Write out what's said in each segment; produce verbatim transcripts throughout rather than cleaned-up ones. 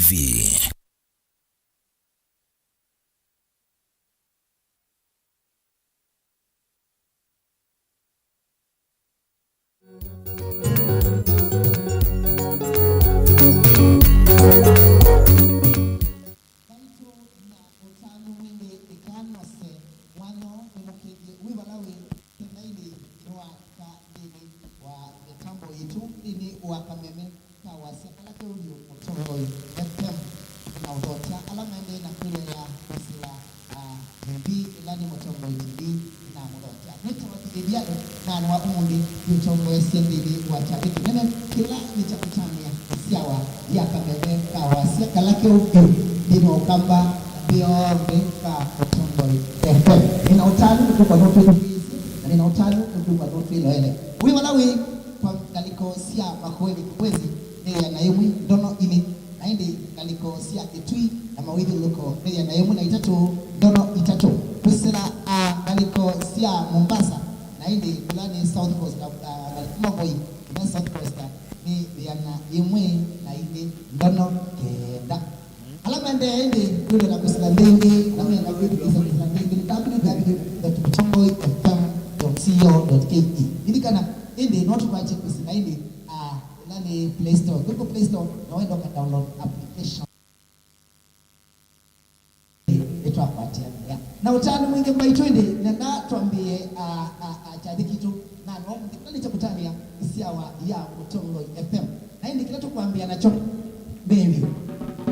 V. Ngai tũ na ũtanu mwingĩ, ĩkala nose mwanya nĩmũkĩthye wĩ vala wĩ, kĩnainĩ nĩwaka nthĩnĩ wa mĩtambo yitũ nthĩnĩ wa kameme ka wasya kala keũlyo Mũtongoi F M. Na ũthokya ala maendee na kwĩloela kwĩsĩla, ah, T V ĩla nĩ Mũtongoi T V na mũthokya. Nĩtawa Kĩvĩvyalo, na nĩ wa ũmũnthĩ nĩũtongoesye nthĩnĩ wa kyathĩ kĩnene kĩla nĩ kya kũtanĩa syawa ya kameme ka wasya kala keũ vyũ nthĩnĩ wa ũkamba nthĩ yonthe ka Mũtongoi F M. Nĩna ũtanu nĩkwĩthwa nũtwĩthukĩĩsye, na nĩna ũtanu nĩkwĩthwa nũtwĩloele. Wĩ vala wĩ, kwa ngalĩko sya Makueni, Kibwezi nĩ ĩana yĩmwe ndono ilĩ, na ĩndĩ ngalĩko sya Ĩtui na mawĩthyũlũlũko nĩ ĩana yĩmwe na itatũ ndono itatũ. Kwĩsĩla, ah, ngalĩko sya Mombasa, na ĩndĩ kũla nĩ South Coast, ah, ah, kuma Voi kũla South Coast, nĩ ĩana yĩmwe na ilĩ ndono kenda. Ala maendee ĩndĩ kwĩloela kwĩsĩla nthĩ ĩngĩ, ala menda kwĩthukĩĩsya kwĩsĩla nthĩ ĩngĩ, nĩ w w w dot mutongoi f m dot co dot k e. Lilikana ĩndĩ no tũkwatye kwĩsĩla ĩndĩ, ah, ĩla nĩ Play Store. Google Play Store, na wenda ũka download application. Nĩtwakwatĩanĩa na ũtanu mwingĩ mbaitũ ĩndĩ, nenda twambĩe, ah, ah, ah, kyathĩ kitũ, na no mũthikĩlĩlya kũtanĩa ĩsyawa ya Mũtongoi F M. Na ĩndĩ kĩla tũkwambĩa nakyo mbee vyũ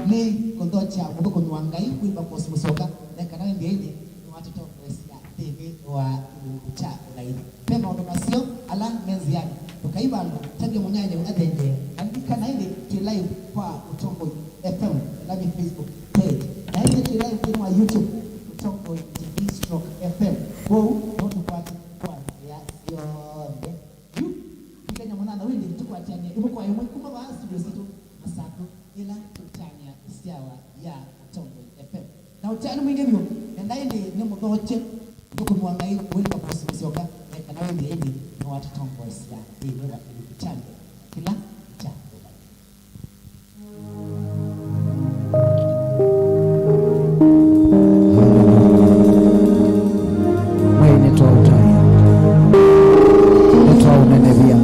nĩ kũthokya mũthũkũmi wa Ngai Wilberforce Mũsyoka, na kana ĩndĩ ĩndĩ nĩwatũtongoesya nthĩnĩ wa kĩlungu kya ũnaitha. Ve maũndũ maseo ala me nzĩanĩ, tũkai vandũ, tavya mũnyanyaũ athengyee, na lilikana ĩndĩ twĩ live kwa Mũtongoi F M, ĩla nĩ Facebook page, na ĩndĩ twĩ live nthĩnĩ wa YouTube, Mũtongoi T V stroke F M. Kwoou no tũkwate kwa nzĩa syonthe. Yu, ĩkenya mũnana wĩndĩ tũkwatĩanĩa ĩmwe kwa ĩmwe kuma vaa studio sitũ Masaku, ĩla tũtanĩa ĩsyawa ya Mũtongoi F M. Na ũtanu mwingĩ vyũ, nenda ĩndĩ nĩmũthokye mũthũkũmi wa Ngai Wilberforce Mũsyoka, na kana wĩndĩ ĩndĩ nĩwatũtongoesya nthĩnĩ wa kĩlungu kya mbee kĩla kya ũthaithi. Mwĩai nĩtwaũtaĩa, nĩtwaũnenevya.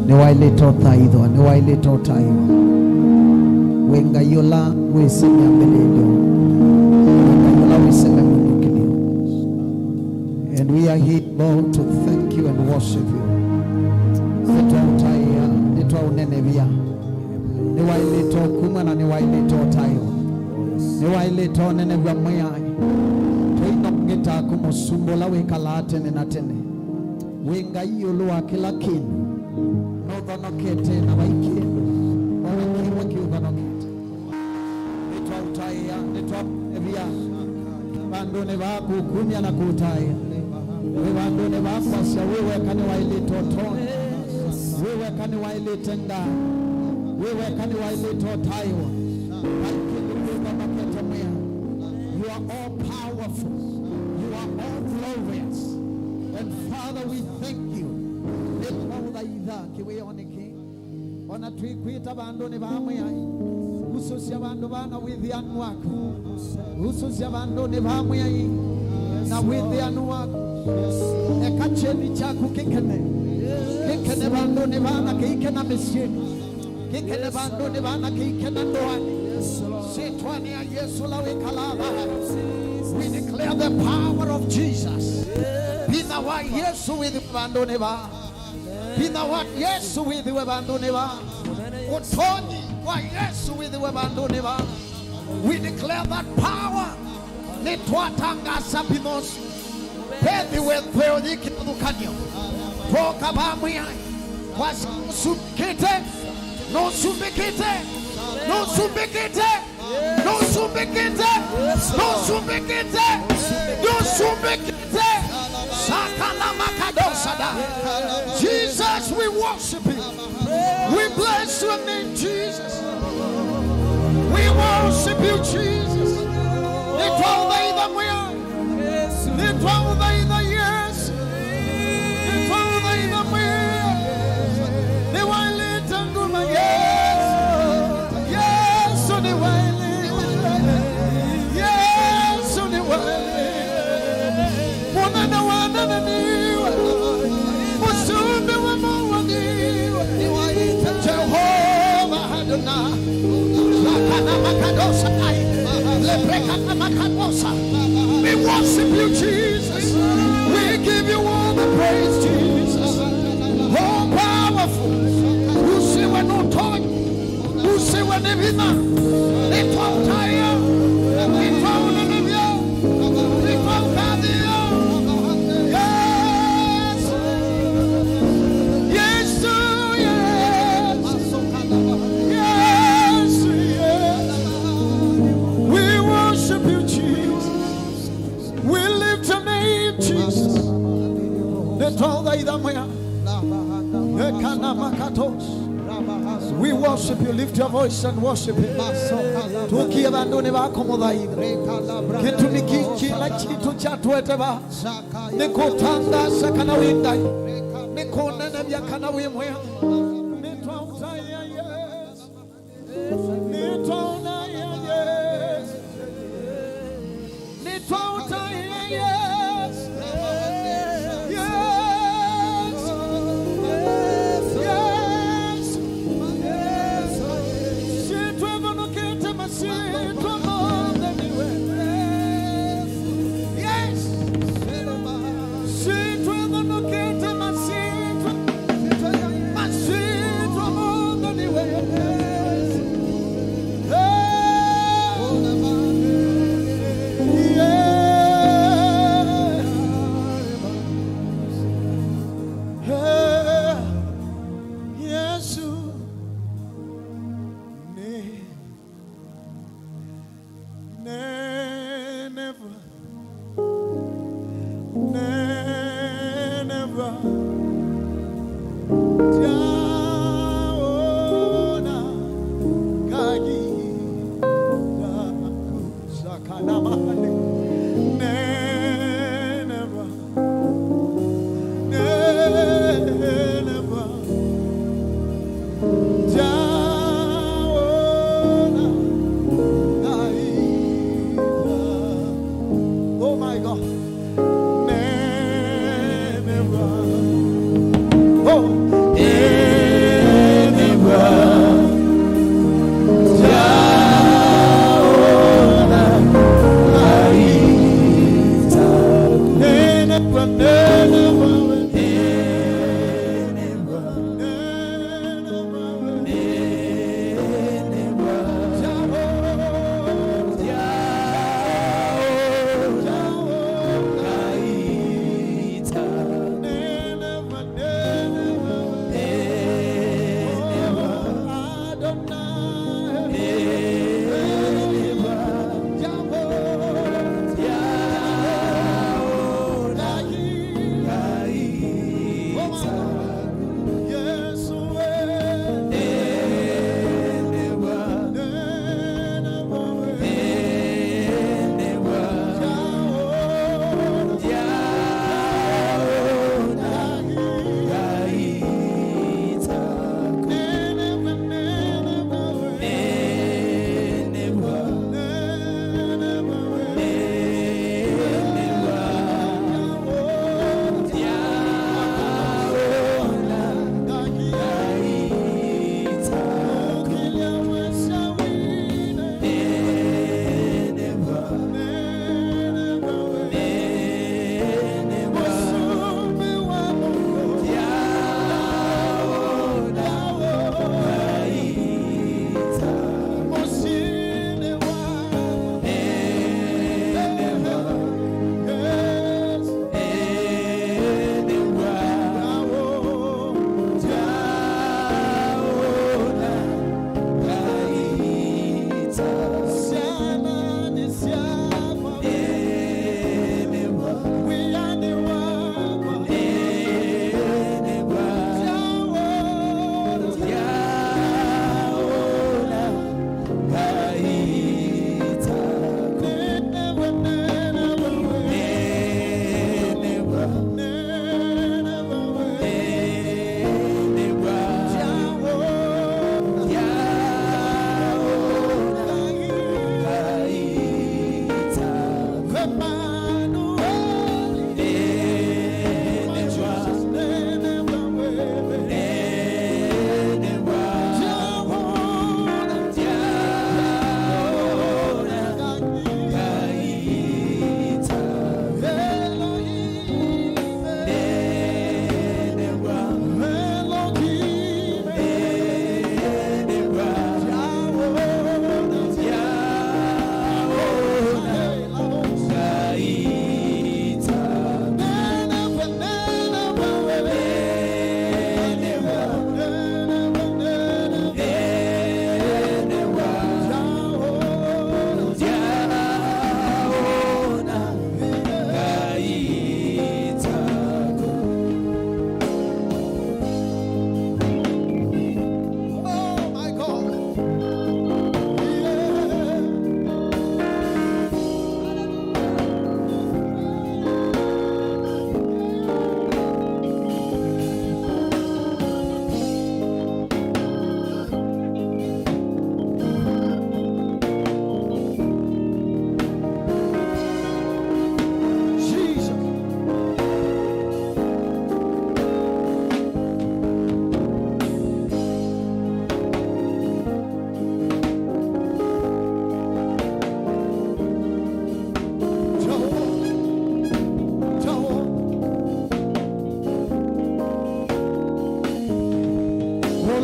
Nĩwaĩlĩte ũthaithwa, nĩwaĩlĩte ũtaĩwa. Wĩ Ngai ũla wĩsĩ mĩambĩlĩlyo, wĩ Ngai ũla wĩsĩ mĩvĩndũkĩlyo. And we are here, Lord, to thank you and worship you. Nĩtwaũtaĩa, nĩtwaũnenevya. Nĩwaĩlĩte ũkumw'a na nĩwaĩlĩte ũtaĩwa. Nĩwaĩlĩte ũnenevw'a Mwĩai. Tũinokĩta kũmũsumbũla wĩkalaa tene na tene. Wĩ Ngai ĩũlũ wa kĩla kĩndũ. Nũthonokete na vai kĩndũ o na kĩmwe kĩũthonokete. Nĩtwaũtaĩa, nĩtwaũnenevya vandũnĩ vaa kũkumya na kũtaĩa. Wĩ vandũnĩ vaa kwasya wĩ weka nĩwaĩlĩte ũtonyi. Wĩ weka nĩwaĩlĩte ngaa. Wĩ weka nĩwaĩlĩte ũtaĩwa. Vai kĩndũ kĩũthonokete Mwĩai. You are all powerful. You are all glorious. And Father, we thank you. Nĩtwaũthaitha kĩwĩonĩ kĩĩ. O na twĩkwĩta vandũnĩ vaa Mwĩai, usũsya vandũ vaa na wĩthĩanu waku. Usũsya vandũnĩ vaa Mwĩai na wĩthĩanu waku. Eka kyeni kyaku kĩkene. Kĩkene vandũnĩ vaa na kĩikena mĩsyĩnĩ. Kĩkene vandũnĩ vaa na kĩikena ndoanĩ. Syĩtwanĩ ya Yesũ ũla wĩkalaa vaa. We declare the power of Jesus. Vinya wa Yesũ wĩthĩwe vandũnĩ vaa. Vinya wa Yesũ wĩthĩwe vandũnĩ vaa. Ũtonyi wa Yesũ wĩthĩwe vandũnĩ vaa. We declare that power. Nĩtwatangaasa vinya ũsu. Vethĩwe theo yĩ kĩvathũkany'o. Twoka vaa Mwĩai. Kwasya nũsumbĩkĩte. Nũsumbĩkĩte. Nũsumbĩkĩte. Nũsumbĩkĩte. Nũsumbĩkĩte. Nũsumbĩkĩte. Sakalamakadosada. Jesus, we worship you. We bless your name, Jesus. We worship you, Jesus. Nĩtwaũthaitha Mwĩai. Nĩtwaũthaitha Yesũ. Nĩtwaũthaitha Mwĩai. Nĩwaĩlĩte nguma Yesũ. Yesũ. We worship you, Jesus. We give you all the praise, Jesus. All powerful. Usiwe na ũtonyi. Usiwe na vinya. Nĩtwaũtaĩa. Nĩtwaũnenevya. Nĩtwaũkathĩa. Yes. Yes, yes. Yes, yes. We worship you, Jesus. We lift your name, Jesus. Nĩtwaũthaitha Mwĩai. Ekana makatos. We worship you. Lift your voice and worship him. Tũkie vandũnĩ va kũmũthaitha. Kĩtumi kĩ kĩla kitũ kyatũete va nĩ kũtangaza kana wĩ Ngai, nĩ kũnenevya kana wĩ mwĩa. Nĩtwaũtaĩa Yesu. Nĩtwaũtaĩa Yesu. Nĩtwaũtaĩa Yesu. Yesu. Yesu. Syĩtwa ĩvonokete masyĩtwa monthe nĩwe. Yes. Syĩtwa ĩvonokete masyĩtwa. Masyĩtwa monthe nĩ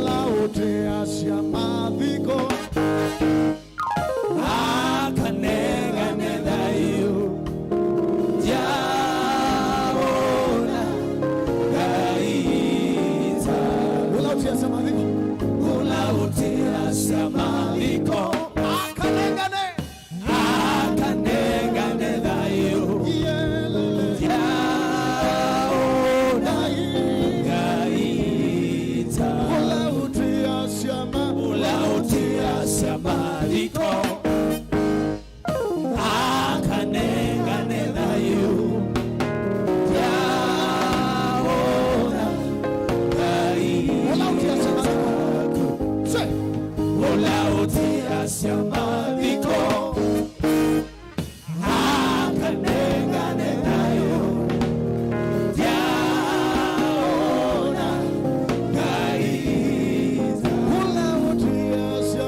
Ũla ũtĩasya mathiko akanengane thayũ. Ndyaona Ngai ta. Ũla ũtĩasya mathiko. Ũla ũtĩasya mathiko akanengane. Akanengane thayũ. Ndyaona Ngai ta. Ũla ũtĩasya ma-, ũla ũtĩasya mathiko akanengane thayũ. Ndyaona Ngai. Ũla ũtĩasya mathiko. Say. Ũla ũtĩasya mathiko akanengane thayũ. Ndyaona Ngai. Ũla ũtĩasya,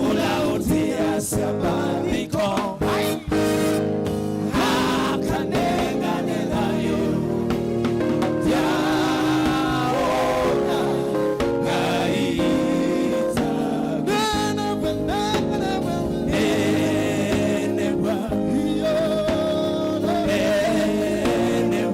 ũla ũtĩasya mathiko. Ai. Akanengane thayũ. Ndyaona Ngai ta. Nene, nene, nene, nene, nene, nene, nene, nene,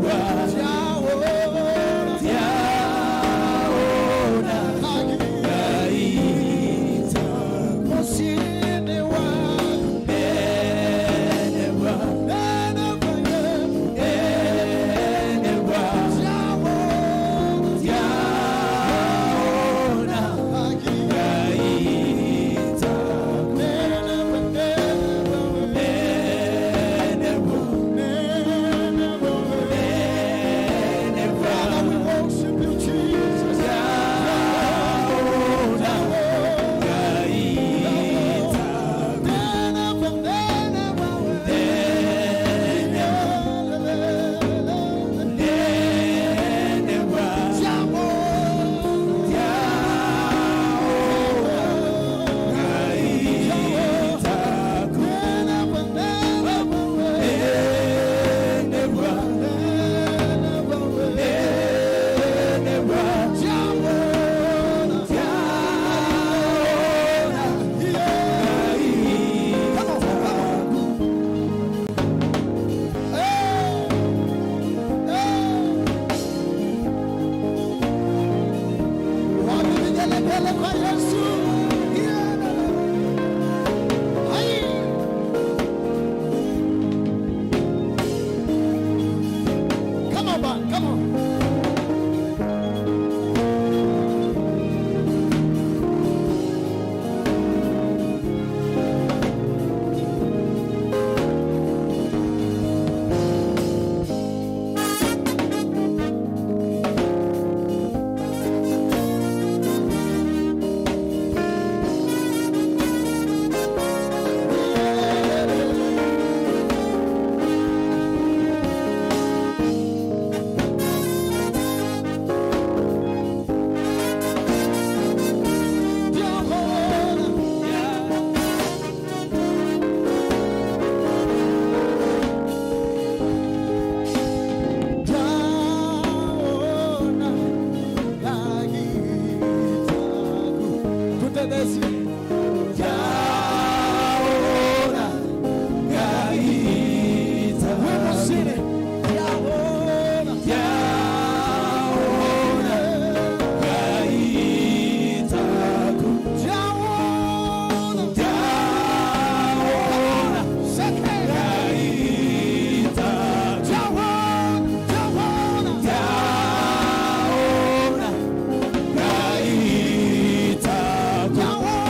Wapi vigelegele kwa Yesu? Ai. Come on, man, come on. Ndaona Ngai taku. Tũtetheesye. Ndaona Ngai taku. Wĩ mũsyĩnĩ. Ndaona. Ndaona Ngai taku. Ndaona. Ndaona. Second. Ngai taku. Ndaona. Ndaona. Ndaona. Ngai taku. Ndaona.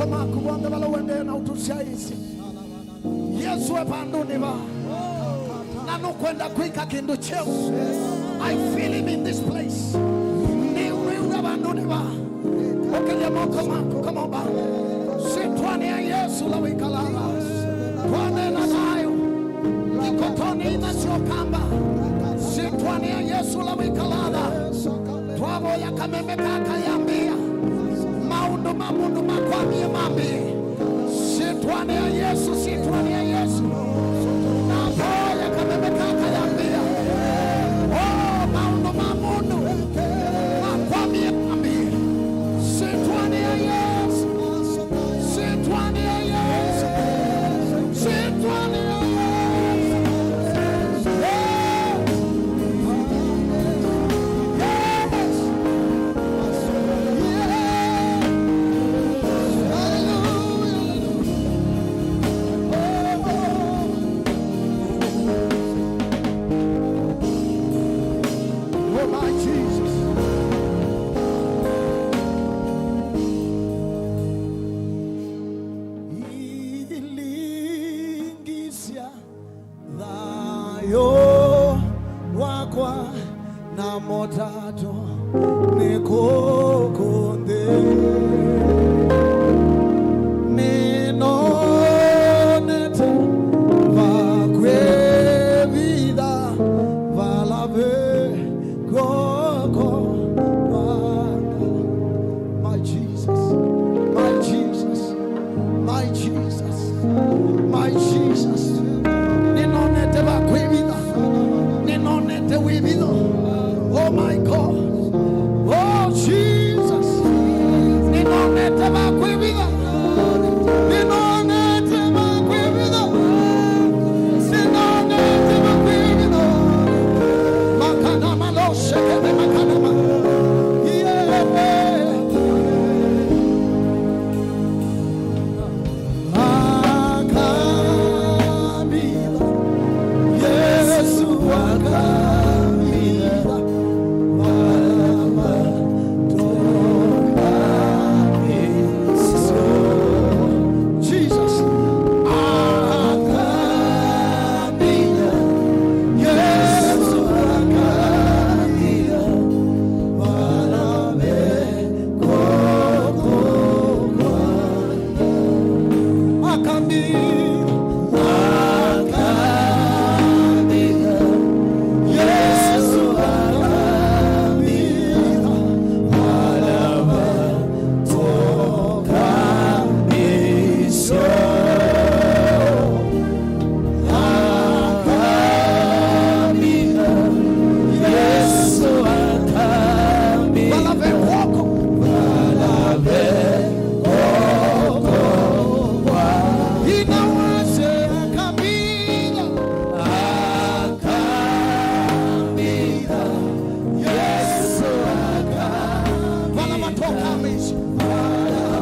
Maku w'onthe vala ũendee na ũtũsyaĩĩsye. Yesũ e vandũnĩ vaa. Na nũkwenda kwĩka kĩndũ kyeũ. I feel him in this place. Nĩ, nĩw'a vandũnĩ vaa. Ũkĩlya moko maku, come on, Baba. Syĩtwanĩ ya Yesũ la wĩkalaa vaa. Twanena thayũ. Ikotonĩ ina sya ũkamba. Syĩtwanĩ ya Yesũ la wĩkalaa vaa. Twavoya kameme kakayambĩĩa. Maũndũ ma mũndũ makwamie mambĩĩe. Syĩtwanĩ ya Yesũ, syĩtwanĩ ya Yesũ. Navoya kameme kakayambĩĩa. Oh, maũndũ ma mũndũ makwamie mambĩĩe. Syĩtwanĩ ya Yesũ. Syĩtwanĩ ya Yesũ. Syĩtwanĩ ya Yesũ. Yes. Yes. Hallelujah. Oh, my Jesus. Ilingisia thayũ wakwa na mũtato nĩ kũkũ nthĩ. Nĩnonete vakwĩvitha vala ve kw'oko kwaka. My Jesus, my Jesus, my Jesus, my Jesus. Nĩnonete va kwĩvitha. Nĩnonete wĩvitho. Oh my God. Oh Jesus. Nĩnonete va kwĩvitha. Nĩnonete va kwĩvitha. Nĩnonete va kwĩvitha. Makana maloshe kene makana ma. Yeah. Akambitha, Yesũ akambitha, vala matoka mĩsyo. Jesus akambitha, Yesũ akambitha, vala ve kw'oko kwake. Akambitha, akambitha, Yesũ akambitha, vala matoka mĩsyo. Akambitha, Yesũ akambitha, vala ve kw'oko, vala ve kw'oko kwake. Ina wasya akambitha, akambitha, Yesũ akambitha, vala matoka mĩsyo, vala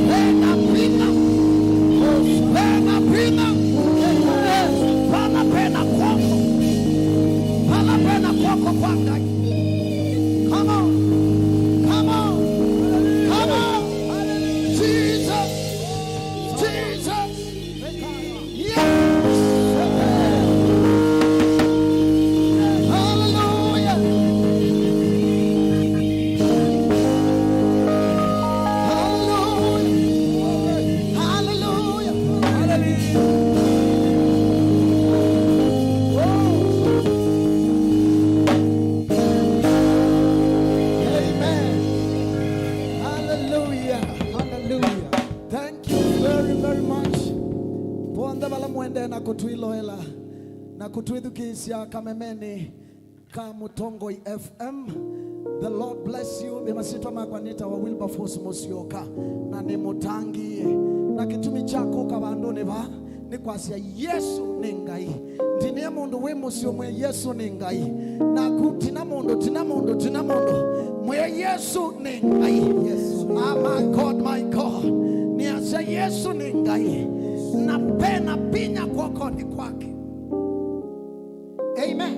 Pena pina. Pena pina. Pala pena kw'oko. Pala pena kw'oko kwa Ngai. Come on. Come on. Come on. Jesus. Jesus. Yes. Hallelujah. Hallelujah. Hallelujah. Hallelujah. Oh. Amen. Hallelujah. Hallelujah. Thank you very, very much. Vonthe vala mũendee na kũtwĩloela na kũtwĩthukĩĩsya kamemeni ka Mũtongoi F M. The Lord bless you. Nĩ masyĩtwa makwa nĩtawa Wilberforce Mũsyoka, na nĩ mũtangĩĩe. Na kĩtumi kya kũka vandũnĩ vaa nĩ kwasya Yesũ nĩ Ngai. Ndinĩe mũndũ wĩ mũsyĩ ũmwe, Yesũ nĩ Ngai. Naku tina mũndũ, tina mũndũ, tina mũndũ. Mwĩe Yesũ nĩ Ngai. Yes. Ah, my God, my God. Nĩasya Yesũ nĩ Ngai. Na pena vinya kw'okonĩ kwake. Amen.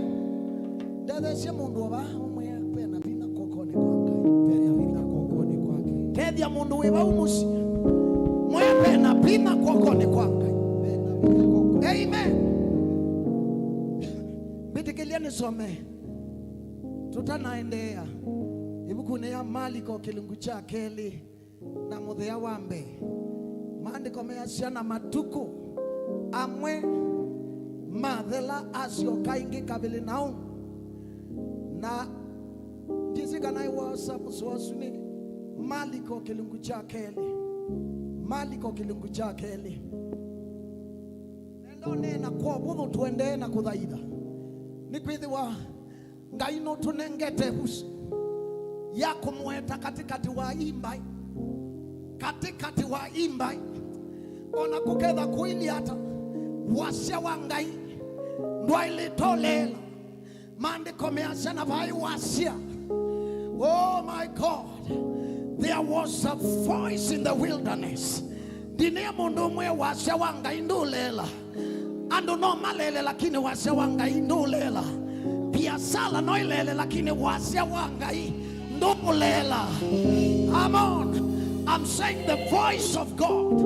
Ndetheesye mũndũ o vaa ũmwĩe pena vinya kw'okonĩ kwa Ngai. Pena vinya kw'okonĩ kwake. Tethya mũndũ wĩ vau mũsyĩ. Mwĩe pena vinya kw'okonĩ kwa Ngai. Pena vinya kw'okonĩ. Amen. Mbĩtĩkĩlya nĩsome. Tũtanaendeea, ĩvukunĩ ya Maliko kĩlungu kya kelĩ na mũthĩa wa mbee, maandĩko measya, na matukũ amwe mathela, asyoka ĩngĩ Kavilinaumu. Na ndyĩsĩ kana nĩwosa mũsoa ũsu nĩ Maliko kĩlungu kya kelĩ. Maliko kĩlungu kya kelĩ. Nenda ũneena kwa ũvũthũ tũendee na kũthaitha. Nĩkwĩthĩwa Ngai nũtũnengete ĩvuso ya kũmũeta katĩkatĩ wa imbaĩ, katĩkatĩ wa imbaĩ. O na kũketha kũilyĩ ata, wasya wa Ngai ndwaĩlĩte ũleela. Maandĩko measya na vaĩ wasya. Oh my God, there was a voice in the wilderness. Ndinĩe mũndũ ũmwe, wasya wa Ngai ndũleela. Andũ no malele, lakini wasya wa Ngai ndũleela. Biasala no ilele, lakini wasya wa Ngai ndũleela. Come on. I'm saying the voice of God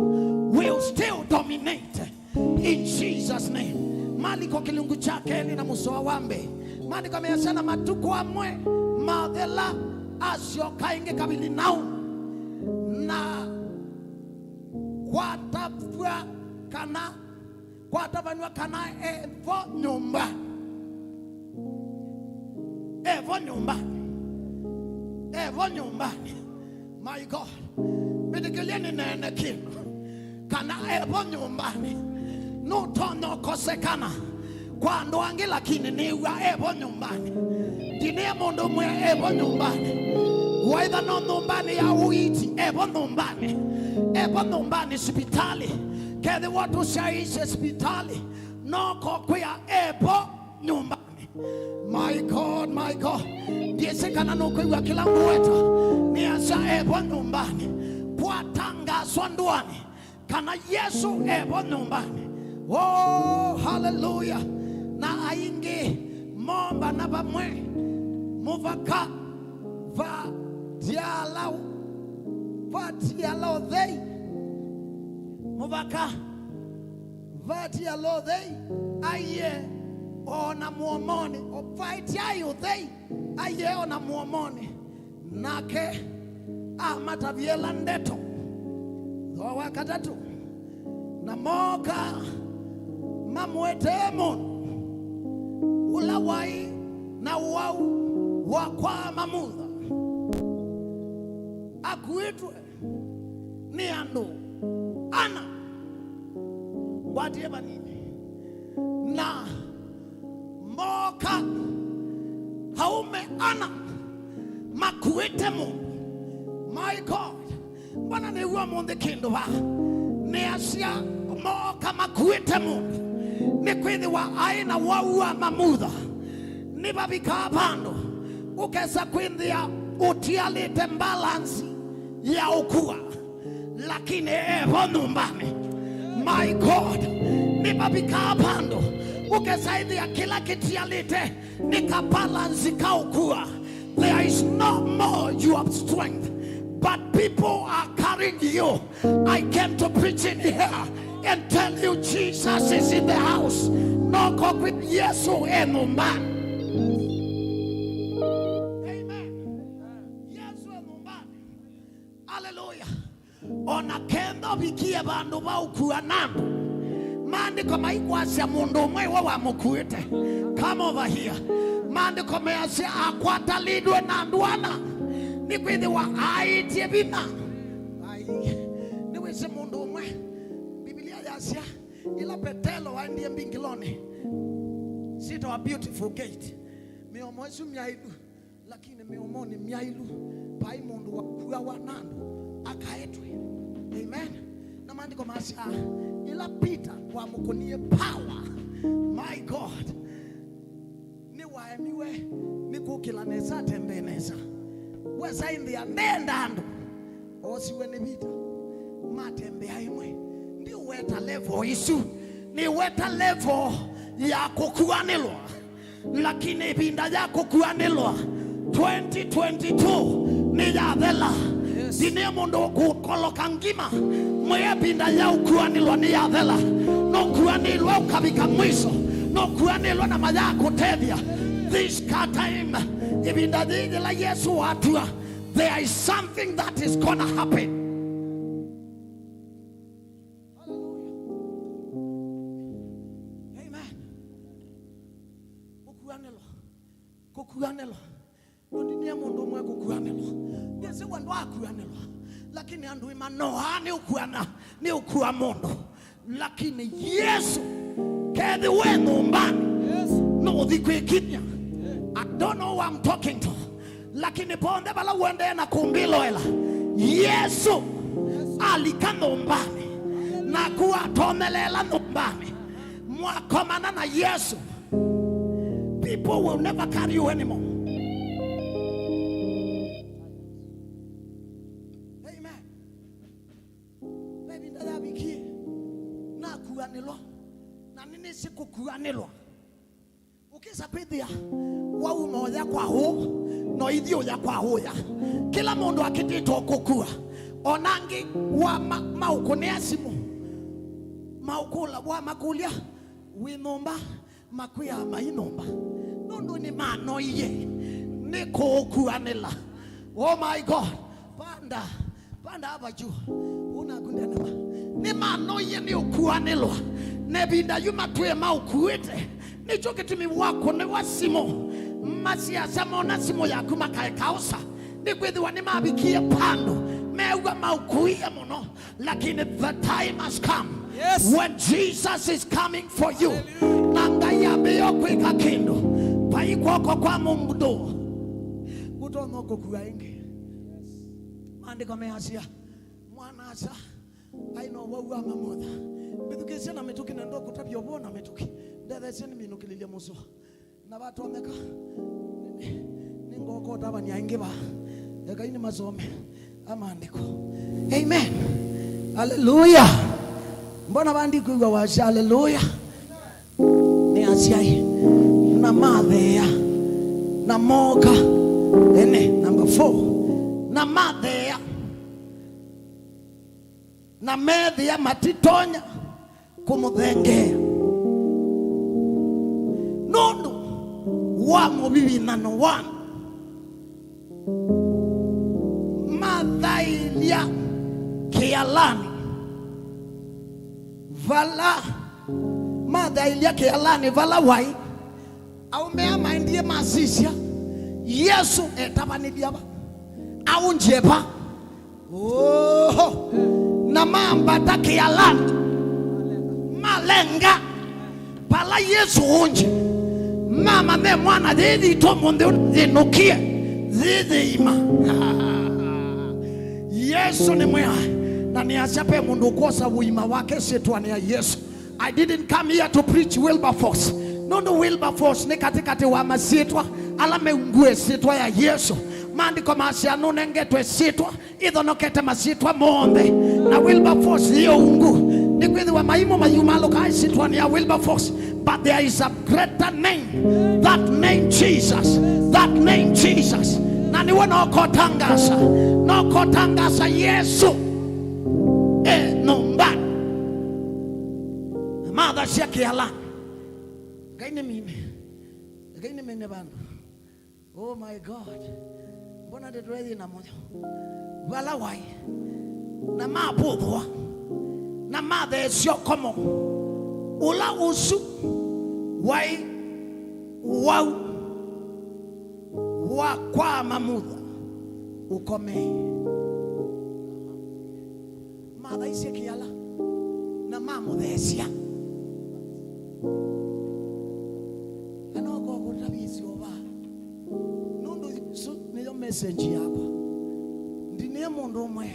will still dominate in Jesus' name. Maliko kĩlungu kya kelĩ na mũsoa wa mbee. Maandĩko measya, na matukũ amwe mathela, asyoka ĩngĩ Kavilinaumu, na kwatavw'a kana, kwatavanw'a kana evo nyũmbanĩ. Evo nyũmbanĩ. Evo nyũmbanĩ. My God. Mbĩtĩkĩlye nĩneene kĩndũ. Kana evo nyũmbanĩ. Nũtonya ũkosekana kwa andũ angĩ, lakini nĩw'a evo nyũmbanĩ. Ndinĩe mũndũ ũmwe evo nyũmbanĩ. Waitha no nyũmbanĩ ya ũiiti, evo nyũmbanĩ. Evo nyũmbanĩ sipitalĩ. Kethĩwa tũsyaĩĩsye sipitalĩ, no kokwĩa evo nyũmbanĩ. My God, my God. Ndyĩsĩ kana nũkwĩw'a kĩla ngũweta. Nĩasya evo nyũmbanĩ. Kwatangaswa ndũanĩ kana Yesũ evo nyũmbanĩ. Oh, hallelujah. Na aingĩ moombana vamwe mũvaka vatiala, vatiala ũthei. Mũvaka vatiala ũthei, aiee o na mũomonĩ. O vaĩtyaĩ ũthei, aiee o na mũomonĩ. Nake amatavya ĩla ndeto. Thooa wa katatũ, na mooka mamũetee mũndũ ũla waĩ na ũwau wa kwaa mamutha, akuĩtwe nĩ andũ ana. Ngwatie vanini. Na mooka, aume ana makuĩte mũndũ. My God, mbona nĩw'a mũnthĩ kĩndũ va? Nĩasya mooka makuĩte mũndũ, nĩkwĩthĩwa aĩ na wau wa mamutha. Nĩvavikaa vandũ ũkesa kwĩthĩa ũtialĩte balance ya ũkua, lakini evo nyũmbanĩ. My God, nĩvavikaa vandũ ũkesa ĩthĩa kĩla kĩtialĩte nĩ ka balance ka ũkua. There is no more you have strength, but people are carrying you. I came to preach in here and tell you Jesus is in the house. Noko kwĩ Yesu e nyũmbanĩ. Amen. Yesu e nyũmbanĩ. Hallelujah. Ona kenda ũvikie vandũ va ũkua na andũ, maandĩko maikwasya mũndũ ũmwe we wamũkuĩte. Come over here. Maandĩko measya akwatalĩtwe na andũ ana, nĩkwĩthĩwa aĩtye vinya. Ai, nĩwĩsĩ mũndũ ũmwe, Biblia yasya, ĩla Petelo waendie mbingĩlonĩ syĩtawa Beautiful Gate, mĩomo ĩsu myaĩlu, lakini mĩomonĩ myaĩlu, vai mũndũ wakuawa na andũ akaetwe. Amen. Na maandĩko masya, ĩla Peter wamũkũnie power, my God, nĩwaemiwe nĩ kũkĩla nesa, atembee nesa. Wesa ĩndĩa ndenda andũ, oosiwe nĩ Vita, matembea ĩmwe. Ndiũweta level isu, nĩweta level ya kũkuanĩlwa. Lakini ĩvinda ya kũkuanĩlwa twenty twenty-two nĩyathela. Yes. Ndinĩ mũndũ ũkũkoloka ngima, mwĩ ĩvinda ya ũkuanĩlwa nĩyathela. Nũkuanĩlwe ũkavika mwiso, nũkuanĩlwe na maya kũtethya. This car time, ĩvinda yĩĩ yĩla Yesu watua, there is something that is gonna happen. Hallelujah. Amen. Kũkuanĩlwa. Kũkuanĩlwa. Ndũndinie mũndũ ũmwe kũkuanĩlwa. Yesĩwa ndwakuanĩlwa. Lakini andũ imanoaa nĩ ũkuana, nĩ ũkua mũndũ. Lakini Yesu, kethi we nyũmbanĩ, yes, no ũthi kwĩkinyia. I don't know who I'm talking to. Lakini ponthe vala ũendee na kũmbĩloela, Yesu alika nyũmbanĩ, naku atonyeleela nyũmbanĩ, mwakomana na Yesu, people will never carry you anymore. Amen. Ve ĩvinda yavikie, nakuanĩlwa, na nĩnĩsĩ kũkuanĩlwa. Ũkĩsa kwĩthĩa wauma ũya kwa ũũ, na ũithi ũya kwa ũya. Kĩla mũndũ akĩtĩtwe kũkua. Ona angĩ wa ma-, maũkũnĩa simũ. Maũkũla, wamakũlya, "Wĩ nyũmba?" Makwĩaa mai nyũmba. Nũndũ nĩmanoie nĩ kũũkuanĩla. Oh my God. Panda. Panda hapa juu. Unakundana. Nĩmanoie nĩ ũkuanĩlwa. Na ĩvinda yu matwĩe maũkuĩte. Nĩkyo kĩtumi wakũnĩwa simũ. Masiasa mona simũ yaku makaeka ũsa. Nĩkwĩthĩwa nĩmavikie vandũ mew'a maũkuie mũno. Lakini the time has come, yes, when Jesus is coming for you. Hallelujah. Na Ngai ambĩĩo kwĩka kĩndũ, vai kw'oko kwa mũndũ kũtonya kũkua ĩngĩ. Maandĩko measya, mwana-a-asa aĩ na ũwau wa mamutha. Mbĩthukĩĩsye na mĩtũkĩ, na ndũkũtavya ũvoo na mĩtũkĩ. Ndetheesye nĩminũkĩlĩlye mũsoa. Na vatonyeka, nĩ-, nĩngoka ũtavany'a ĩngĩ va. Ekai nĩmasome a maandĩko. Amen. Haleluya. Mbona vandikwĩw'a wasya haleluya? Nĩ asyai. Na matheea. Na mooka. Ene, number four. Na matheea. Na meethĩa matitonya kũmũthengeea nũndũ wa mũvivinano wa andũ. Mathaĩlya kĩalanĩ vala, mathaĩlya kĩalanĩ vala waĩ. Aũme aa maendie masisya, Yesũ etavanĩlya va? Aũngye va? Oho! Na mambata kĩalanĩ, malenga, Vala Yesũ ũngye, mama me mwana yĩthitũ mũnthĩ ũnĩ yĩnũkie, yĩyĩima. Yesũ nĩ mwĩae, na nĩasya ve mũndũ ũkwosa ũima wake syĩtwanĩ ya Yesũ. I didn't come here to preach Wilberforce. Nũndũ Wilberforce nĩ katĩkatĩ wa masyĩtwa ala meungue syĩtwa ya Yesũ. Maandĩko masya nũnengetwe syĩtwa ĩthonokete masyĩtwa monthe. Na Wilberforce yĩ ũungu, nĩkwĩthĩwa maimũ mayumalũkaa ĩsyĩtwanĩ ya Wilberforce. But there is a greater name. That name Jesus. That name Jesus. Na nĩw'o nokotangasa. Nokotangasa Yesũ. E, no mbani. Matha sya kĩala. Ngai nĩ mine. Ngai nĩ mine vandũ. Oh my God. Mbona ndĩtũrethi na mũyo? Vala waĩ. Na mavũthwa. Na matheesya ũkomo. Ũla ũsu waĩ wau wa kwa mamutha ũkomee. Mathaisye kĩala na mamũtheesya. Anokokũtavĩsya ũvaa. Nũndũ ĩsu nĩyo message yakwa. Ndinĩe mũndũ ũmwe.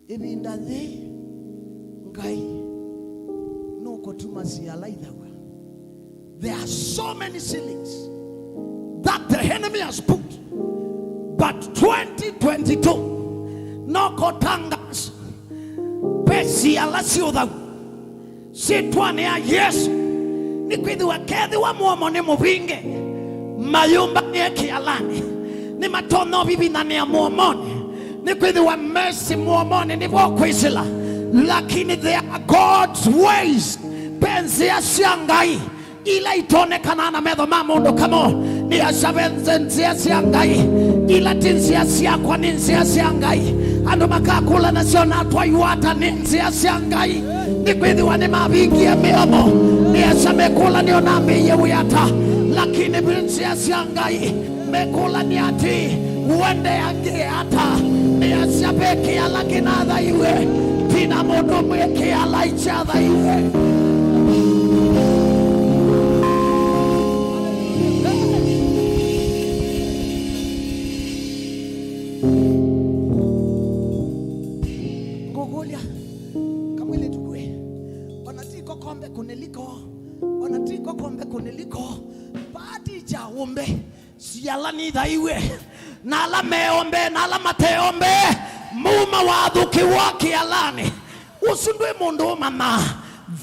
Ĩvinda yĩĩ Ngai nũkũtuma siala ithaw'a. There are so many ceilings that the enemy has put. But twenty twenty-two, nokotangasa ve siala syũthau syĩtwanĩ ya Yesũ. Nĩkwĩthĩwa kethĩwa mũomo nĩ mũvinge, mayũmbanĩe kĩalanĩ, nĩmatonya ũvivithanĩa mũomonĩ. Nĩkwĩthĩwa mesi mũomonĩ nĩvo kwĩsĩla, lakini there are God's ways. Ve nzĩa sya Ngai ila itonekanaa na metho ma mũndũ kamo. Nĩasya ve nzĩ-, nzĩa sya Ngai ila ti nzĩa syakwa, nĩ nzĩa sya Ngai. Andũ makakũla nasyo natwaiwa ata nĩ nzĩa sya Ngai? Nĩkwĩthĩwa nĩmavingie mĩomo. Nĩasya mekũla nĩo nambĩie wĩ ata, lakini ve nzĩa sya Ngai. Mekũlany'a atĩĩ, ũendeeangĩe ata? Nĩasya ve kĩala kĩnathaiwe, ti na mũndũ ũmwe kĩala ikyathaiwe. Ngũkũlya, kamwĩlĩtu kwĩ, ona ti kokombe kũnĩliko, ona ti kokombe kũnĩliko, vaa ti kya ũmbe. Siala nithaiwe, na ala meombe, na ala mateombe, muma wathũkĩwa kĩalanĩ. Ũsu ndwĩ mũndũ ũmanya.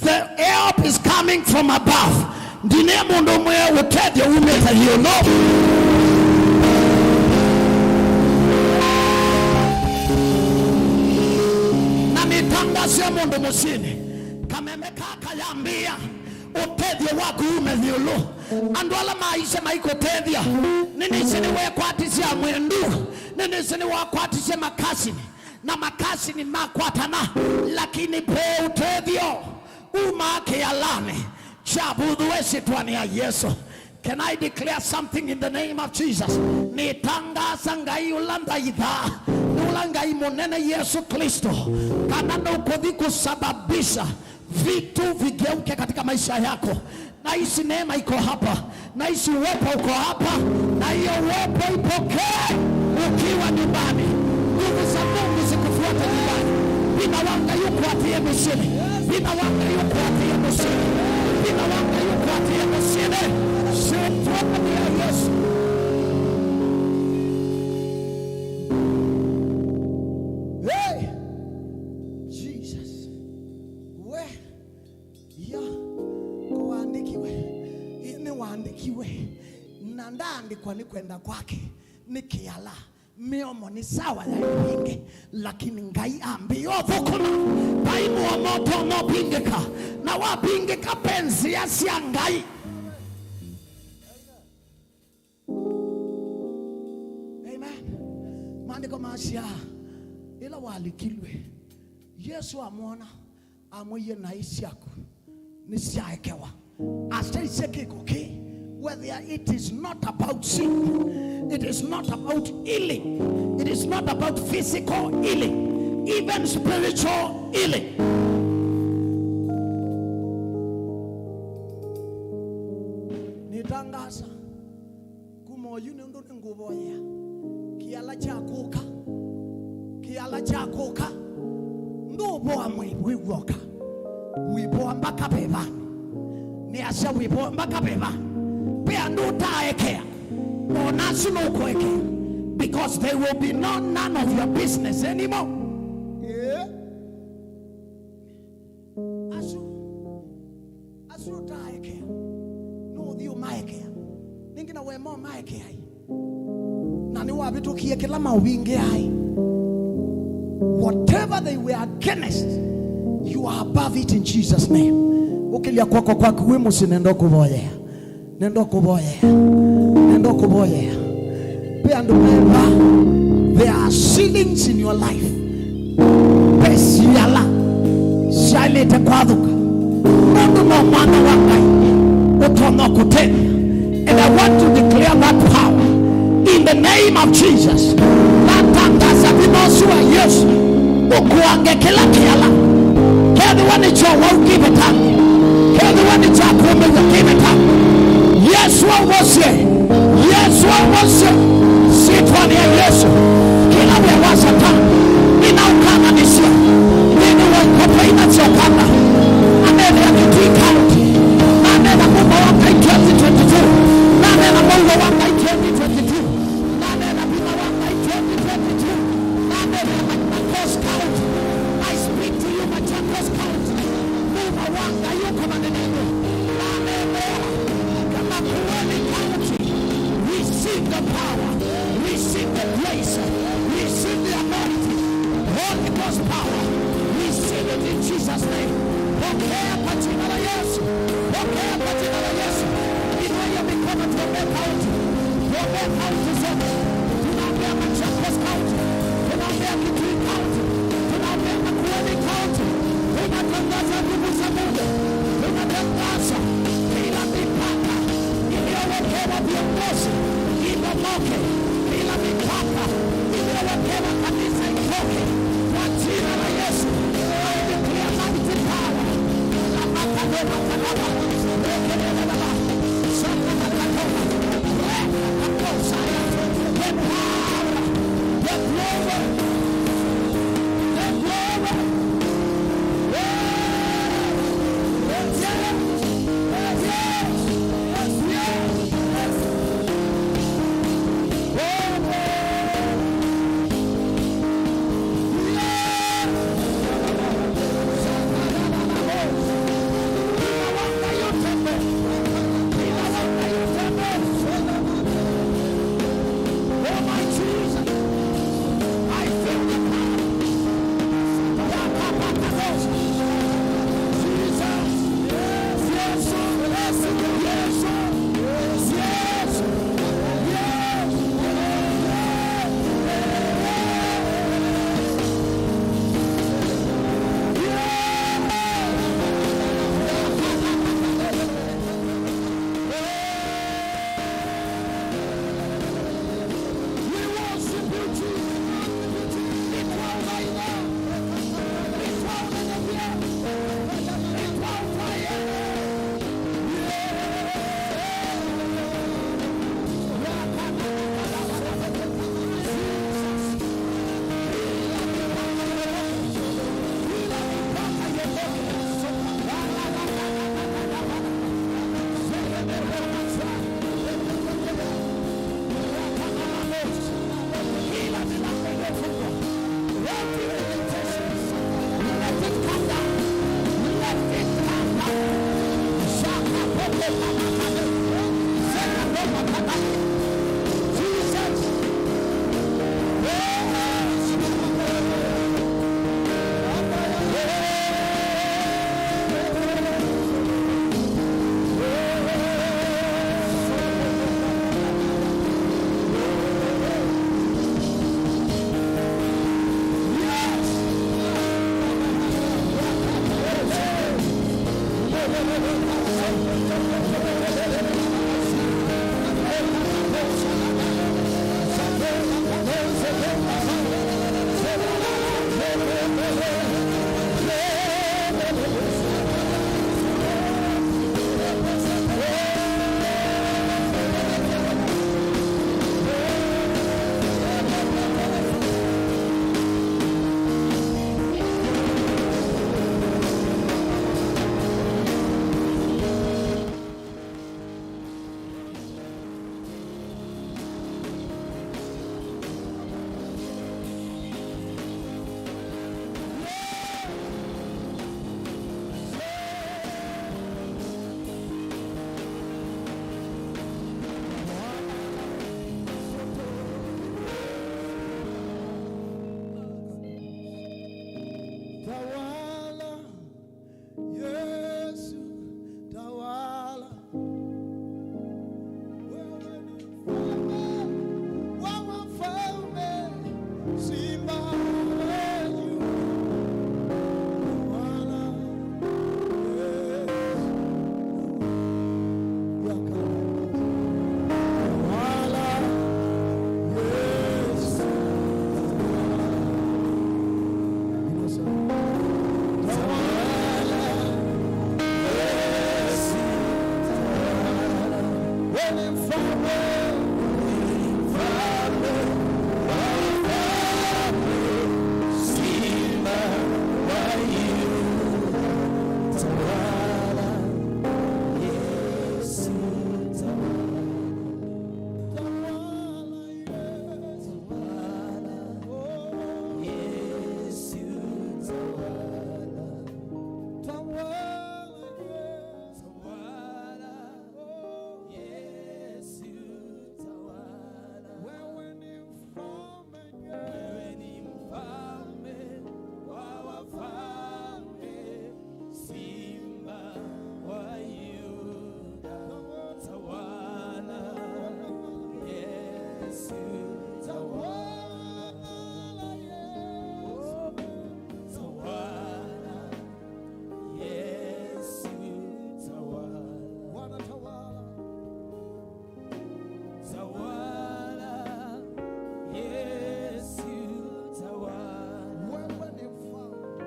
The help is coming from above. Ndinĩe mũndũ ũmwe ũtethyo umĩte ĩũlũ. Na nĩtangasie mũndũ mũsyĩnĩ, kameme kaka yambĩa. Ũtethyo waku ume ĩũlũ. Andũ ala maisye maikũtethya, nĩnĩsĩ nĩwekwatisye amwendu, nĩnĩsĩ nĩwakwatisye makasini, na makasini makwatana, lakini ve ũtethyo uma kĩalanĩ kya vũthũ ĩsyĩtwanĩ ya Yesũ. Can I declare something in the name of Jesus? Nĩtangaasa Ngai ũla nthaithaa, nĩ ũla Ngai mũnene Yesũ Klĩsto, kana nũkũthi kũsababisha vitu vigeuke katika maisha yako. Nahisi neema iko hapa, nahisi uwepo uko hapa, na hiyo uwepo ipokee ukiwa nyumbani. Nguvu za Mungu zikufuate nyumbani. Vinya wa Ngai ũkwatĩe mũsyĩnĩ. Vinya wa Ngai ũkwatĩe mũsyĩnĩ. Vinya wa Ngai ũkwatĩe mũsyĩnĩ. Syĩtwanĩ ya Yesũ. Hey! Jesus. We, ya, kũandĩkiwe, ĩ, nĩwaandĩkiwe, na ndaandĩkwa nĩ kwenda kwake, nĩ kĩala. Mĩomo nĩ sawa ya ĩvinge, lakini Ngai ambĩĩa ũthũkũma, vai mũomo ũtonya ũvingĩka, na wavingĩka ve nzĩa sya Ngai. Amen. Maandĩko masya, ĩla walikilwe, Yesũ amwona, amwĩie, "Naĩ syaku nĩsyaekewa." Asyaisye kĩko kĩ, whether it is not about sin, it is not about healing, it is not about physical healing, even spiritual healing. Tangaasa kuma oyu nũndũ nĩngũvoyea. Kĩala kya kũka, kĩala kya kũka, ndũvoa mwĩĩ wĩw'oka. Wĩvoa mbaka vevanĩ. Nĩasya wĩvoa mbaka vevanĩ. Ve andũ ũtaaekea, o nasu nũkũekea, because they will be no, none of your business anymore. Yeah. Asu, asu ũtaaekea, nũthi ũmaekea. Nĩngĩ na wema ũmaekeai. Na nĩwavĩtũkie kĩla maũvingĩaĩ. Whatever they were against, you are above it in Jesus' name. Ũkĩlya kw'oko kwaku wĩ mũsyĩ, nenda ũkũvoyea. Nenda ũkũvoyea. Nenda ũkũvoyea. Ve andũ meva, there are ceilings in your life. Ve siala syaĩlĩte kwathũka. Nũndũ no mwana wa Ngai ũtonya kũtethya. And I want to declare that power in the name of Jesus. Natangaza vinya ũsu wa Yesu ũkũange kĩla kĩala. Kethĩwa nĩ kya ũwau, give it up. Kethĩwa nĩ kya kũmĩw'a, give it up. Yesu aũvosye. Yesu aũvosye. Syĩtwanĩ ya Yesu, kĩla wĩa wa Satani nĩnaũkananĩsya nthĩnĩ wa ikoto ina sya ũkanga. Nanethĩa Kitui County. Nanetha kuma wa Ngai twenty twenty-two. Nanetha mũuo wa Ngai twenty twenty-two. Nanetha vinya wa Ngai twenty twenty-two. Nanetha Machakos County. I speak to you, Machakos County. Mumo wa Ngai ũkomane nenyu. Nanethea Makueni County. Receive the power. Receive the grace. Receive the anointing. Holy Ghost power. Receive it in Jesus' name. Pokea kwa jina la Yesu. Pokea kwa jina la Yesu. Inua hiyo mikono, tuombee kaunti. Tuombee kaunti zote. Tunaombea Machakos County. Tunaombea Kitui County. Tunaombea Makueni County. Tunatangaza nguvu za Mungu. Tunatangaza kila mipaka iliyowekewa viongozi ibomoke. Kila mipaka iliyowekewa kanisa itoke kwa jina la Yesu. I declare mighty power. Mfalme, mfalme wa wafalme, Simba wa Yuda, tawala, Yesu, tawala. Tawala, Yesu, tawala. Yesu, tawala. Tawala, Yesu. Tawala, Yesu, tawala. Wewe ni mfalme, wewe ni mfalme wa wafalme, Simba wa Yuda. Tawala, Yesu, tawala, Yesu, tawala. Yesu, tawala. Bwana, tawala. Tawala. Yesu, tawala. Wewe ni mfalme.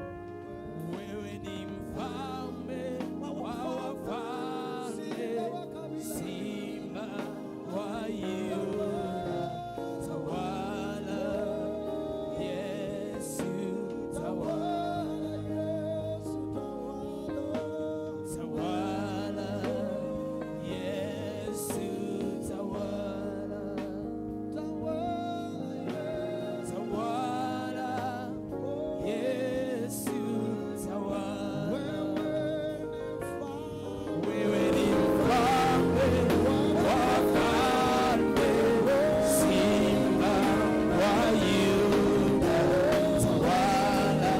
Wewe ni mfalme wa wafalme. Simba wa Yuda. Tawala, Yesu, tawala. Tawala, Yesu, tawala. Tawala, Yesu, tawala. Wewe ni mfalme wa wafalme, Simba wa Yuda, tawala.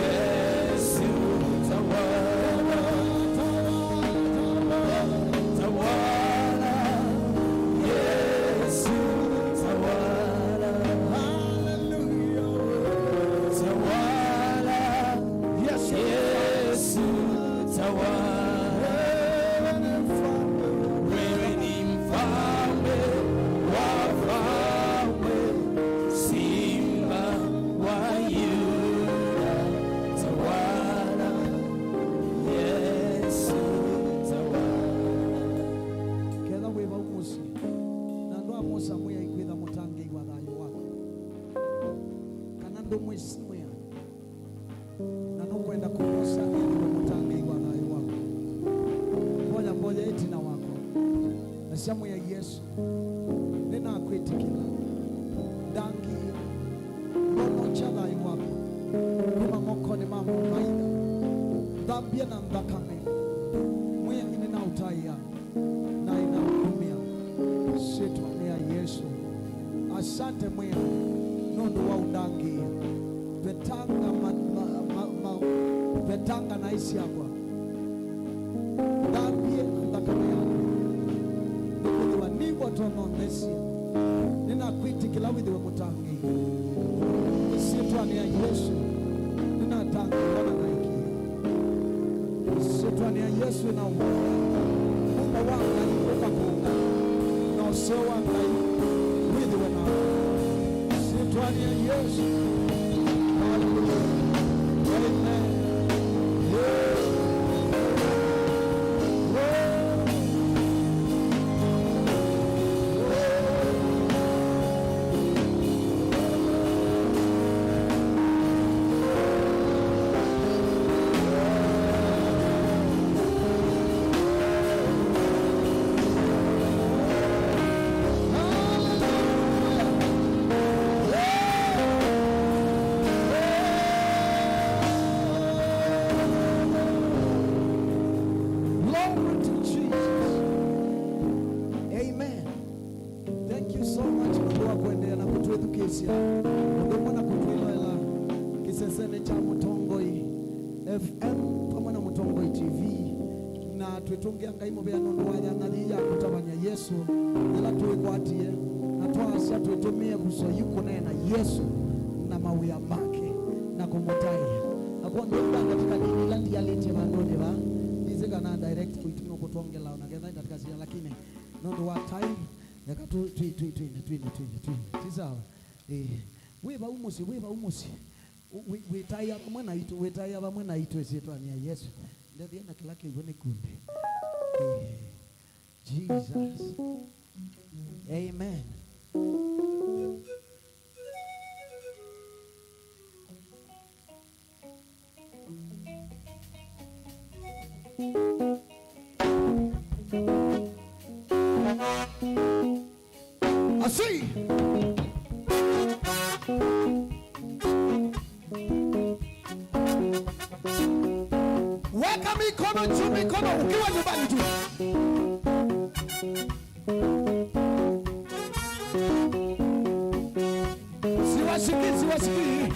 Yesu, tawala. Tawala. Yesu, tawala. Hallelujah. Tawala. Yesu, tawala. Wewe ni mfalme wa wafalme, Simba wa Yuda, tawala. Yesu, tawala. Ketha wĩ vau mũsyĩ, na andũ a Musa mwĩai kwĩtha mũtangĩĩi wa thayũ waku, kana ndũmwĩsĩ mwĩai, na nũkwenda kũmwosa ethĩwe mũtangĩĩi wa thayũ waku, voya mboya ĩtina wakwa, na sya mwĩa Yesũ, nĩnakwĩtĩkĩla, ndangĩĩe, mbonokya thayũ wakwa kuma mokonĩ ma mũmaitha, nthambye na nthakame, mwĩai nĩnaũtaĩa na ĩnaũkumya syĩtwanĩ ya Yesũ. Asante Mwĩai nũndũ wa ũndangĩĩe. Vetanga ma, ma, ma, ma, vetanga naĩ syakwa. Nthambye na nthakame yaku. Nĩkwĩthĩwa nĩw'o ũtononthesye. Nĩnakwĩtĩkĩla wĩthĩwe mũtangĩĩi. Ĩsyĩtwanĩ ya Yesũ, nĩnatangĩĩwa na naĩkĩĩa. Ĩsyĩtwanĩ ya Yesũ ĩnaũvoya. Mumo wa Ngai ũkakũũngana, na ũseo wa Ngai wĩthĩwe nawe. Ĩsyĩtwanĩ ya Yesũ. Hallelujah. Amen. Yeah. Glory to Jesus. Amen. Thank you so much nũndũ wa kũendeea na kũtwĩthukĩĩsya, ũndũ ũmwe na kũtwĩloela kĩsesenĩ kya Mũtongoi F M vamwe na Mũtongoi T V. Na twĩtũngĩa Ngai mũvea nũndũ wa yanya yĩĩ ya kũtavany'a Yesũ yĩla twĩkwatie na twaasya twĩtũmĩe vuso yu kũneena Yesũ na mawĩa make na kũmũtaĩa. Na kwondũ ũu ndatĩka nini ila ndialĩtye vandũnĩ vaa, ndisĩ kana director witũ nũkũtwongela ona ketha ndatĩka sila, lakini nũndũ wa time, eka tũ-, twi-, twi-, twine, twine, twine, twine. Ti sawa? Ĩĩ. Wĩ vau mũsyĩ, wĩ vau mũsyĩ. Wĩ-, wĩtaĩa vamwe naitũ, wĩtaĩa vamwe naitũ ĩsyĩtwanĩ ya Yesũ. Ndethĩa na kĩla kĩw'ũ nĩkunde. Ĩĩ. Jesus. Amen. Asi. Weka mikono juu, mikono ukiwa nyumbani juu. Siwasikii, siwasikii.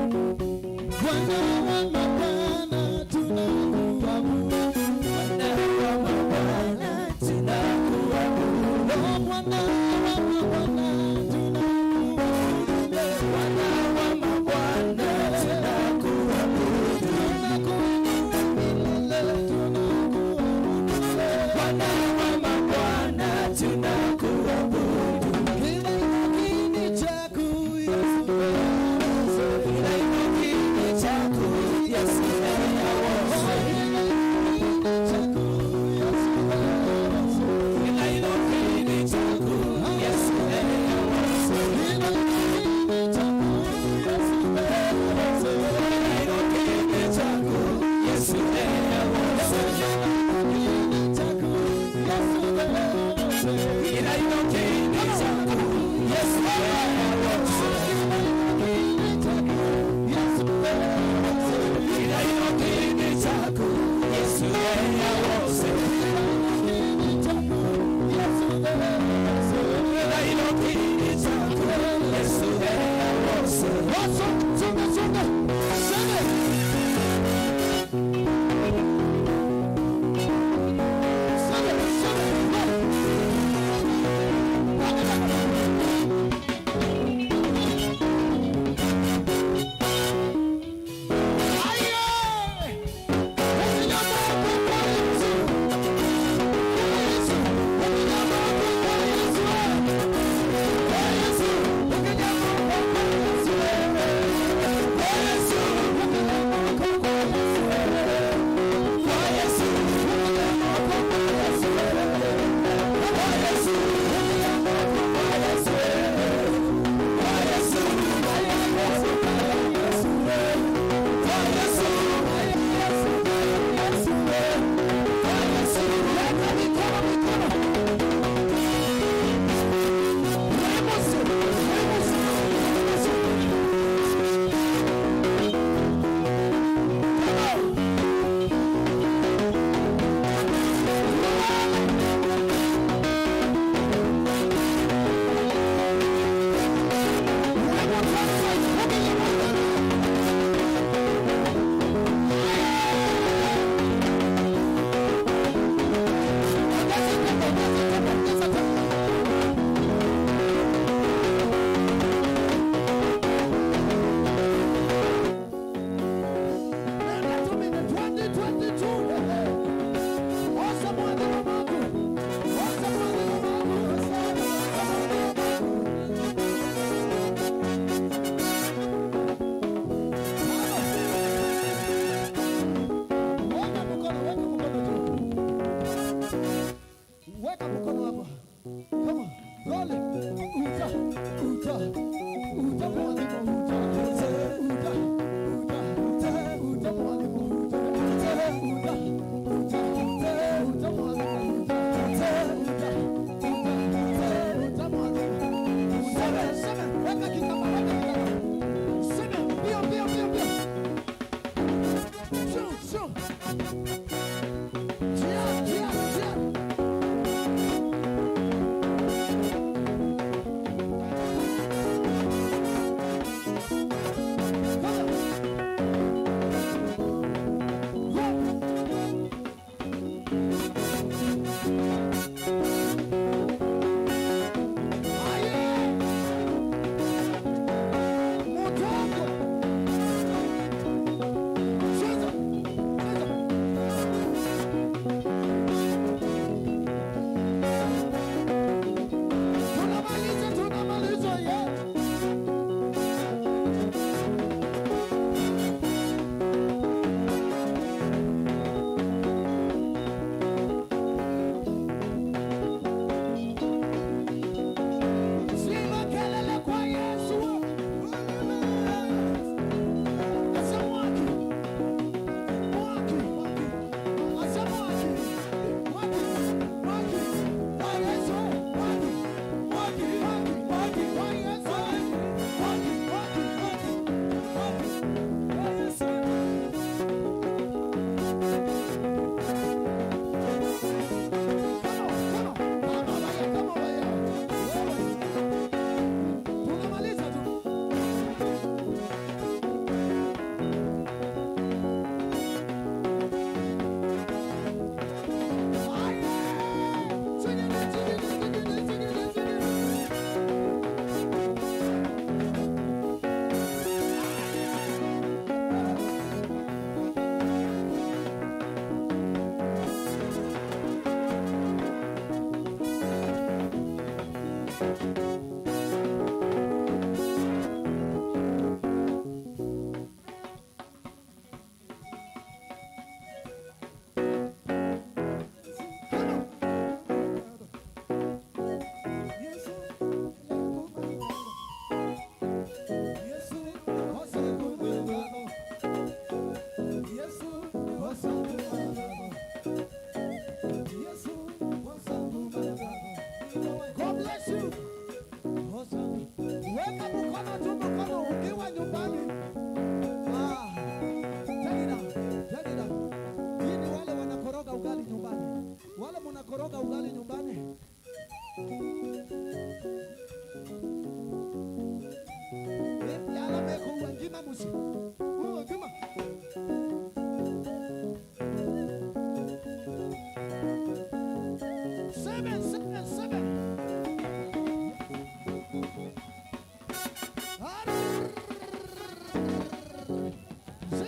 Bwana wa mabwana, tunakuabudu. Bwana wa mabwana, tunakuabudu. Oh, Bwana wa mabwana, tunakuabudu. Bwana wa mabwana, tunakuabudu. Tunakuabudu milele, tunakuabudu. Bwana wa mabwana, tunakuabudu. Kila kinywa cha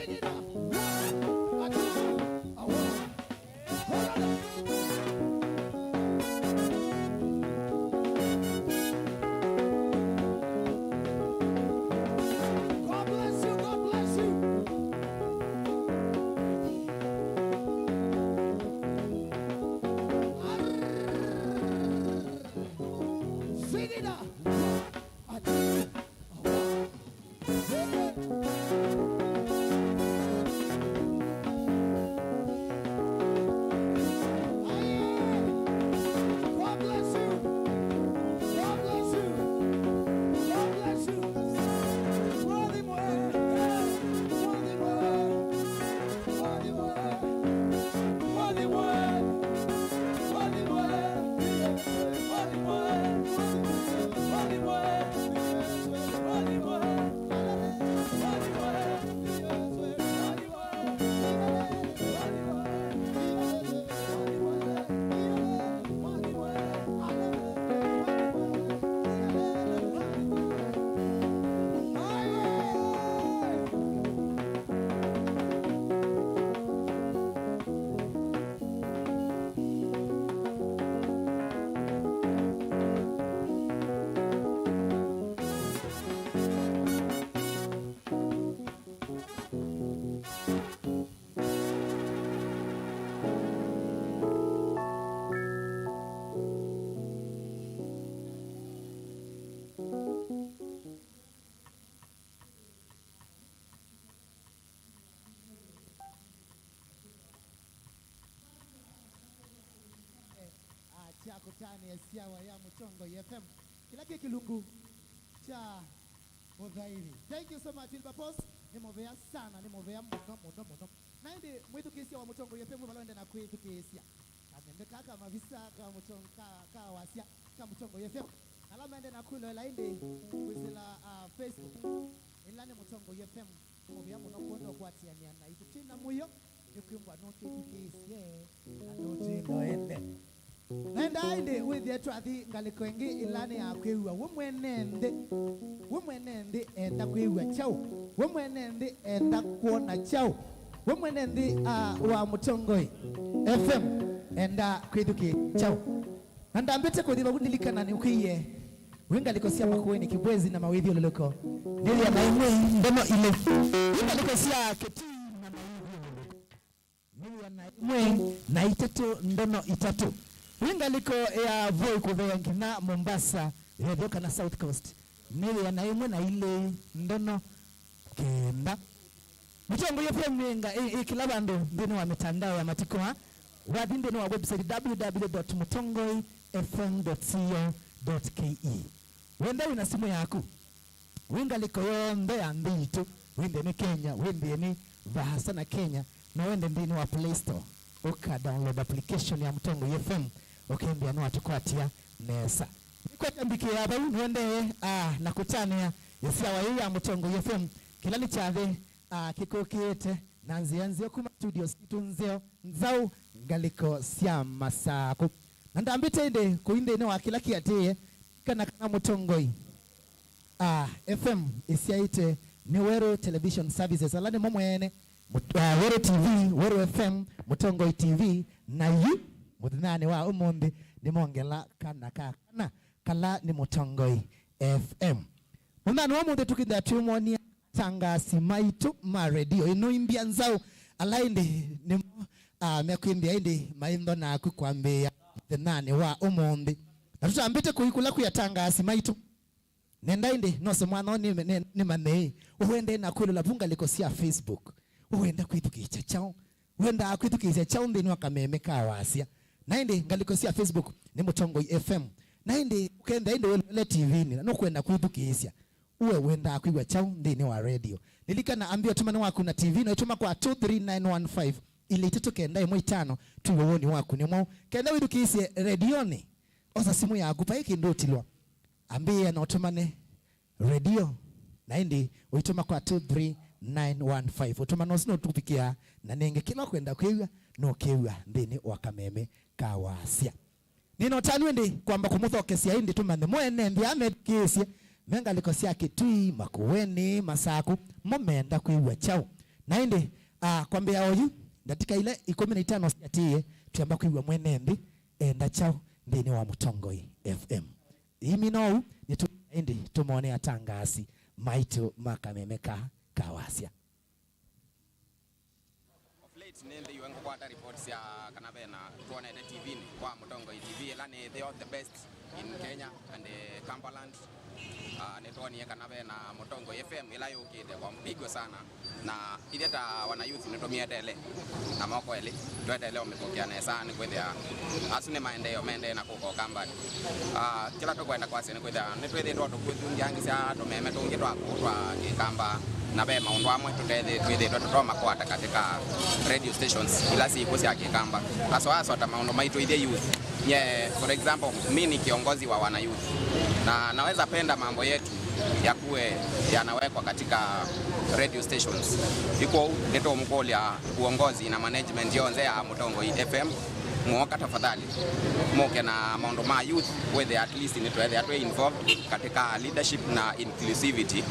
God bless you, God bless you. Sing it out. Ah, kya kũtanĩa syawa ya Mũtongoi F M. Kĩla kĩ kĩlungu kya mũthairi. Thank you so much, Wilberforce. Nĩ mũvea sana, nĩ mũvea mũno, mũno, mũno. Na ĩndĩ mwĩthukĩĩsya wa Mũtongoi F M, vala ũendee na kwĩthukĩĩsya kamembe kaa ka mavisa ka mũtong-, ka, ka wasya ka Mũtongoi F M. Na ala maendee na kwĩloela ĩndĩ kwĩsĩla, ah, Facebook, ĩla nĩ Mũtongoi F M. Nĩ mũvea mũno kwonda ũkwatĩanĩa naitũ. Twĩ na mũyo, nĩ kwĩmbwa nũtwĩthukĩĩsye na nũtwĩloele. Naendaa ĩndĩ wĩthĩe twathi ngalĩko ĩngĩ ĩla nĩ ya kwĩw'a we mwene nthĩ. We mwene nthĩ enda kwĩw'a kyaũ? We mwene nthĩ enda kwona kyaũ? We mwene nthĩ, ah, wa Mũtongoi F M enda kwĩthukĩĩsya kyaũ? Na ndambĩte kũthi vau, ndilikana nĩũkwĩie wĩ ngalĩko sya Makueni, Kibwezi na mawĩthyũlũlũko. Nĩ wĩa na ĩmwe ndono ilĩ. Wĩ ngalĩko sya Kitui na mawĩthyũlũlũko. Nĩ wĩa na ĩmwe na itatũ ndono itatũ. Wĩ ngalĩko ya Voi kũvea nginya Mombasa ya ĩtheo kana South Coast. Nĩ wĩa na ĩmwe na ilĩ ndono kenda. Mũtongoi F M ĩ nga-, ĩ, ĩ kĩla vandũ nthĩnĩ wa mĩtandao ya matukũ aa. Wathi nthĩnĩ wa website w w w dot mutongoi f m dot co dot k e. Wenda wĩ na simũ yaku, wĩ ngalĩko yonthe ya nthĩ yitũ, wĩ nthĩnĩ Kenya, wĩ nthĩnĩ vaasa na Kenya, no wende nthĩnĩ wa Play Store, ũka download application ya Mũtongoi F M, ũkethĩa nĩwatũkwatĩa nesa. Nĩkwete mbikĩĩa vau, nĩwendee, ah, na kũtanĩa ĩsyawa yĩĩ ya Mũtongoi F M, kĩla nĩ kyathĩ, ah, kĩkũkĩĩte na nzĩa nzeo kuma studio sitũ nzeo nzaũ, ngalĩko sya Masakũ. Na ndambĩte ĩndĩ kũi nthĩnĩ wa kĩla kĩatĩĩe, kana kana Mũtongoi, ah, F M ĩsyaĩte nĩ Weru Television Services, ala nĩmo mwene Mut-, ah, Weru T V, Weru F M, Mũtongoi T V, na yu mũthenyanĩ wa ũmũnthĩ nĩmongela kana ka kana kala nĩ Mũtongoi F M. Mũthenyanĩ wa ũmũnthĩ tũkĩthĩa twĩmwonia atangaasi maitũ ma redio ĩno imbya nzaũ, ala ĩndĩ nĩmo, ah, mekwĩmbĩa ĩndĩ maitho naku kwambĩĩa mũthenyanĩ wa ũmũnthĩ. Na tũtambĩte kũi kũla kwĩ atangaasi maitũ. Nenda ĩndĩ nose mwana ũũ nĩ, nĩ, nĩmanye ĩ, ũendee na kwĩlola vu ngalĩko sya Facebook. Ũenda kwĩthukĩĩsya kyaũ? Wendaa kwĩthukĩĩsya kyaũ nthĩnĩ wa kameme ka wasya? Na ĩndĩ ngalĩko sya Facebook nĩ Mũtongoi F M. Na ĩndĩ ũkenda ĩndĩ wĩloele T V-nĩ, na nũkwenda kwĩthukĩĩsya. Uwe wendaa kwĩw'a kyaũ nthĩnĩ wa redio? Lilikana, ambĩa ũtũmane waku na T V na ũitũma kwa two three nine one five, ilĩ itatũ kenda ĩmwe itano, twĩw'e woni waku nĩ mwaũ. Kenda wĩthukĩĩsye redionĩ, osa simũ yaku, vai kĩndũ ũtilwa. Ambĩĩa na ũtũmane redio, na ĩndĩ ũitũma kwa two three nine one five. Ũtũmano ũsu nũtũvikĩaa, na nenge kĩla ũkwenda kwĩw'a, nũkĩw'a nthĩnĩ wa kameme ka wasya. Nĩ na ũtanu ĩndĩ kwamba kũmũthokesya ĩndĩ tũmanye mo ene nthĩ aa methukĩĩsye me ngalĩko sya Kitui, Makueni, Masakũ, mo meenda kwĩw'a kyaũ? Na ĩndĩ, ah, kwambĩa oyu, ndatĩka ila ikũmi na itano syatiie, twĩamba kwĩw'a mwene nthĩ enda kyaũ nthĩnĩ wa Mũtongoi F M. Imina ũu, nĩtũ ĩndĩ tũmone atangaasi maitũ ma kameme ka ka wasya. Of late, nĩnthĩiwe ngũkwata reports sya kana vena twonete T V-nĩ kwa Mũtongoi T V, ĩla nĩ the, the best in Kenya and, eh, Cumberland. Ah, nĩtwonie kana vena Mũtongoi F M ĩla yũkĩte kwa mpigo sana, na ithyĩ ta wana youth nĩtũmĩetele na moko elĩ, tweteele ũmĩpokea nesa, nĩkwĩthĩa asu nĩ maendeeo mendee na kũka Ũkambanĩ. Ah, kĩla tũkwenda kwasya nĩkwĩthĩa nĩtwĩthĩĩtwe tũkĩthungiangĩsya tũmeme tũngĩ twa kũũ twa Kĩkamba, na ve maũndũ amwe tũtethĩ-, twĩthĩĩtwe tũtomakwata katika radio stations ila syĩkw'o sya Kĩkamba. Aswa aswa ta maũndũ maitũ ithyĩ youth. Nye, for example, mi ni kiongozi wa wana youth, na naweza penda mambo yetu yakuwe yanawekwa katika radio stations. Iko nĩtũmũkũlya uongozi na management yonthe ya Mũtongoi F M, mwoka tafadhali, mũke na maũndũ ma youth, wĩthĩa at least nĩtwethĩa twĩ involved katika leadership na inclusivity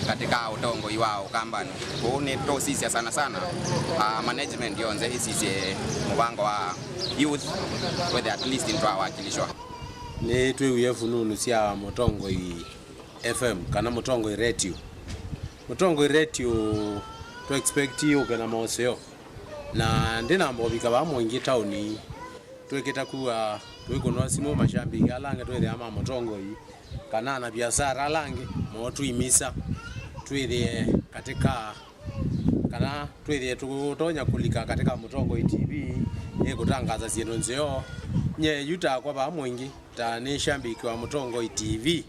katika ũtongoi wa Ũkambanĩ. Kũu nĩtũsisya sana sana, ah, management yonthe ĩsisye mũvango wa youth, wĩthĩa at least nĩtwawakilishwa. Nĩtwĩwie fununu sya Mũtongoi F M kana Mũtongoi Radio. Mũtongoi Radio tũ expect yũke na moseo, na ndĩnamba ũvika vaa mũingĩ taoni, twĩkĩta kuwa tũikũnwa simũ mashambiki ala angĩ twĩthĩa ma Mũtongoi, kana ana biashara ala angĩ, moo tũimisa twĩthĩe katika kana twĩthĩe tũtonya kũlika katika Mũtongoi T V ĩkũtangaza syĩndũ nzeo. Nye yu takwa vaa mũingĩ, ta nĩ shambiki wa Mũtongoi T V,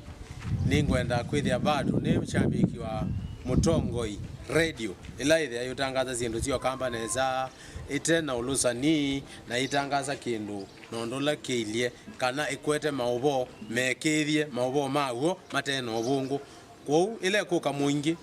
nĩngwenda kwĩthĩa vandũ nĩ shambiki wa Mũtongoi Radio, ĩla ĩthĩa yũtangaza syĩndũ sya Ũkamba nesa, ĩte na ũlũsani, na ĩtangaza kĩndũ na ũndũ ũla kĩilye, kana ĩkwete maũvoo mekĩĩthye, maũvoo ma w'o mate na ũvũngũ. Kwoou ĩla ĩkũka mũingĩ,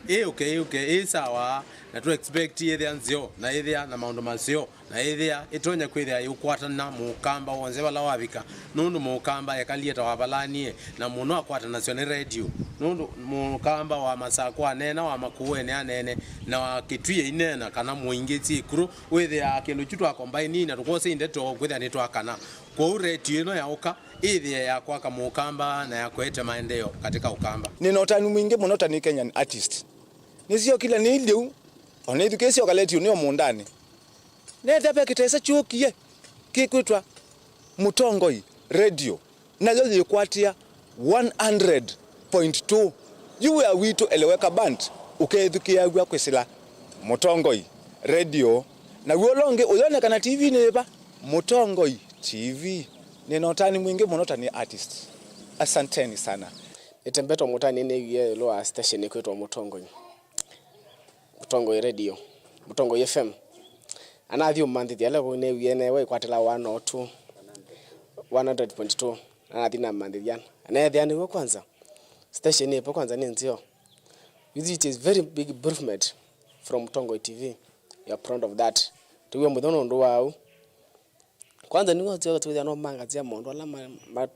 ĩũke, ĩũke ĩ sawa, na tũ expect yĩthĩa nzeo, na yĩthĩa na maũndũ maseo, na yĩthĩa ĩtonya kwĩthĩa yĩũkwatana Mũkamba w'onthe vala wavika, nũndũ Mũkamba ekalie ta wavalanie, na mũno akwatanasya nĩ radio, nũndũ Mũkamba wa Masakũ aneena, wa Makueni aneene, na wa Kĩtui aineena, kana mũingĩ syĩ ĩkũlũ, wĩthĩaa kĩndũ kyu twa combine na tũkwosa ndeto kwĩthĩa nĩtwakana. Kwoou radio ĩno yaũka, ĩthĩe ya kwaka Mũkamba na ya kũete maendeeo katika Ũkamba. Nĩ na ũtanu mwingĩ mũno ta nĩ Kenyan artist. Nĩsyokile nĩ lĩu, o na ithukĩĩsya ũkaleti ũnĩ o mũũndanĩ. Neethĩa ve kĩtesa kyũkie kĩkwĩtwa Mũtongoi Radio, nayo yĩkwatĩa one hundred point two. Yu wĩa witũ Eleweka Band ũkethukĩĩaw'a kwĩsĩla Mũtongoi Radio, naw'o ũla ũngĩ ũyonekana T V-nĩ yĩva? Mũtongoi T V. Nĩ na ũtanu mwingĩ mũno ta nĩ artist. Asanteni sana. Nĩtembetwe mũtaanĩ nĩwie ĩũlũ wa station ĩkwĩtwa Mũtongoi, Mũtongoi Radio, Mũtongoi F M. Anathi ũmanthĩthya ala kũu nĩwie newe ĩkwatĩla one oh two, one hundred point two. Anathi namanthĩthya. Aneethĩa nĩw'o kwanza. Station ĩpo kwanza nĩ nzeo. Which is very big improvement from Mũtongoi T V. We are proud of that. Tũw'e mũthyo nũndũ wa ũu. Kwanza nĩw'o tũthĩa no mangazia maũndũ ala ma, ma,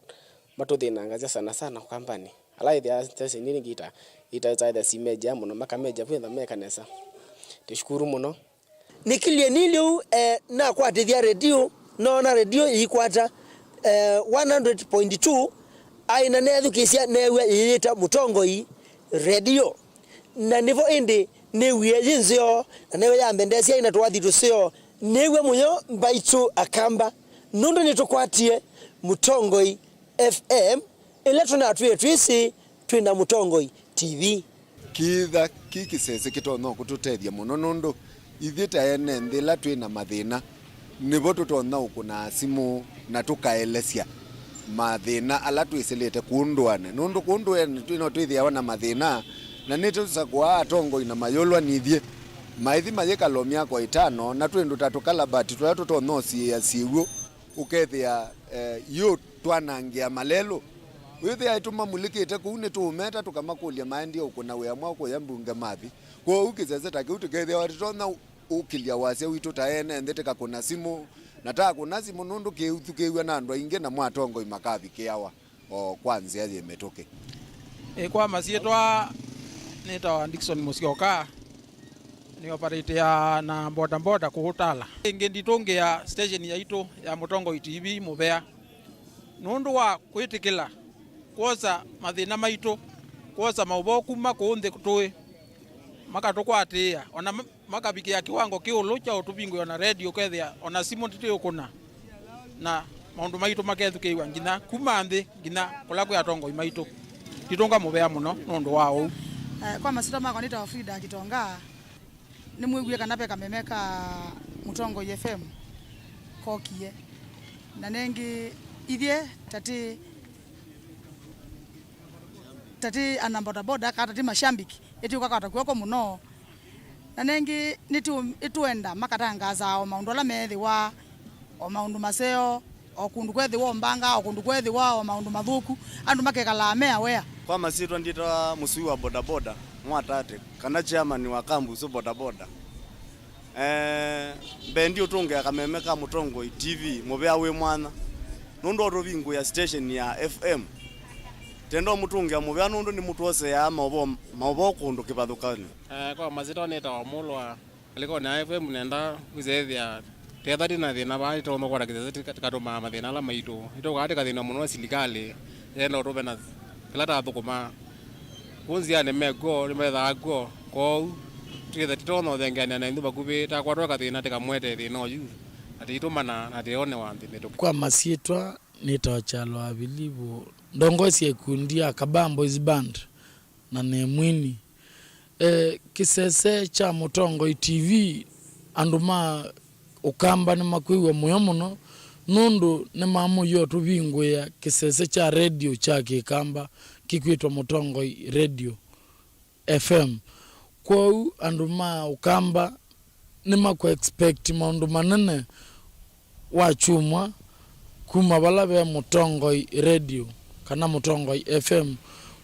matũthĩnangazia sana sana Ũkambanĩ. Ala ĩthĩa station nĩ ngita, ita either simejea mũno, makamejea kwĩtha meka nesa. Tũshukuru mũno. Nĩkĩlye nĩ lĩu, eh, nakwatĩthya redio, noona redio ĩikwata, eh, one hundred point two, aĩ na neethukĩĩsya neew'a ĩyĩta Mũtongoi Radio. Na nĩvo ĩndĩ nĩwie yĩ nzeo, na nĩyo yambendeesya ĩna tũwathi tũseo. Nĩw'e mũyo mbaitũ Akamba, nũndũ nĩtũkwatie Mũtongoi F M, ĩla tũnatwĩe twĩsĩ twĩ na Mũtongoi T V. Kĩtha kĩ kĩsese kĩtonya kũtũtethya mũno, nũndũ ithyĩ ta ene nthĩ ĩla twĩ na mathĩna, nĩvo tũtonya ũkũnaa simũ na tũkaelesya mathĩna ala twĩsĩlĩte kũũ ndũanĩ, nũndũ kũũ ndũanĩ twĩ no twĩthĩawa na mathĩna, na nĩtũsakũaa atongoi na mayũlwa nithyĩ. Maithi mayĩkala o myaka ĩtano, na twĩndũ ta tũkalabati tũla tũtonya ũsiĩĩa syĩw'ũ, ũkethĩa, eh, yĩũtwanangĩa malelũ. Wĩthĩa tũmamulĩkĩte kũu, nĩtũũmeta tũkamakũlya maendie ũkũna wĩa mwaũ kũya mbunge mathi. Kwoou kĩsese ta kĩu tũkethĩawa tũtonya ũkĩlya wasya witũ ta ene nthĩ tũkakũna simũ, na takũna simũ nũndũ kĩũthukĩĩw'a na andũ aingĩ, namo atongoi makavikĩawa o kwa nzĩa yĩ mĩtũkĩ. Ĩ, kwa masyĩtwa nĩtawa Dickson Mũsyoka. Nĩ operate ya na boda boda kũũ Tala. Ĩngĩ nditũngĩa station yaitũ ya Mũtongoi T V mũvea nũndũ wa kwĩtĩkĩla kwosa mathĩna maitũ, kwosa maũvoo kuma kũũ nthĩ tũĩ, makatũkwatĩĩa, ona ma- makavikĩa kĩwango kĩũlũ kya ũtũvingũĩa ona redio, ũkethĩa ona simũ nditĩũkũna, na maũndũ maitũ makethukĩĩw'a nginya kuma nthĩ nginya kũla kwĩ atongoi maitũ. Nditũnga mũvea mũno nũndũ wa ũu. Eh, kwa masyĩtwa makwa nĩtawa Frida Kitonga. Nĩmwĩwie kana ve kameme ka Mũtongoi F M kokie. Na nengĩ ithyĩ tatĩ tatĩ ana bodaboda kana tatĩ mashambiki, ĩtĩũkakwata kw'oko mũno. Na nengĩ nĩtũ- nĩtũenda makatangasaa o maũndũ ala meethĩwa, o maũndũ maseo, o kũndũ kwethĩwa o mbanga, o kũndũ kwethĩwa o maũndũ mathũku, andũ makekalaa me aware. Kwa masyĩtwa nditawa mũsui wa bodaboda, mwatate, kana chairman wa kambu ũsu bodaboda. Eh, mbee ndiũtũngĩa kameme ka Mũtongoi T V mũvea wĩ mwanya, nũndũ ũtũvingũĩa station ya F M. Tenda ũmũtũngĩa mũvea nũndũ nĩmũtwoseaa maũvoo, maũvoo kũndũ kĩvathũkany'o. Eh, kwa masyĩtwa nĩtawa Mũlwa. Ngalĩkonĩ ya F M nenda kwĩsethĩa tetha ndĩ na thĩna vaa, nĩtũũmba kwata kĩsese tĩka- tĩkatũmaa mathĩna ala maitũ. Nĩtũkaa tĩkathĩnwa mũno na silikalĩ, yenda ũtũve na kĩla tathũkũmaa. Kũu nzĩanĩ me kw'o, nĩmethaa kw'o, kwoou twĩthe tĩtonya ũthengeanĩa na ĩnthĩ vakuvĩ, takwatwa kathĩna tĩkamũetee thĩna ũyu, na tĩitũmana na tĩonewa nthĩ mĩtũkĩ. Kwa masyĩtwa nĩtawa Kyalo wa Vilivu, ndongoesye ĩkundi ya Kabaa Boys Band na nĩ mwini. E, kĩsese kya Mũtongoi T V, andũ ma Ũkamba nĩmakwĩw'a mũyo mũno nũndũ nĩmamũie ũtũvingũĩa kĩsese kya redio kya Kĩkamba kĩkwĩtwa Mũtongoi Radio F M. Kwoou andũ ma Ũkamba nĩmakũ expect maũndũ manene wakyumwa kuma vala ve Mũtongoi Radio kana Mũtongoi F M.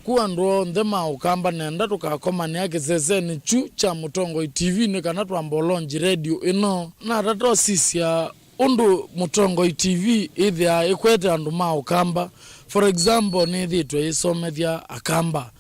Ku andũ onthe ma Ũkamba nenda tũkakomanĩa kĩsesenĩ kyu kya Mũtongoi T V nĩ kana twamba ũlonji radio ĩno. Natata ũsisya ũndũ Mũtongoi T V ĩthĩaa ĩkwete andũ ma Ũkamba. For example, nĩĩthĩĩtwe ĩsomethya Akamba,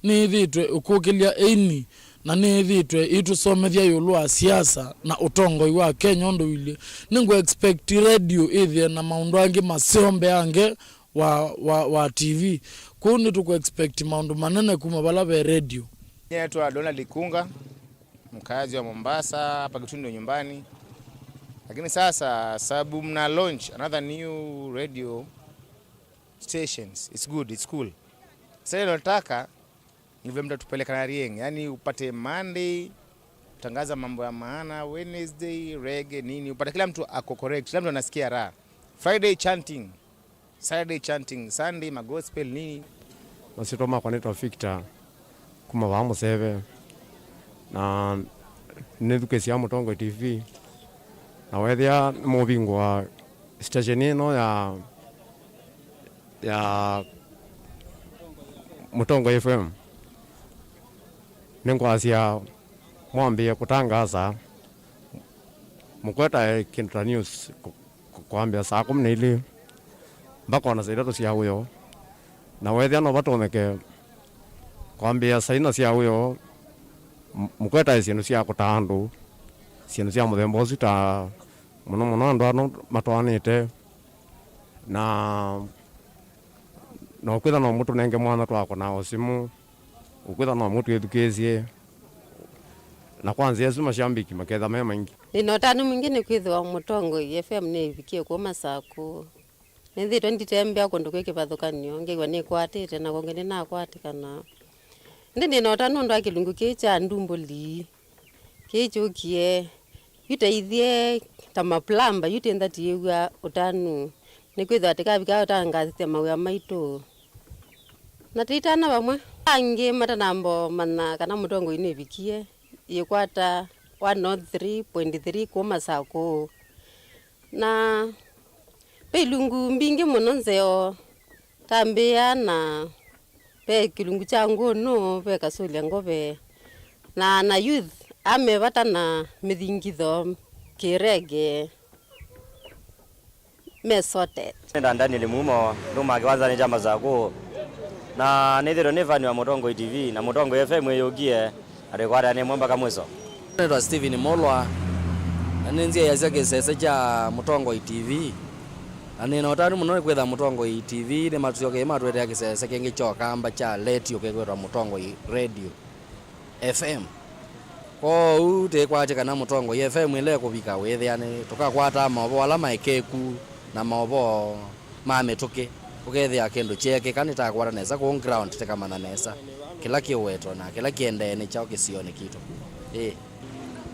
nĩĩthĩĩtwe ĩkũkĩlya aini, na nĩĩthĩĩtwe ĩtũsomethya ĩũlũ wa siasa na ũtongoi wa Kenya ũndũ ũilyĩ. Nĩngũ expect radio ĩthĩe na maũndũ angĩ maseo mbeange wa, wa, wa T V. Kwoou nĩtũkũ expect maũndũ manene kuma vala ve radio. Naitwa Donald Ikunga, mkazi wa Mombasa, hapa Kitui ndio nyumbani. Lakini sasa sababu mna launch another new radio stations, it's good, it's cool. Sasa ile nataka ni vile mtatupeleka na Rieng, yani upate Monday tangaza mambo ya maana, Wednesday reggae nini, upate kila mtu ako correct, kila mtu anasikia raha. Friday chanting, Saturday chanting, Sunday magospel nini. Masyĩtwa makwa nĩtawa Victor kuma vaa Mũseve, na nĩthukĩĩsya Mũtongoi T V, na wethĩa nĩmũvingũa station ĩno ya ya Mũtongoi F M, nĩngwasya mwambĩĩe kũtangaasa, mũkwetae kĩndũ ta news kũ- kũ- kwambĩa saa kũmi na ilĩ mpaka ona saa itatũ sya wĩoo, na wethĩa no vatonyeke kwambĩĩa saa ina sya wĩoo, m- mũkwetae syĩndũ sya kũtaa andũ, syĩndũ sya mũthemba ũsu ta mũno mũno andũ ano matwaanĩte, na na ũkwĩtha no mũtũnenge mwanya twakũna o simũ, ũkwĩtha no mũtwĩthukĩĩsye, na kwa nzĩa ĩsu mashambiki maketha me maingĩ. Nĩ na ũtanu mwingĩ nĩ kwĩthĩwa Mũtongoi F M nĩĩvikie kũu Masakũ. Nĩnthĩtwe nditembea kũndũ kwĩ kĩvathũkany'o, ngew'a nĩkwatĩte, na kũngĩ nĩnakwatĩkana. Ĩndĩ ndĩ na ũtanu nũndũ wa kĩlungu kĩĩ kya ndumbũli kĩĩ kyũkie, yu teithye ta maplamba, yu tĩnthatĩĩw'a ũtanu, nĩkwĩthĩwa tĩkavika ũtangathĩthya mawĩa maitũ na tĩitana vamwe. Angĩ matanamba ũmanya kana Mũtongoi nĩvikie, yĩkwata one oh three point three kũu Masakũ. Na ve ilungu mbingĩ mũno nzeo, tambĩĩa na ve kĩlungu kya ngũnũ, ve kasũlya ngove, na na youth amevata na mĩthingitho kĩrege me sorted. Nĩta Daniel Mumo, nduma kĩwanzanĩ kya Masakũ, na nĩthĩtwe nĩ fani wa Mũtongoi T V na Mũtongoi F M ĩyũkie, na twĩkwatane ĩmwe mpaka mwiso. Nĩtawa Stephen Molwa, na nĩnzyaĩasya kĩsese kya Mũtongoi T V. Na nĩ na ũtanu mũno nĩ kwĩtha Mũtongoi T V nĩmatũsyokei matũetea kĩsese kĩngĩ kya Ũkamba kya letio kĩkwĩtwa Mũtongoi Radio F M. Kwoou tĩkwatye kana Mũtongoi F M ĩla ĩkũvika wĩthĩa nĩ tũkakwataa maũvoo ala maĩkĩĩku na maũvoo ma mĩtũkĩ, ũkethĩa kĩndũ kyeekĩka nĩtakwata nesa kũu ground tĩkamanya nesa kĩla kĩũwetwa na kĩla kĩendee nĩ kyaũ kĩsionĩ kitũ. Ĩĩ.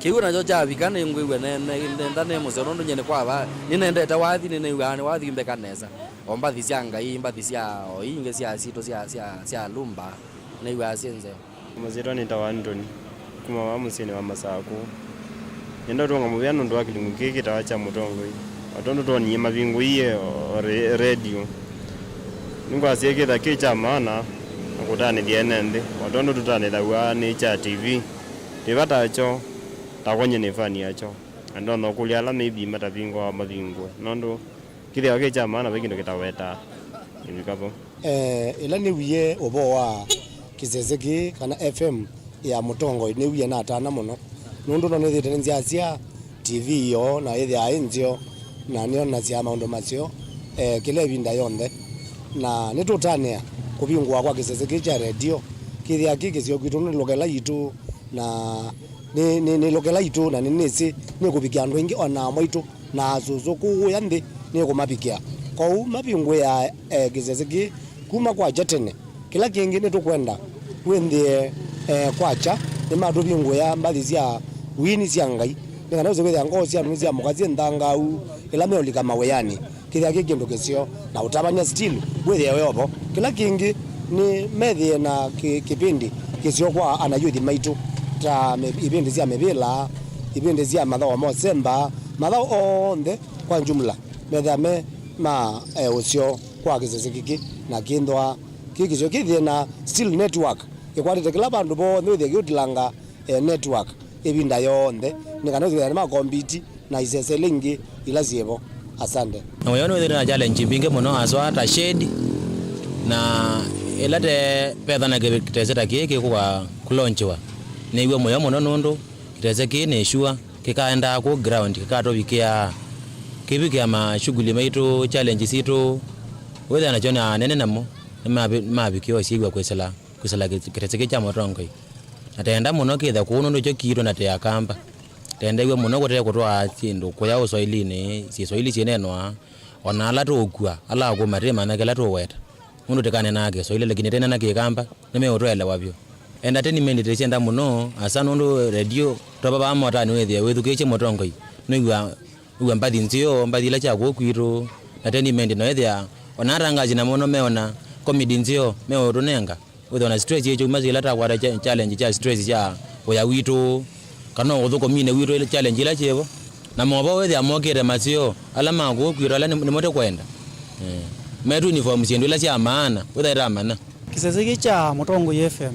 Kĩu nakyo kyavika nĩngwĩw'a ne- ne- nenda nĩ mũseo nũndũ nyie nĩ kwa va nĩnendete wathi, nĩnĩw'aa nĩ wathi mbeka nesa. O mbathi sya Ngai, mbathi sya o ingĩ sya sitũ sya, sya, sya lumba, nĩw'aa syĩ nzeo. Masyĩtwa nĩtawa Anthony, kuma vaa mũsyĩnĩ wa Masakũ. Nĩenda ũtũnga mũvea nũndũ wa kĩlungu kĩĩ kĩtawa kya Mũtongoi, o tondũ twonie mavingũie o re- redio. Nĩngwasya kĩtha kĩ kya maana na kũtanĩthya ene nthĩ, o tondũ tũtanĩthaw'a nĩ kya T V. Nĩ vata kyo, takwa nyie nĩ fani yakyo, na ndonya ũkũlya ala maybe matavingũawa mavingũe, nũndũ kĩthĩawa kĩ kya maana, ve kĩndũ kĩtawetaa kĩvika vo. Eh, ĩla nĩwie ũvoo wa kĩsese kĩĩ kana F M ya Mũtongoi, nĩwie natana mũno, nũndũ no nĩthĩte nĩnzyaasya T V yoo na ĩthĩaa ĩ nzeo, na nĩonasya maũndũ maseo, eh, kĩla ĩvinda yonthe. Na nĩtũtanĩa kũvingũa kwa kĩsese kĩĩ kya redio, kĩthĩa kĩ kĩseo kwitũ, nĩ lũkela yitũ, na nĩ, nĩ, nĩ lũkela yitũ, na nĩnĩsĩ nĩkũvikĩa andũ aingĩ o na amwaitũ na asũsũ kũũya nthĩ nĩkũmavikĩa. Kwoou mavingũĩaa, eh, kĩsese kĩĩ kuma kwakya tene. Kĩla kĩngĩ nĩtũkwenda wĩnthĩe, eh, kwakya nĩmatũvingũĩa mbathi sya wini sya Ngai, nĩ kana ũse kwĩthĩa ngoo sya andũ nĩsyamũka syĩ nthangaau ĩla meũlika mawĩanĩ. Kĩthĩa kĩ kĩndũ kĩseo na ũtavany'a still wĩthĩe wĩ ovo. Kĩla kĩngĩ nĩ methĩe na kĩ- kĩpindi kĩseo kwa anayuthi maitũ, ta mĩ- ivindi sya mĩvĩla, ivindi sya mathaũ ma ũsemba, mathaũ onthe kwa jumla methĩa me ma, eh, ũseo kwa kĩsese kĩkĩ, na kĩnthwa kĩ kĩseo kĩthĩe na still network ĩkwatĩte kĩla vandũ vonthe wĩthĩe kĩũtilanga, eh, network ĩvinda yonthe, nĩ kana wĩthĩe nĩmakombiti na isese ila ingĩ ila syĩ vo. Asante. Na mũyo nĩwĩthĩte na challenge mbingĩ mũno, aswa ta shade, na ĩla te petha na kĩtese ta kĩĩ kĩkũka kũlonchiwa, nĩw'e mũyo mũno nũndũ kĩtese kĩĩ nĩ sure kĩkaendaa kũu ground, kĩkatũvikĩa, kĩvikĩa mashughuli maitũ, challenge sitũ, wĩthĩa nakyo na anene namo nĩmavi- mavikĩwa syĩw'a kwĩsĩla, kwĩsĩla kĩ- kĩtese kĩĩ kya Mũtongoi. Na tenda mũno kĩthe kũu nũndũ kyo kitũ na tĩ Akamba. Tendew'e mũno kũte kũtwaa syĩndũ kũya ũswailinĩ, syĩswaili syĩneenwa, o na ala tũũkua, ala akũũ matĩmanya kĩla tũũweta. Nũndũ tĩkaneenaa Kĩswaili, lakini tĩneena Kĩkamba, nĩmeũtũelewa vyũ. Entertainment tĩsyenda mũno, asa nũndũ redio, twavavaa motanĩ wĩthĩe wĩthukĩĩsye Mũtongoi, nĩw'a, nĩw'a mbathi nzeo, mbathi ila sya kũũ kwitũ, entertainment no ĩthĩa, o na atangazi namo no meona comedy nzeo meũtũnenga. Wĩthĩwa na stress ĩkyauma ĩla takwata cha- challenge kya stress kya wĩa witũ, kana ũthũkũminĩ witũ, ĩla challenge ila syĩvo. Na movoo wĩthĩa mokĩte maseo, ala ma kũũ kwitũ, ala nĩ- nĩmo tũkwenda. Eh. Metũ uniform syĩndũ ila sya maana, wĩthĩa ĩtamanya. Kĩsese kĩ kya Mũtongoi F M,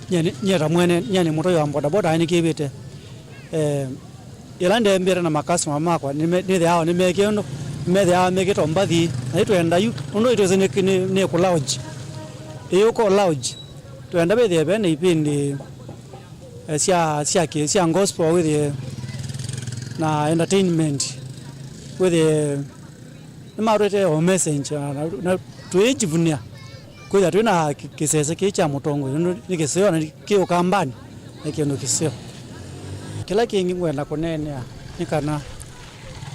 nyie nĩ- nyie ta mwene, nyie nĩ mũtoi wa bodaboda, nĩkĩvĩte. Eh, Yĩla ndembĩte na makasitoma makwa, nĩme- nĩthĩawa nĩmekĩe ũndũ, nĩmethĩawa mekĩte mbathi, na ĩtwenda yu, nũndũ ĩtwĩsĩ nĩ, nĩ, nĩ kũlaunch. Ĩyũka launch, twenda wĩthĩe ve na ipindi, eh, sya, sya, kĩ- sya gospel wĩthĩe na entertainment, wĩthĩe nĩmatwĩte o message, na, na, na twĩĩjivunia kwĩthĩa twĩ na kĩ- kĩsese kĩĩ kya Mũtongoi, nũndũ nĩ kĩseo na kĩ Ũkambanĩ, nĩ kĩndũ kĩseo. Kĩla kĩngĩ ngwenda kũneenea nĩ kana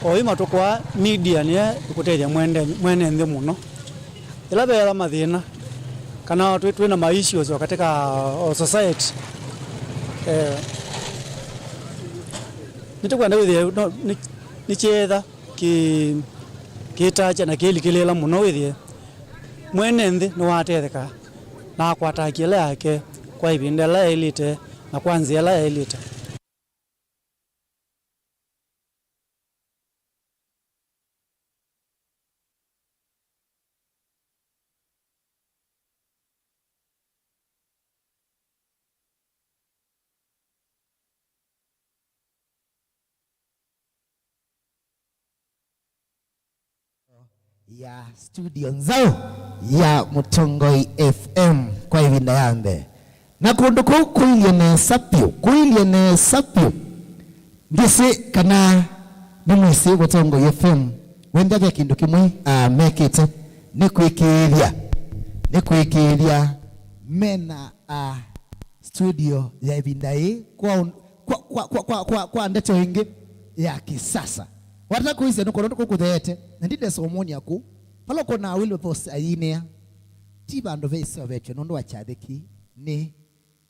oyu matukũ aa media nĩyo ĩkũtethya mwende- mwene nthĩ mũno. Ĩla veethwa mathĩna, kana twĩ, twĩ na ma issues o katika o society, eh, nĩtũkwenda wĩthĩe no- nĩ- nĩkyeetha kĩ- kĩtaakya na kĩlikĩlĩĩla mũno wĩthĩe mwene nthĩ nĩwatetheka na akwata haki ĩla yake kwa ĩvinda ĩla yaĩlĩte na kwa nzĩa ĩla yaĩlĩte. Ya studio nzaũ ya Mũtongoi F M kwa ĩvinda ya mbee. Na kũndũ kũu kũilye nesa vyũ, kũilye nesa vyũ. Ndĩsĩ kana nĩmwĩsĩ Mũtongoi F M, wenda ve kĩndũ kĩmwe, ah, mekĩte, nĩ kwĩkĩĩthya, nĩ kwĩkĩĩthya mena, ah, studio ya ĩvinda yĩĩ kwa, kwa, kwa ndeto ĩngĩ ya kĩsasa. Watata kũisya nũkono kũkũtheete, na ndindesa ũmũnia kũu. Vala ũkonaa Wilberforce ayinĩa, ti vandũ ve iseũvetw'e nũndũ wa kyathĩ kĩĩ, nĩ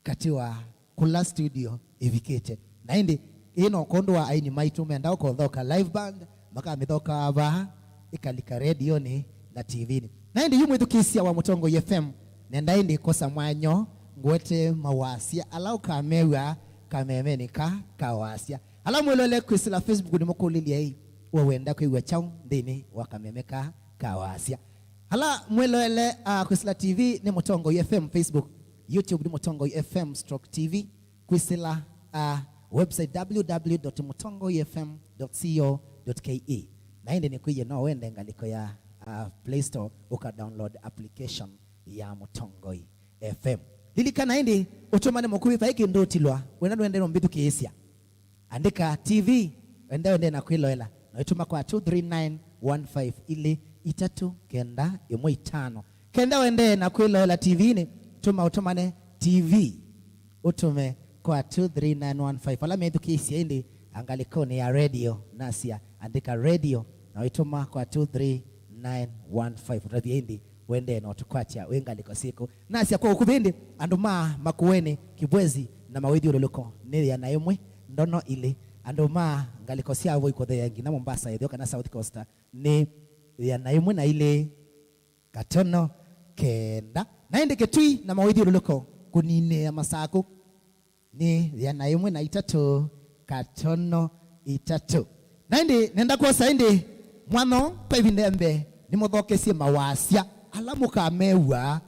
katĩ wa kũla studio ĩvikĩte. Na ĩndĩ, ĩĩ no kwondũ wa aini maitũ menda ũkothoka live band, makamĩthokaa vaa, ĩkalika redionĩ na T V-nĩ. Na ĩndĩ yu mwĩthukĩĩsya wa Mũtongoi F M, nenda ĩndĩ kosa mwanya ngwete mawasya ala ũkamew'a kamemeni ka ka wasya. Ala mwĩloele kwĩsĩla Facebook nĩmũkũlĩlye ĩ, we wenda kwĩw'a kyaũ nthĩnĩ wa kameme ka ka wasya? Ala mwĩloele, ah, kwĩsĩla T V nĩ Mũtongoi F M Facebook, YouTube nĩ Mũtongoi F M stroke T V, kwĩsĩla, ah, website w w w dot mutongoi f m dot co dot k e. Na ĩndĩ nĩkwĩie no wende ngalĩko ya, ah, Play Store ũka download application ya Mũtongoi F M. Lilikana ĩndĩ, ũtũmane mũkuvĩ, vai kĩndũ ũtilwa, wenda nũende ũmbĩthukĩĩsya. Andĩka T V, wenda wende na kwĩloela, na ũitũma kwa two three nine one five, ilĩ itatũ kenda ĩmwe itano. Kenda wende na kwĩloela T V-nĩ, tũma ũtũmane T V, ũtũme kwa two three nine one five. Ala methukĩĩsye ĩndĩ ngalĩkonĩ ya radio, nasya andĩka radio, na ũitũma kwa two three nine one five. Ũtavye ĩndĩ, wendee na ũtũkwatya wĩ ngalĩko syĩkũ? Nasya kwa ũkuvĩ ĩndĩ, andũ ma Makueni, Kibwezi na mawĩthyũlũlũko nĩ ĩana ĩmwe, ndono ilĩ. Andũ ma ngalĩko sya voi kũtheea nginya Mombasa ĩtheo kana South Coast nĩ ĩana ĩmwe na ilĩ, katono kenda. Na ĩndĩ Kitui na mawĩthyũlũlũko kũninĩĩa Masakũ nĩ ĩana ĩmwe na itatũ, katono itatũ. Na ĩndĩ nenda kwosa ĩndĩ mwanya kwa ĩvinda ya mbee nĩmũthokesye mawasya ala mũkamew'a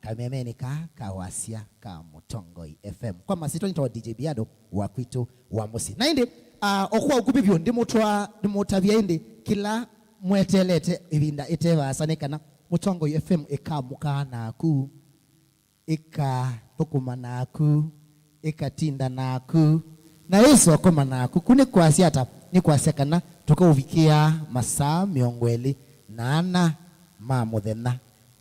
kamemeni ka ka wasya ka Mũtongoi F M. Kwa masyĩtwa nĩtawa D J Biado wa kwitũ wa mũsyĩ. Na ĩndĩ, ah, o kwa ũkuvĩ vyũ ndĩmũtwa-, ndĩmũtavya ĩndĩ kĩla mweteelete ĩvinda ĩte vaasa nĩ kana Mũtongoi F M ĩkamũkaa naku, ĩkathũkũma naku, ĩkatinda naku, na ĩsokoma naku. Ku nĩ kwasya ata? Nĩ kwasya kana tũkaũvikĩa masaa mĩongo ĩlĩ na ana ma mũthenya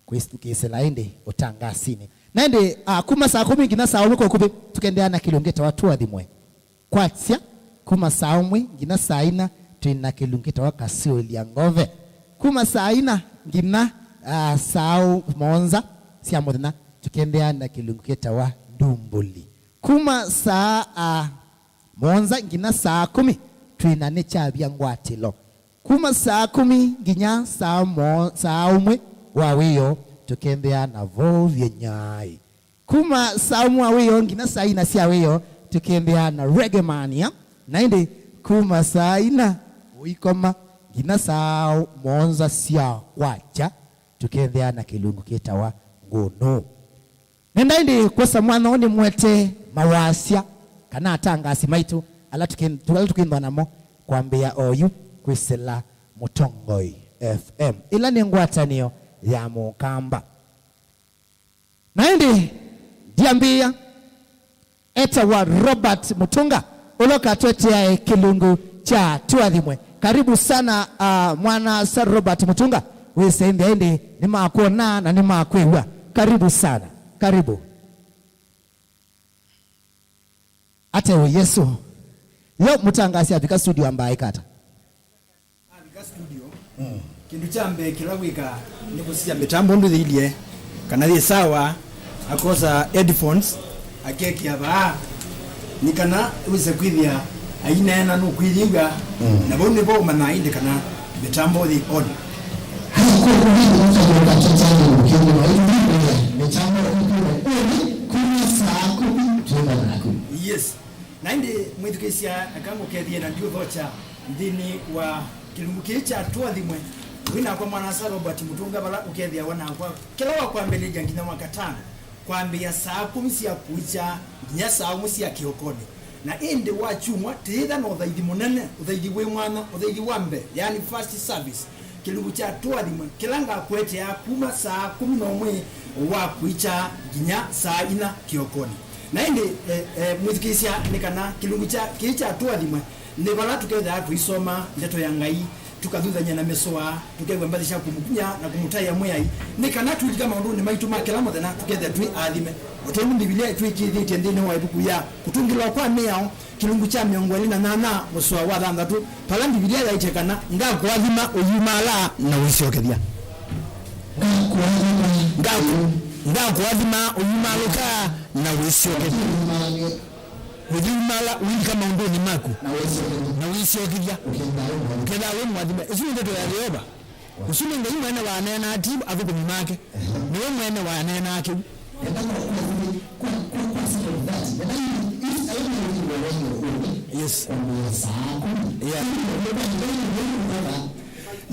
kwĩsĩla ĩndĩ ũtangasinĩ. Na ĩndĩ, ah, kuma saa kũmi nginya saa ũmwe kwa ũkuvĩ, tũkendeea na kĩlungu kĩtawa Tũathimwe. Kwasya, kuma saa ũmwe nginya saa ina, twĩ na kĩlungu kĩtawa Kasĩũlya Ngove. Kuma saa ina nginya, ah, saa ũ-, mũonza sya mũthenya, tũkendeea na kĩlungu kĩtawa Ndumbũli. Kuma saa, ah, mũonza nginya saa kũmi, twĩ na Nĩkyavya Ngwatĩlo. Kuma saa kũmi nginya saa mo-, saa ũmwe wa wĩoo, tũkendeea na Vovye Nyai. Kuma saa ũmwe wa wĩoo nginya saa ina sya wĩoo, tũkendeea na Reggae Mania. Na ĩndĩ kuma saa ina ũikoma nginya saa mũonza sya kwakya, tũkendeea na kĩlungu kĩtawa Ngũnũ. Nenda ĩndĩ kwosa mwanya ũũ nĩmwete mawasya kana atangasi maitũ ala tũkĩ-, ala tũkĩnthwa namo kwambĩĩa oyu kwĩsĩla Mũtongoi F M, ĩla nĩ ngwatanĩo ya Mũkamba. Na ĩndĩ ndiambĩĩa, etawa Robert Mutunga, ũla ũkatweteae kĩlungu kya Tũathimwe. Karibu sana, ah, mwana-a-asa Robert Mutunga. Wĩsĩ nthĩ ĩndĩ nĩmakwona na nĩmakwĩw'a. Karibu sana. Karibu. Ate we Yesu. Yo mũtangaasi avika studio ambaa ĩkata. Avika studio, kĩndũ kya mbee kĩla wĩkaa nĩ kũsisya mĩtambo ũndũ yĩilye, kana yĩ sawa, akosa headphones, akekĩa vaa, nĩ kana wĩse kwĩthĩa aineena nũkwĩyĩw'a, na vau nĩvo ũmanyaa ĩndĩ kana mĩtambo yĩ on. Haya, kwa kũvĩndũka kũtũtangĩĩe kĩndũ, mĩtambo ĩkwĩw'a on kuma saa kũmi twĩmbana naku. Yes. Na ĩndĩ mwĩthukĩĩsya, aka ngũkethye na ndiũthokya nthĩnĩ wa kĩlungu kĩĩ kya Tũathimwe. Wĩ nakwa mwana-a-asa Robert Mutunga, vala ũkethĩawa nakwa kĩla wa kwambĩlĩlya nginya wa katano, kwambĩĩa saa kũmi sya kũikya nginya saa ũmwe sya kĩokonĩ. Na ĩndĩ wa kyumwa, tĩyĩtha na ũthaithi mũnene, ũthaithi wĩ mwanya, ũthaithi wa mbee, yaani first service. Kĩlungu kya Tũathimwe, kĩla ngakũetea kuma saa kũmi na ũmwe wa kwĩkya nginya saa inya kĩokonĩ. Na ĩndĩ, eh, eh, mwĩthukĩĩsya, nĩ kana kĩlungu kya, kĩĩ kya Tũathimwe nĩ vala tũkethĩawa tũisoma ndeto ya Ngai, tũkathuthany'a na mĩsoa, tũkew'a mbathi sya kũmũkumya na kũmũtaĩa Mwĩai, nĩ kana twĩlika maũndũnĩ maitũ ma kĩla mũthenya, tũkethĩa twĩ aathime. O tondũ Mbivilia ĩtwĩkĩĩthĩtye nthĩnĩ wa ĩvuku ya Kũtũngĩlwa kwa Mĩao, kĩlungu kya mĩongo ĩlĩ na nyanya, mũsoa wa thanthatũ, vala Mbivilia yaĩtye kana, "Ngakũathima ũyumaalaa na ũisyokethya." Ngakũathima. Ngaku-, ngakũathima ũyumaalũka na ũisyokethya. Ũyumaalũka. Ũyumala ũilika maũndũnĩ maku. Na ũisyokethya. Na ũisyokethya. Ũkethĩawa wĩ mũathime. Ũkethĩawa wĩ mũathime. Ĩsu nĩ ndeto ya Yeova. Ũsu nĩ Ngai mwene waneenaa, ti athũkũmi make. Nĩwe mwene waneenaa kĩu. Yes.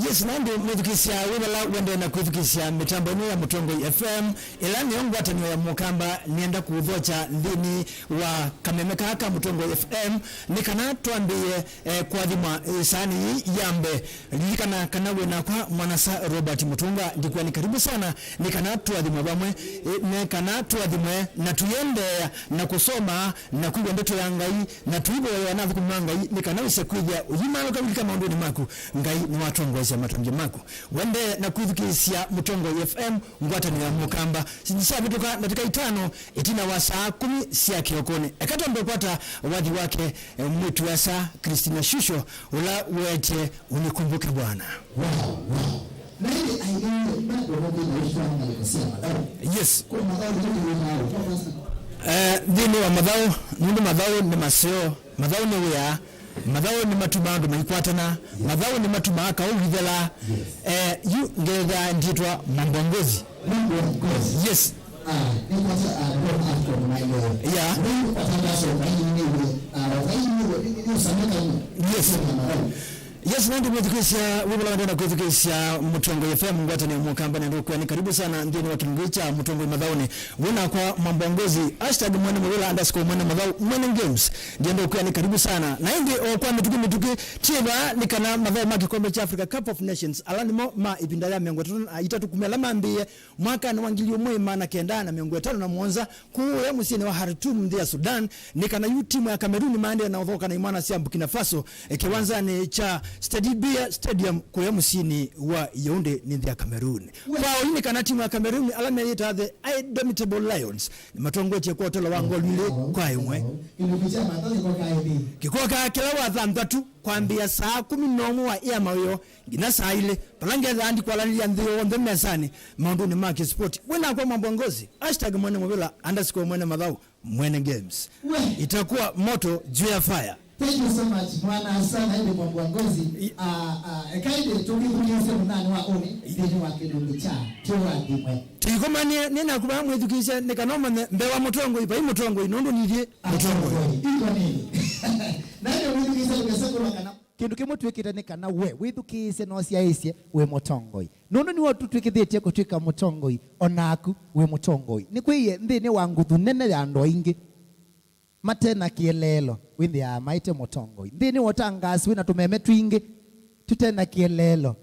Yes, na ĩndĩ mwĩthukĩĩsya wĩ vala wendee na kwĩthukĩĩsya mĩtambo ĩno ya Mũtongoi F M, ĩla nĩyo ngwatanĩo ya Mũkamba, nĩenda kũũthokya nthĩnĩ wa kameme kaa ka Mũtongoi F M, nĩ kana twambĩĩe, eh, kũathimwa, eh, ĩsaanĩ yĩĩ ya mbee. Lilikana kana wĩ nakwa mwanasa Robert Mũtũnga, ndikwĩa nĩ karibu sana, nĩ kana tũathimwe vamwe, eh, nĩ kana tũathimwe na tũiendeea na kũsoma na kwĩw'a ndeto ya Ngai, na tũivoyewa na athũkũmi ma Ngai, nĩ kana wĩse kwĩthĩa ũyumaalũka ũilika maũndũnĩ maku. Ngai nĩwatongoesya matambya maku. Wendee na kwĩthukĩĩsya Mũtongoi F M, ngwatanĩo ya Mũkamba. Syavĩtũka ndatĩka itano ĩtina wa saa kũmi sya kĩokonĩ. Eka twambe kwata wathi wake, eh, mwĩĩtu-a-asa Christina Shusho, ũla weetye, "Unikumbuke Bwana." Wow, wow. Na ĩndĩ aingĩ bado mathĩna ũtwaa ngalĩko sya mathaũ. Yes. Kwa mathaũ nĩ wĩthaa ũtwa pastor? Eh, nthĩnĩ wa mathaũ, nũndũ mathaũ nĩ maseo, mathaũ nĩ wĩa, mathaũ nĩ matumaa andũ maikwatana, mathaũ nĩ matumaa kaũ wĩthela. Yes. Eh, yu ngetha nditwa Mambo Ngozi. Mambo Ngozi. Yes. Ah, nĩkwata, ah, ndio after maeneo. Yeah. Ndio kwa tangazo, maeneo, ah, maeneo, ni, ni usameka ni. Yes. Ni mathaũ. Yes, na ĩndĩ mwĩthukĩĩsya, wĩ vala wendee na kwĩthukĩĩsya Mũtongoi F M, ngwatanĩo Mũkamba, nĩenda kwĩa nĩ karibu sana nthĩnĩ wa kĩlungu kya Mũtongoi Mathaũnĩ. Wĩ nakwa Mwamba Ngozi, hashtag Mwene Mũvĩla underscore Mwene Mathaũ, Mwene Games. Ndienda kwĩa nĩ karibu sana. Na ĩndĩ o kwa mĩtũkĩ mĩtũkĩ, twĩ vaa nĩ kana mathaũ ma kĩkombe kya Africa Cup of Nations, ala nĩmo ma ĩvinda ya mĩongo ĩtatũ na itatũ kuma ĩla mambĩĩe mwakanĩ wa ngili ĩmwe maana kenda na mĩongo ĩtano na mũonza, kũũya mũsyĩnĩ wa Khartoum, nthĩ ya Sudan, nĩ kana yu timu ya Cameroon maendee na ũthoka na imwana sya Burkina Faso, eh, kĩwanzanĩ kya Stade Biya Stadium kũya mũsyĩnĩ wa Yaoundé, nĩ nthĩ ya Cameroon. Kwa ũu nĩ kana timu ya Cameroon, ala meyĩtaa the Indomitable Lions, nĩmatongoetye kwa ũtalo wa ngolu ilĩ kwa ĩmwe. Kĩlungu kya mathaũ kĩkokaa ĩndĩĩ? Kĩkokaa kĩla wa thanthatũ, kwambĩĩa saa kũmi na ũmwe wa ĩa mawĩoo nginya saa ilĩ, vala ngethaa ndikwalanĩlya nthĩ yonthe mesanĩ maũndũnĩ ma kĩspoti. Wĩ nakwa Mwamba Ngozi, hashtag Mwene Mũvĩla underscore Mwene Mathaũ, Mwene Games. We. Itakuwa moto juu ya fire. Thank you so much, mwana sana, ĩndĩ Mwamba Ngozi. I- Ah, ah, eka ĩndĩ tũkĩthukĩĩsye mũnani wa ũnĩ nthĩnĩ wa kĩlungu kya Tũathimwe. Tũikomanie, nĩ naku vaa mwĩthukĩĩsye, nĩ kana ũmanye mbee wa mũtongoi vai mũtongoi, nũndũ nithyĩ mũtongoi. Iko nini? Na ndio mwĩthukĩĩsye tũkesa kũlwa kana Kĩndũ kĩmwe twĩkĩte nĩ kana we wĩthukĩĩsye na ũsyaĩĩsye wĩ mũtongoi. Nũndũ nĩwe ũtũtw'ĩkĩthĩtye kũtw'ĩka mũtongoi, o naku wĩ mũtongoi. Nĩkwĩie nthĩnĩ wa nguthu nene ya andũ aingĩ mate na kĩeleelo, wĩthĩaa maĩte mũtongoi. Nthĩnĩ wa ũtangaasi wĩ na tũmeme twingĩ tũte na kĩeleelo,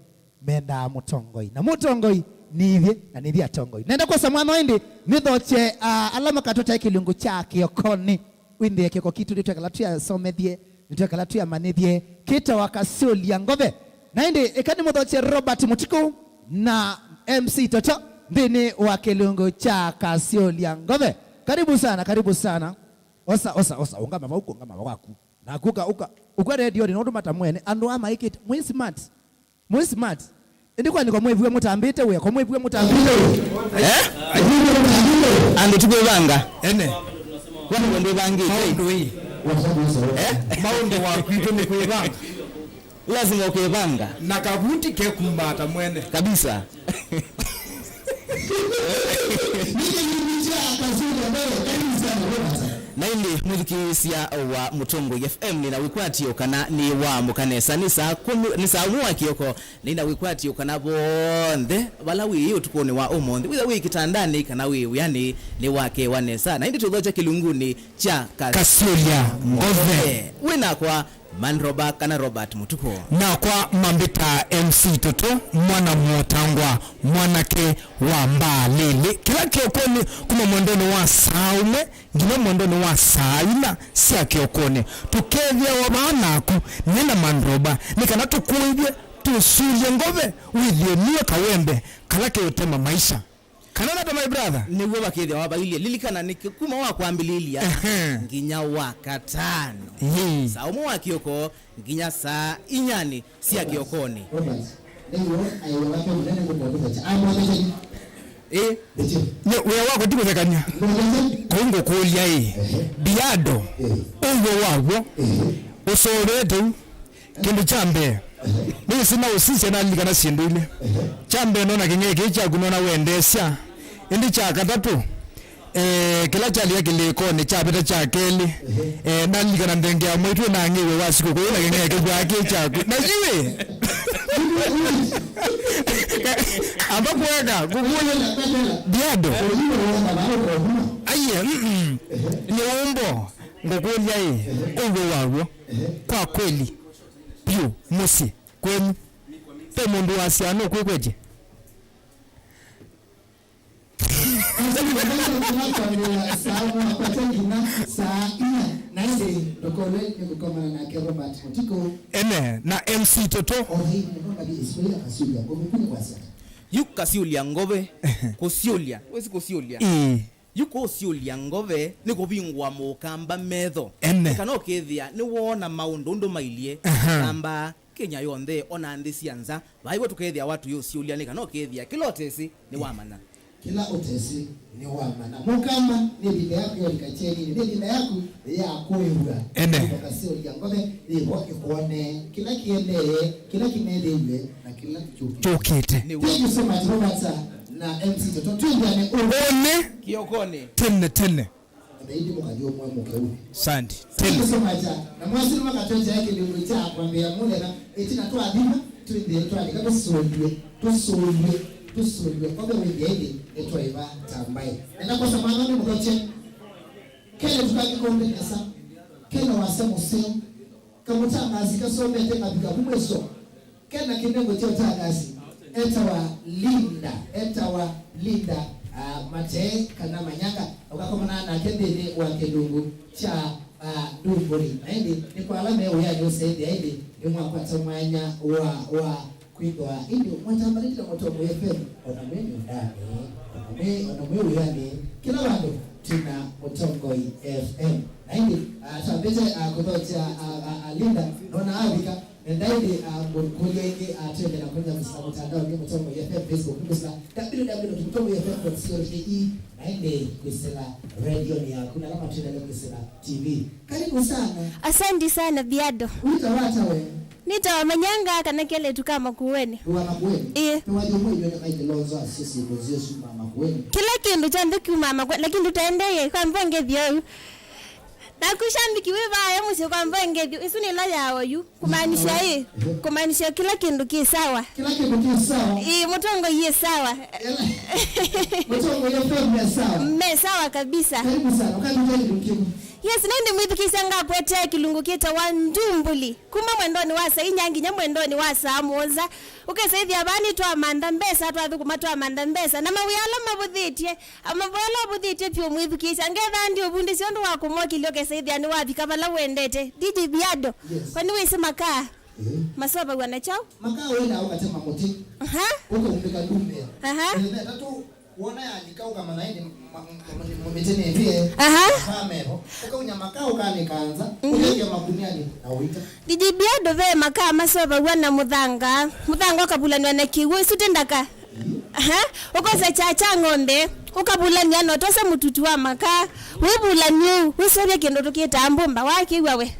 mendaa mũtongoi. Na mũtongoi nĩ ithyĩ, na nĩ ithyĩ atongoi. Nenda kwosa mwana ĩndĩ nĩthokye, ah, ala makatũtae kĩlungu kya kĩokonĩ. Wĩthĩe kĩoko kitũ nĩtwekala twĩasomethye, nĩtwekala twĩamanyĩthye, kĩtawa Kasũlya Ngove. Na ĩndĩ ĩka nĩmũthokye Robert Mũtikũ na M C Toto nthĩnĩ wa kĩlungu kya Kasũlya Ngove. Karibu sana, karibu sana. Osa, osa, osa, ũngama vau, ũngama vau waku. Naku ũka, ũka, ũka redionĩ, nũndũ mata mwene, andũ aa maĩkĩte, mwĩ smart. Mwĩ smart. Ĩndĩ kwani kwa mwĩviwe mũtambĩte wĩa, kwa mwĩviwe mũtambĩte wĩa. Eh? Andũ ti kwĩvanga. Ene. Kwani we ndwĩvangĩte? Maũndũ ĩ. Eh? Maũndũ wa kwitũ nĩ kwĩvanga. Lazima ũkĩvanga. Na kavundi kekumbata mwene. Kabisa. Na ĩndĩ mwĩthukĩĩsya wa Mũtongoi F M, nĩna wĩkwatyo kana nĩ waamũka nesa. Nĩ saa kũmi, nĩ saa ũmwe wa kĩoko. Nĩna wĩkwatyo kana vonthe vala wĩ ũtukũnĩ wa ũmũnthĩ, wĩtha wĩ kĩtandanĩ kana wĩ wĩanĩ, nĩwakewa nesa. Na ĩndĩ tũthokya kĩlungunĩ kya Ka-, Kasũlya Ngove. Wĩ nakwa Mandroba kana Robert Mutuku. Nakwa mambĩtaa M C Toto, mwana mũtangwa, mwanake wa mbaa lĩlĩ. Kĩla kĩokonĩ kuma mwendonĩ wa saa ũmwe nginya mwendonĩ wa saa inya sya kĩokonĩ. Tũkethĩawa vaa naku, nena Mandroba, nĩ kana tũkũĩthye, tũsũlye ngove, wĩthĩe nue kawembe kala keũtema maisha. Kana nata, my brother? Nĩw'o vakĩthĩwa vailyĩ. Lilikana nĩ kuma wa kwambĩlĩlya Ehe. nginya wa katano. Ĩĩ. Saa ũmwe wa kĩoko nginya saa inyanĩ sya kĩokonĩ. Robert, nĩw'o aiwa wake mũnene ngũkũthekya. Ai, mwathekeni. Ĩĩ. Nĩkyo. Nye, wĩa wako ti kũthekania. Mwathekeni. Kũu ngũkũlya ĩ. Ehe. Biado. Ĩĩ. Ũw'o waw'o. Ĩĩ. Ũsolete u. Kĩndũ kya mbee, nĩwĩsĩ naũsisya nalilikana syĩndũ ilĩ. Kya mbee, nona kĩng'ee kĩĩ kyaku nona wendeesya. Ĩndĩ kya katatũ, eh, kĩla kyalika kĩlĩkonĩ kyavĩta kya kelĩ, eh, nalilikana ndenge ya mwaitũ ĩnang'ĩwe wa sikũkũ yĩna kĩng'ee kĩkwaa kĩ kyaku. Na yu ĩ, amba kũeka kũkũlya Biado. Aiye, mm-mm. Nĩ ũmbo, ngũkũlya ĩ, ũw'o waw'o. Kwa kweli, vyũ mũsyĩ kwenyu. Ve mũndũ wasyaa nũkwĩkwetye? Saa mwakwata nginya saa inya, na ĩndĩ ndũkolwe nĩ kũkomana nake Robert Mũtikũ. Ene, na M C Toto. Othei mũno ngathi ĩsũĩa kasũlya ngũmĩkunĩ kwasya. Yu kasũlya ngove, kũsyũlya, wĩsĩ kũsyũlya? Ĩĩ. Yu kũũsyũlya ngove nĩ kũvingũa mũkamba metho. Ene. Nĩ kana ũkethĩa nĩwoona maũndũ ũndũ mailyĩ. Aha. Kamba Kenya yonthe, ona nthĩ sya nza. Vaivo tũkethĩawa tũyĩũsyũlya nĩ kana ũkethĩa kĩla ũtesĩ nĩwamanya. Kĩla ũtesĩ nĩwamanya. Mũkamba, nĩ ĩvinda yaku ya ũlika kyeninĩ, nĩ ĩvinda yaku ya kũĩw'a. Ene. Ũkasũlya ngove, yĩvo ĩkwone kĩla kĩendee, kĩla kĩnethĩiw'e, na kĩla kyũkĩte. Kyũkĩte. Nĩw'o. Thank you so much, Robert, na M C Toto. Twĩthĩane ũnĩ. Ũnĩ. Kĩokonĩ. Tene, tene. Na ĩndĩ mũkathi ũmwe mũkeũnĩ. Sandi. Thank you so much. Na mwasili makatwenjea kĩlungu kya kwambĩa mũthenya, ĩtina twathima, twĩthĩe twalika tũsũlw'e, tũsũlw'e, tũsũlw'e. Kwa vĩndĩ ĩndĩ, nĩtwaĩva ta mbaĩ. Nenda kwosa mwana nĩ mũthokye. Kele tũkakĩkombe nesa. Kele wasa mũseo. Kamũtangaasi kasomete mavika vu mwĩso. Kena kĩnengo kya ũtangaasi. Etawa Linda. Etawa Linda, ah, Matee kana Manyanga. Ũkakomana nake nthĩnĩ wa kĩlungu kya, ah, ndumbũli. Na ĩndĩ nĩ kwa ala me wĩanĩ ũsethĩa ĩndĩ nĩmwakwata mwanya wa, wa kwĩthwa ĩndĩ mwatambanĩte na Mũtongoi F M, ona mwĩ nyũmbanĩ, ona mwĩ, ona mwĩ wĩanĩ, kĩla vandũ twĩna Mũtongoi F M. Na ĩndĩ, ah, twambĩte, ah, kũthokya, ah, ah, ah, Linda, nona avika, na ĩndĩ, ah, ngũkũlya ĩngĩ, ah, twende na kũnya kũsila mũtandaonĩ Mũtongoi F M Facebook, nĩ kũsila W W W dot mũtongoi F M dot co dot K E, na ĩndĩ kwĩsĩla redionĩ yaku, na ala matwendele kwĩsĩla T V. Karibu sana. Asante sana, Biado. Wĩtawa ata we? Nĩtawa Manyanga kana kelĩtu ka Makueni. Wa Makueni? Ĩĩ. Nĩwathi ũmwe inyuĩ nĩmaingĩ lonzo asyo syĩko nzio syuma Makueni. Kĩla kĩndũ kyonthe kyumaa Makueni, lakini tũtaendee kwa mvua ngĩthi ũu. Naku shambiki wĩ vaya mũsyĩ kwa mvua ngĩthi, ĩsu nĩ ĩla ya oyu. Kumaanisha ĩ, kumaanisha kĩla kĩndũ kĩ sawa. Kĩla kĩndũ kĩ sawa. Ĩĩ, Mũtongoi ĩ sawa. Mũtongoi F M me sawa. Me sawa kabisa. Karibu sana. Ũkatũtĩa kĩndũ kĩmwe. Yes, na ĩndĩ mwĩthukĩĩsya ngakwetee kĩlungu kĩtawa Ndumbuli. Kuma mwendonĩ wa saa inya nginya mwendonĩ wa saa mũonza. Ũkesa ĩthĩa vaa nĩtwamantha mbesa, twathũkũma twamantha mbesa. Na mawĩa ala mavũthĩtye, mavũĩa ala ũvũthĩtye vyũ mwĩthukĩĩsya. Ngethaa ndi ũvundĩsya ũndũ wa kũmokĩlya ũkesa ĩthĩa nĩwavika vala wendete. D J Biado, yes, we nĩwĩsĩ makaa? Ĩĩ. Masovaw'a na kyaũ? Makaa wenda ũkatema mũtĩ. Aha. Ũkaumbĩka ndumĩa. Aha. Mĩthenya ĩtatũ, wona yalika ũkamanya ĩndĩ ma-, ma-, ma-, mĩtĩ nĩvĩe. Aha. Makaa mevo. Ũkaunya makaa ũkanĩka nza, mhm, ũkekĩa makunianĩ na ũita. D J Biado ve makaa masovaw'a na mũthanga. Mũthanga ũkavulanw'a na kĩw'ũ, ĩsu ti ndaka? Aha, ũkosa kya kya ng'ombe, ũkavulany'a na ũtosa mũtutu wa makaa, wĩvulany'a ũu, wĩsũvya kĩndũ tũkĩtaa mbũmba, wakĩw'a we?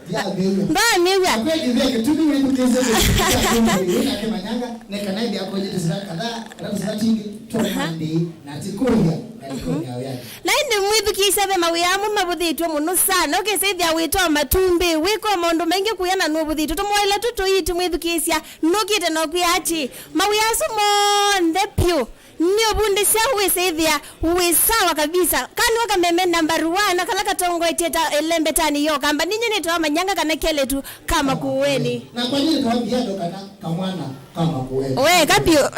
Ndwamĩw'a? Ndwamĩw'a? Na kweli, ve kĩtumi wĩthukĩĩsye kĩndũ kya kũmwĩw'a na kĩmanyanga, nĩ kana ĩndĩ akonye tũsila kadhaa, kana tũsila twingĩ twa Monday, na tikũlya, na tikũlya ũyani. Na ĩndĩ mwĩthukĩĩsya ve mawĩa amwe mavũthĩtw'e mũno sana, ũkĩsĩthya wĩtwa matumbĩ, wĩko maũndũ maingĩ kũya na nũvũthĩtw'e, tũmwaĩla tũtũiiti mwĩthukĩĩsya. Nũkĩte na ũkwĩa atĩ, mawĩa asu monthe vyũ Nĩ ũvundĩsya wĩsĩthĩa wĩ sawa kabisa. Kanwa kameme number one, na kala katongoetye ta ĩlembetanĩ ya Ũkamba. Ninye nĩtawa Manyanga kana kelĩtu ka Makueni. Na kwa nini kawambia ndo kana kamwana ka Makueni? We, kapyo.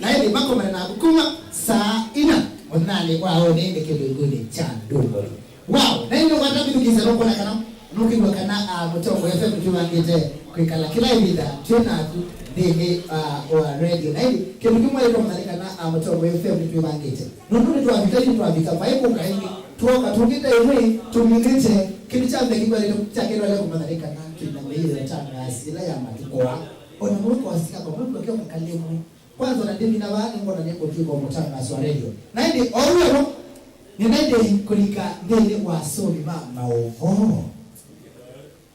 Na ĩndĩ makomana naku kuma saa ina mũthenyanĩ wa ũnĩ nĩ kĩlungunĩ kya Ndũngũlĩ. Wow, na ĩndĩ ũkata mĩthukĩĩsya nũkwona kana nũkwĩw'a kana, ah, Mũtongo F M nĩtwĩvangĩte kwĩkala kĩla ĩvinda twĩ naku nthĩnĩ, ah, wa radio. Na ĩndĩ kĩndũ kĩmwe ĩtũmanyĩkana, ah, Mũtongo F M nĩtwĩvangĩte. Nũndũ nĩtwavika, nĩtwavika, vai kũka ĩngĩ, twoka tũkĩte ĩmwe, tũminĩte, kĩndũ kya mbee kĩkwelete, kya kĩlwele kũmanyĩkana twĩna mĩio ya tangaasi ĩla ya matukũ aa. Ona mũndũ kwasika kwa mũndũ akĩoka kalĩmwe. Kwanza na ndĩmina vaa nĩngwona nĩngũtw'ĩka mũtangaasi wa radio. Na ĩndĩ o wĩvo, nĩna ĩndĩ kũlika nthĩnĩ wa asomi ma maũvoo.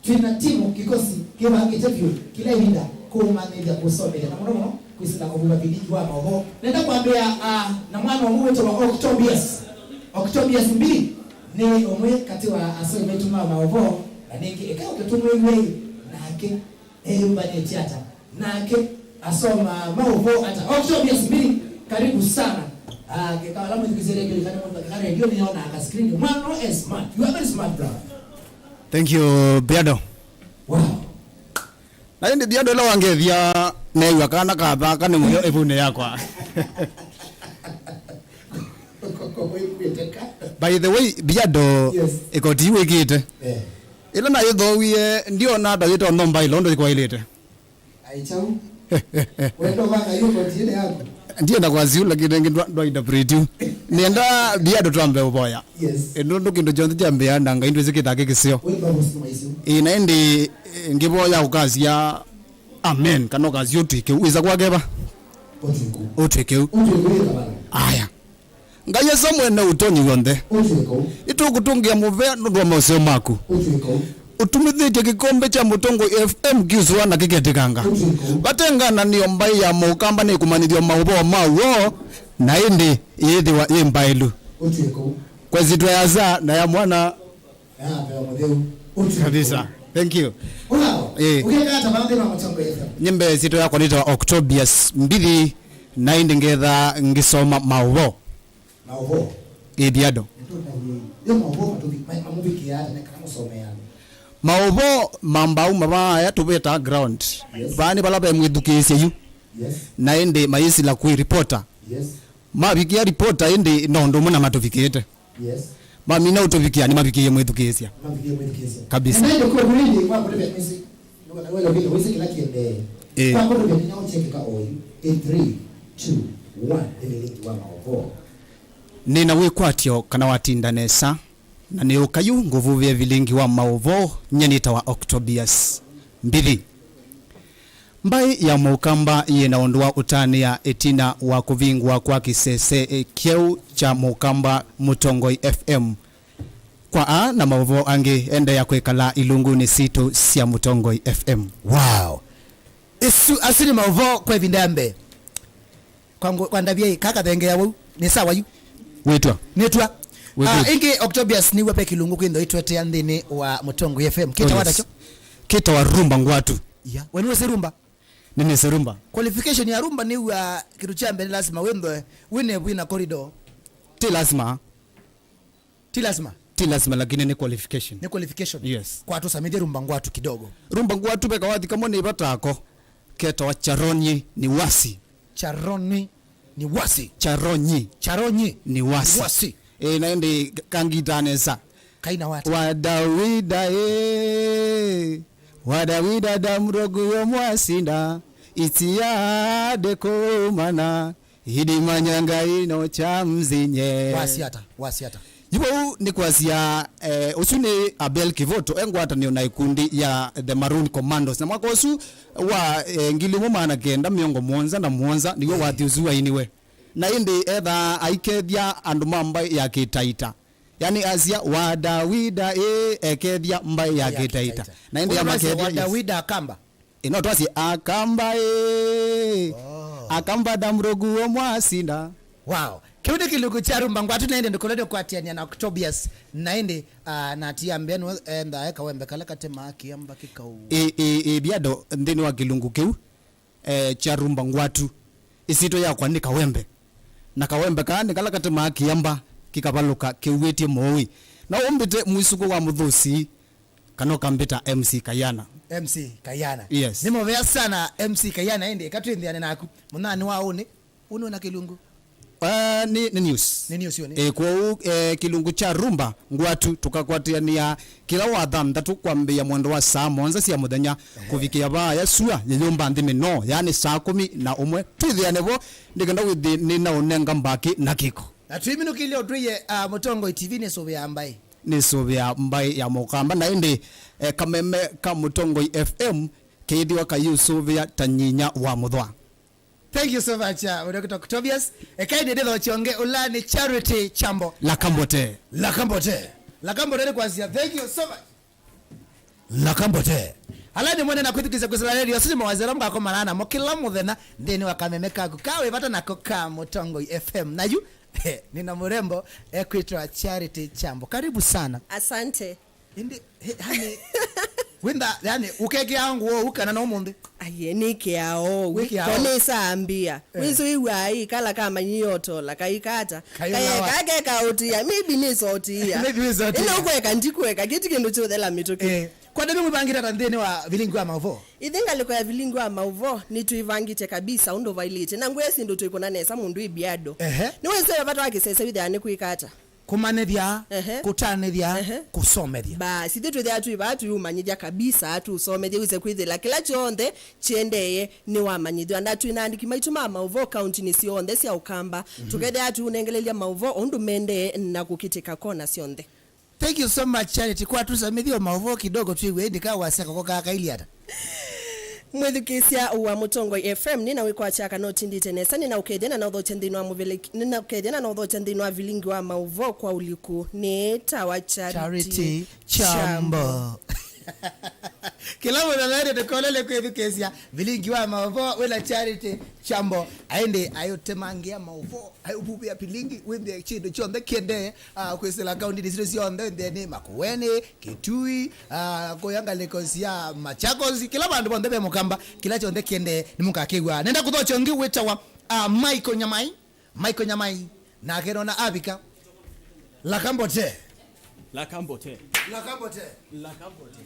Twĩna timu kĩkosi kĩvangĩte vyũ kĩla ĩvinda kũmanyĩthya kũsomethya na mũno mũno kwĩsĩla kũvĩva vilingi wa maũvoo. Nenda kwambĩa, ah, na mwana ũmwe wĩtawa Octobius. Octobius Mbili nĩ ũmwe katĩ wa asomi maitũ ma maũvoo, na nĩngĩ eka ũke tũmwĩw'ei nake eyũmbanĩtye ata, nake asoma maũvoo ata. Octobius Mbili, karibu sana. Ah, keka wala mwĩthukĩsye redio, kana mwĩthukĩsye redio, nĩyona ka screen. Mwana is smart. You are very smart, brother. Thank you, Biado. Wow. Na ĩndĩ Biado ĩla wangethya, neew'a kana kathaka nĩ mũyo ĩvunĩ yakwa. By the way, Biado, yes, ĩkoti yu wĩkĩte. Eh. Ĩla nayĩthoowie, ndiona ta yĩtonya mbaĩlo ũndũ yĩkwaĩlĩte. Ai chau. Wendo vanga yu koti ĩla yaku. Ndienda kwa ziu, lakini ĩngĩ ndwa, ndwa interpret yu. Nĩenda Biado twambe ũvoya. Yes. Ĩ, nũndũ kĩndũ kyonthe kyambĩaa na Ngai ndwĩsĩ kĩthaa kĩ kĩseo. Wĩmba mũsini wa icio. Ĩ, na ĩndĩ, ĩ, ngĩvoya ũkasya, amen, kana ũkasya ũtw'ĩke. Wĩsa kwake va? Ũtw'ĩku. Ũtw'ĩke u. Ũtw'ĩku wĩ kamana. Aya. Ngai Esa mwene ũtonyi w'onthe, ũtw'ĩka ũu. Nĩtũkũtũngĩa mũvea nũndũ wa maũseo maku. Ũtw'ĩka ũu. Ũtumĩthĩtye kĩkombe kya Mũtongoi F M kĩusũa na kĩketĩkanga. Ũtw'ĩka ũu. Vate ngananĩo mbaĩ ya Mũkamba nĩkũmanyĩthw'a maũvoo ma w'o, na ĩndĩ yĩthĩwa yĩ mbaĩlu. Ũtw'ĩka ũu. Kwa ĩsyĩtwa ya Asa na ya Mwana. Aya, Veva Mũtheu. Ũtw'ĩka ũu. Kabisa. Thank you. Wow. Eh. Ũkeka ata vaa nthĩnĩ wa Mũtongoi F M? Nyie mbee ĩsyĩtwa yakwa nĩtawa Octobius Mbithi. Na ĩndĩ ngetha ngĩsoma maũvoo. Maũvoo? Ĩ, Biado. Nĩtũtaie. Yo maũvoo matũvi-, ma-, mamũvikĩaa ata na kana mũsomeaa? Maũvoo mambaa uma vaa aya tũvetaa ground. Yes. Vaa nĩ vala ve mwĩthukĩĩsya yu. Yes. Na ĩndĩ mayĩsila kwĩ reporter. Yes. Mavikĩa reporter ĩndĩ no ũndũ ũmwe na matũvikĩĩte. Yes. Mamina ũtũvikĩa, nĩmavikĩie mwĩthukĩĩsya. Mavikĩie mwĩthukĩĩsya. Kabisa. Na ndio kwa kweli kwa kũtũvya mĩsyĩ. Ndio kwa kweli wĩsĩ kĩla kĩendee. Eh. Kwa kũtũvya nĩ nyau chekeka oyu. In three, two, one. Nĩ vilingi wa maũvoo. Nĩ na wĩkwatyo kana watinda nesa. Na nĩ ũka yu ngũvuvĩe vilingi wa maũvoo, nyie nĩtawa Octobius Mbithi. Mbaĩ ya Mũkamba yĩ na ũndũ wa ũtanĩa ĩtina wa kũvingũa kwa kĩsese kyeũ kya Mũkamba Mũtongoi F M. Kwa aa na maũvoo angĩ, endeea kwĩkala ilungunĩ sitũ sya Mũtongoi F M. Wow. Isu, asu nĩ maũvoo kwa ĩvinda ya mbee. Kwa ngo-, kwa ndavya ĩ, kaka thengea wau, nĩ sawa yu? Wĩtwa. Nĩtwa. Wĩtwa. Ah, ĩngĩ Octobius nĩw'a ve kĩlungu kwĩntho ĩtwetea nthĩnĩ wa Mũtongoi F M. Kĩtawa, oh, yes, nakyo? Kĩtawa rumba ngwatu. Yeah. We nĩwĩsĩ rumba? Nĩnĩsĩ rumba. Qualification ya rumba nĩw'a kĩndũ kya mbee nĩ lasima wĩnthoe wĩna ĩvu na corridor. Ti lasima. Ti lasima. Ti lasima, lakini ni qualification. Ni qualification. Yes. Kwa tũsamĩthye rumba ngwatu kidogo. Rumba ngwatu ve kawathi kamwe nĩ vatako. Ketawa Charoni ni wasi. Charoni ni wasi. Charonyi. Charonyi ni wasi. Ni wasi. E, na ĩndĩ kangita nesa. Kaina wata. Wadawida e. Wadawida damrogu yo mwasinda. Itiya de komana. Idimanya Ngai no kya mzinye. Wasi ata, wasi ata. Yu vau nĩ kwasya, eh, ũsu nĩ Abel Kivoto, e ngwatanĩo na ĩkundi ya The Maroon Commandos. Na mwaka ũsu wa, eh, ngili ĩmwe maana kenda mĩongo mũonza na mũonza, nĩw'o, eh, wathi ũsu wainiwe. Na ĩndĩ ethaa aikethya andũ ma mbaĩ ya Kĩtaita. Yani asya, "Wadawida, ĩ, ekethya mbaĩ ya, mbaĩ ya Kĩtaita." Kĩtaita. Na ĩndĩ amakethya, yes. Wadawida Akamba. Ĩno twasye Akamba ĩ. Oh. Akamba damrogu wo mwasinda. Wow. Kĩu nĩ kĩlungu kya rumba ngwatu na ĩndĩ ndũkũlete kwatiania na Octobius na ĩndĩ, ah, na tia mbea nĩwe endaa e kawembe kala katemaa kĩamba kĩkau. Ĩ, ĩ, ĩ, Biado nthĩnĩ wa kĩlungu kĩu, eh, kya rumba ngwatu. Ĩsyĩtwa yakwa nĩ Kawembe. Na Kawembe kaa nĩ kala katĩmaa kĩamba kĩkavalũka kĩuĩtye mũũĩ. Na ũmbĩte mwĩsũko wa mũthũsi, kana ũkambĩta M C Kayana. M C Kayana. Yes. Nĩ mũvea sana M C Kayana, ĩndĩ katwĩnthĩane naku. Mũnyanĩ wa ũnĩ, ũnĩ wĩna kĩlungu? Ah, nĩ, nĩ news. Nĩ news ũnĩ. Eh, kwoou, eh, kĩlungu kya rumba ngwatu tũkakwatĩanĩa kĩla wa thaa nthatũ kwambĩĩa mwendo wa saa mũonza sya mũthenya kũvikĩa vaa ya sua yĩyũmba nthĩ mĩnoo, yaani saa kũmi na ũmwe. Twĩthĩane vo, ndĩkenda wĩthĩ nĩnaũnenga mbakĩ na kĩko. Na twĩminũkĩlye ũtwĩe, ah, Mũtongoi T V nĩsũvĩaa mbaĩ. Nĩsũvĩaa mbaĩ ya Mũkamba, na ĩndĩ, eh, kameme ka Mũtongoi F M keĩthĩwa kayĩũsũvĩa ta nyinya wa mũthwa. Thank you so much, uh, Doctor Octavius. Ekai nĩ ndĩtho chonge ũla nĩ Charity Chambo. Lakambote. Lakambote. Lakambote nĩ kwasya. Thank you so much. Lakambote. Ala nĩ mwene na kwĩthukĩsya kwĩsĩla radio, sisi mawazela mkakomana namo kĩla mũthenya nthĩnĩ wa kameme kaku ka wĩvata nako ka Mũtongoi F M. Na yu, nina mrembo, ekwĩtwa Charity Chambo. Karibu sana. Asante. Ĩndĩ, he, yani, wĩntha, yani, ũkekĩaa ngũa ũu kana no ũmũnthĩ? Aye, nĩkĩaa ũu. Wĩkĩaa ũu. Ko nĩsaambĩa. Eh. Wĩsũ iw'aa ĩ, kala kamanyie otola, kaikata. Kayũlawa. Kaye kake kaũtia, maybe nĩsotia. Maybe wĩsotia. Ĩno kweka, ndikweka, kĩti kĩndũ kyothela mĩtũkĩ. Eh. Kwa nini mwĩvangĩte ata nthĩnĩ wa vilingi wa maũvoo? Ĩthĩ ngalĩko ya vilingi wa maũvoo, nĩtwĩvangĩte kabisa ũndũ vailĩte. Na ngwĩa syĩndũ twĩkũna nesa mũndũ ĩ biado. Ehe. Nĩwĩsĩ vata wa kĩsese wĩthĩaa nĩ kwĩka ata? Kũmanyĩthya, ehe, kũtanĩthya, ehe, kũsomethya. Basi, ithyĩ twĩthĩaa twĩ vaa tũyĩũmanyĩthya kabisa, tũsomethye wĩse kwĩthĩla kĩla kyonthe kyendeeye nĩwamanyĩthw'a. Na twĩ na andĩki maitũ ma maũvoo kauntinĩ syonthe sya Ũkamba, mhm, tũkethĩaa tũũnengelelya maũvoo o ũndũ mendee na kũkĩtĩka kona syonthe. Thank you so much, Charity. Kwa tũsamĩthye o maũvoo kidogo twĩw'e, ĩndĩ ka wasya kako kaa kailye ata? Mwĩthukĩĩsya wa Mũtongoi F M, nĩna wĩkwatya kana ũtindĩte nesa, nĩna ũkethya na naũthokya nthĩnĩ wa mũveleki-, nĩna ũkethya na naũthokya nthĩnĩ wa vilingi wa maũvoo kwa ũliku. Nĩ tawa Charity, Charity Chambo. Chambo. Kĩla mũthenya nĩ tũkolele kwĩthukĩĩsya vilingi wa maũvoo wĩna Charity Chambo. Aĩndĩ ayũtemangĩa maũvoo, ayũvuvĩa vilingi, wĩmbĩa kĩndũ kyonthe kĩendee, ah, kwĩsĩla kaũntĩ sitũ syonthe nthĩnĩ, Makueni, Kitui, ah, kũya ngalĩko sya Machakos, kĩla vandũ vonthe ve Mũkamba, kĩla kyonthe kĩendee nĩmũkakĩw'a. Nenda kũthokya ũngĩ wĩtawa, ah, Michael Nyamai. Michael Nyamai, nake nona avika. Lakambote. Lakambote. Lakambote. Lakambote.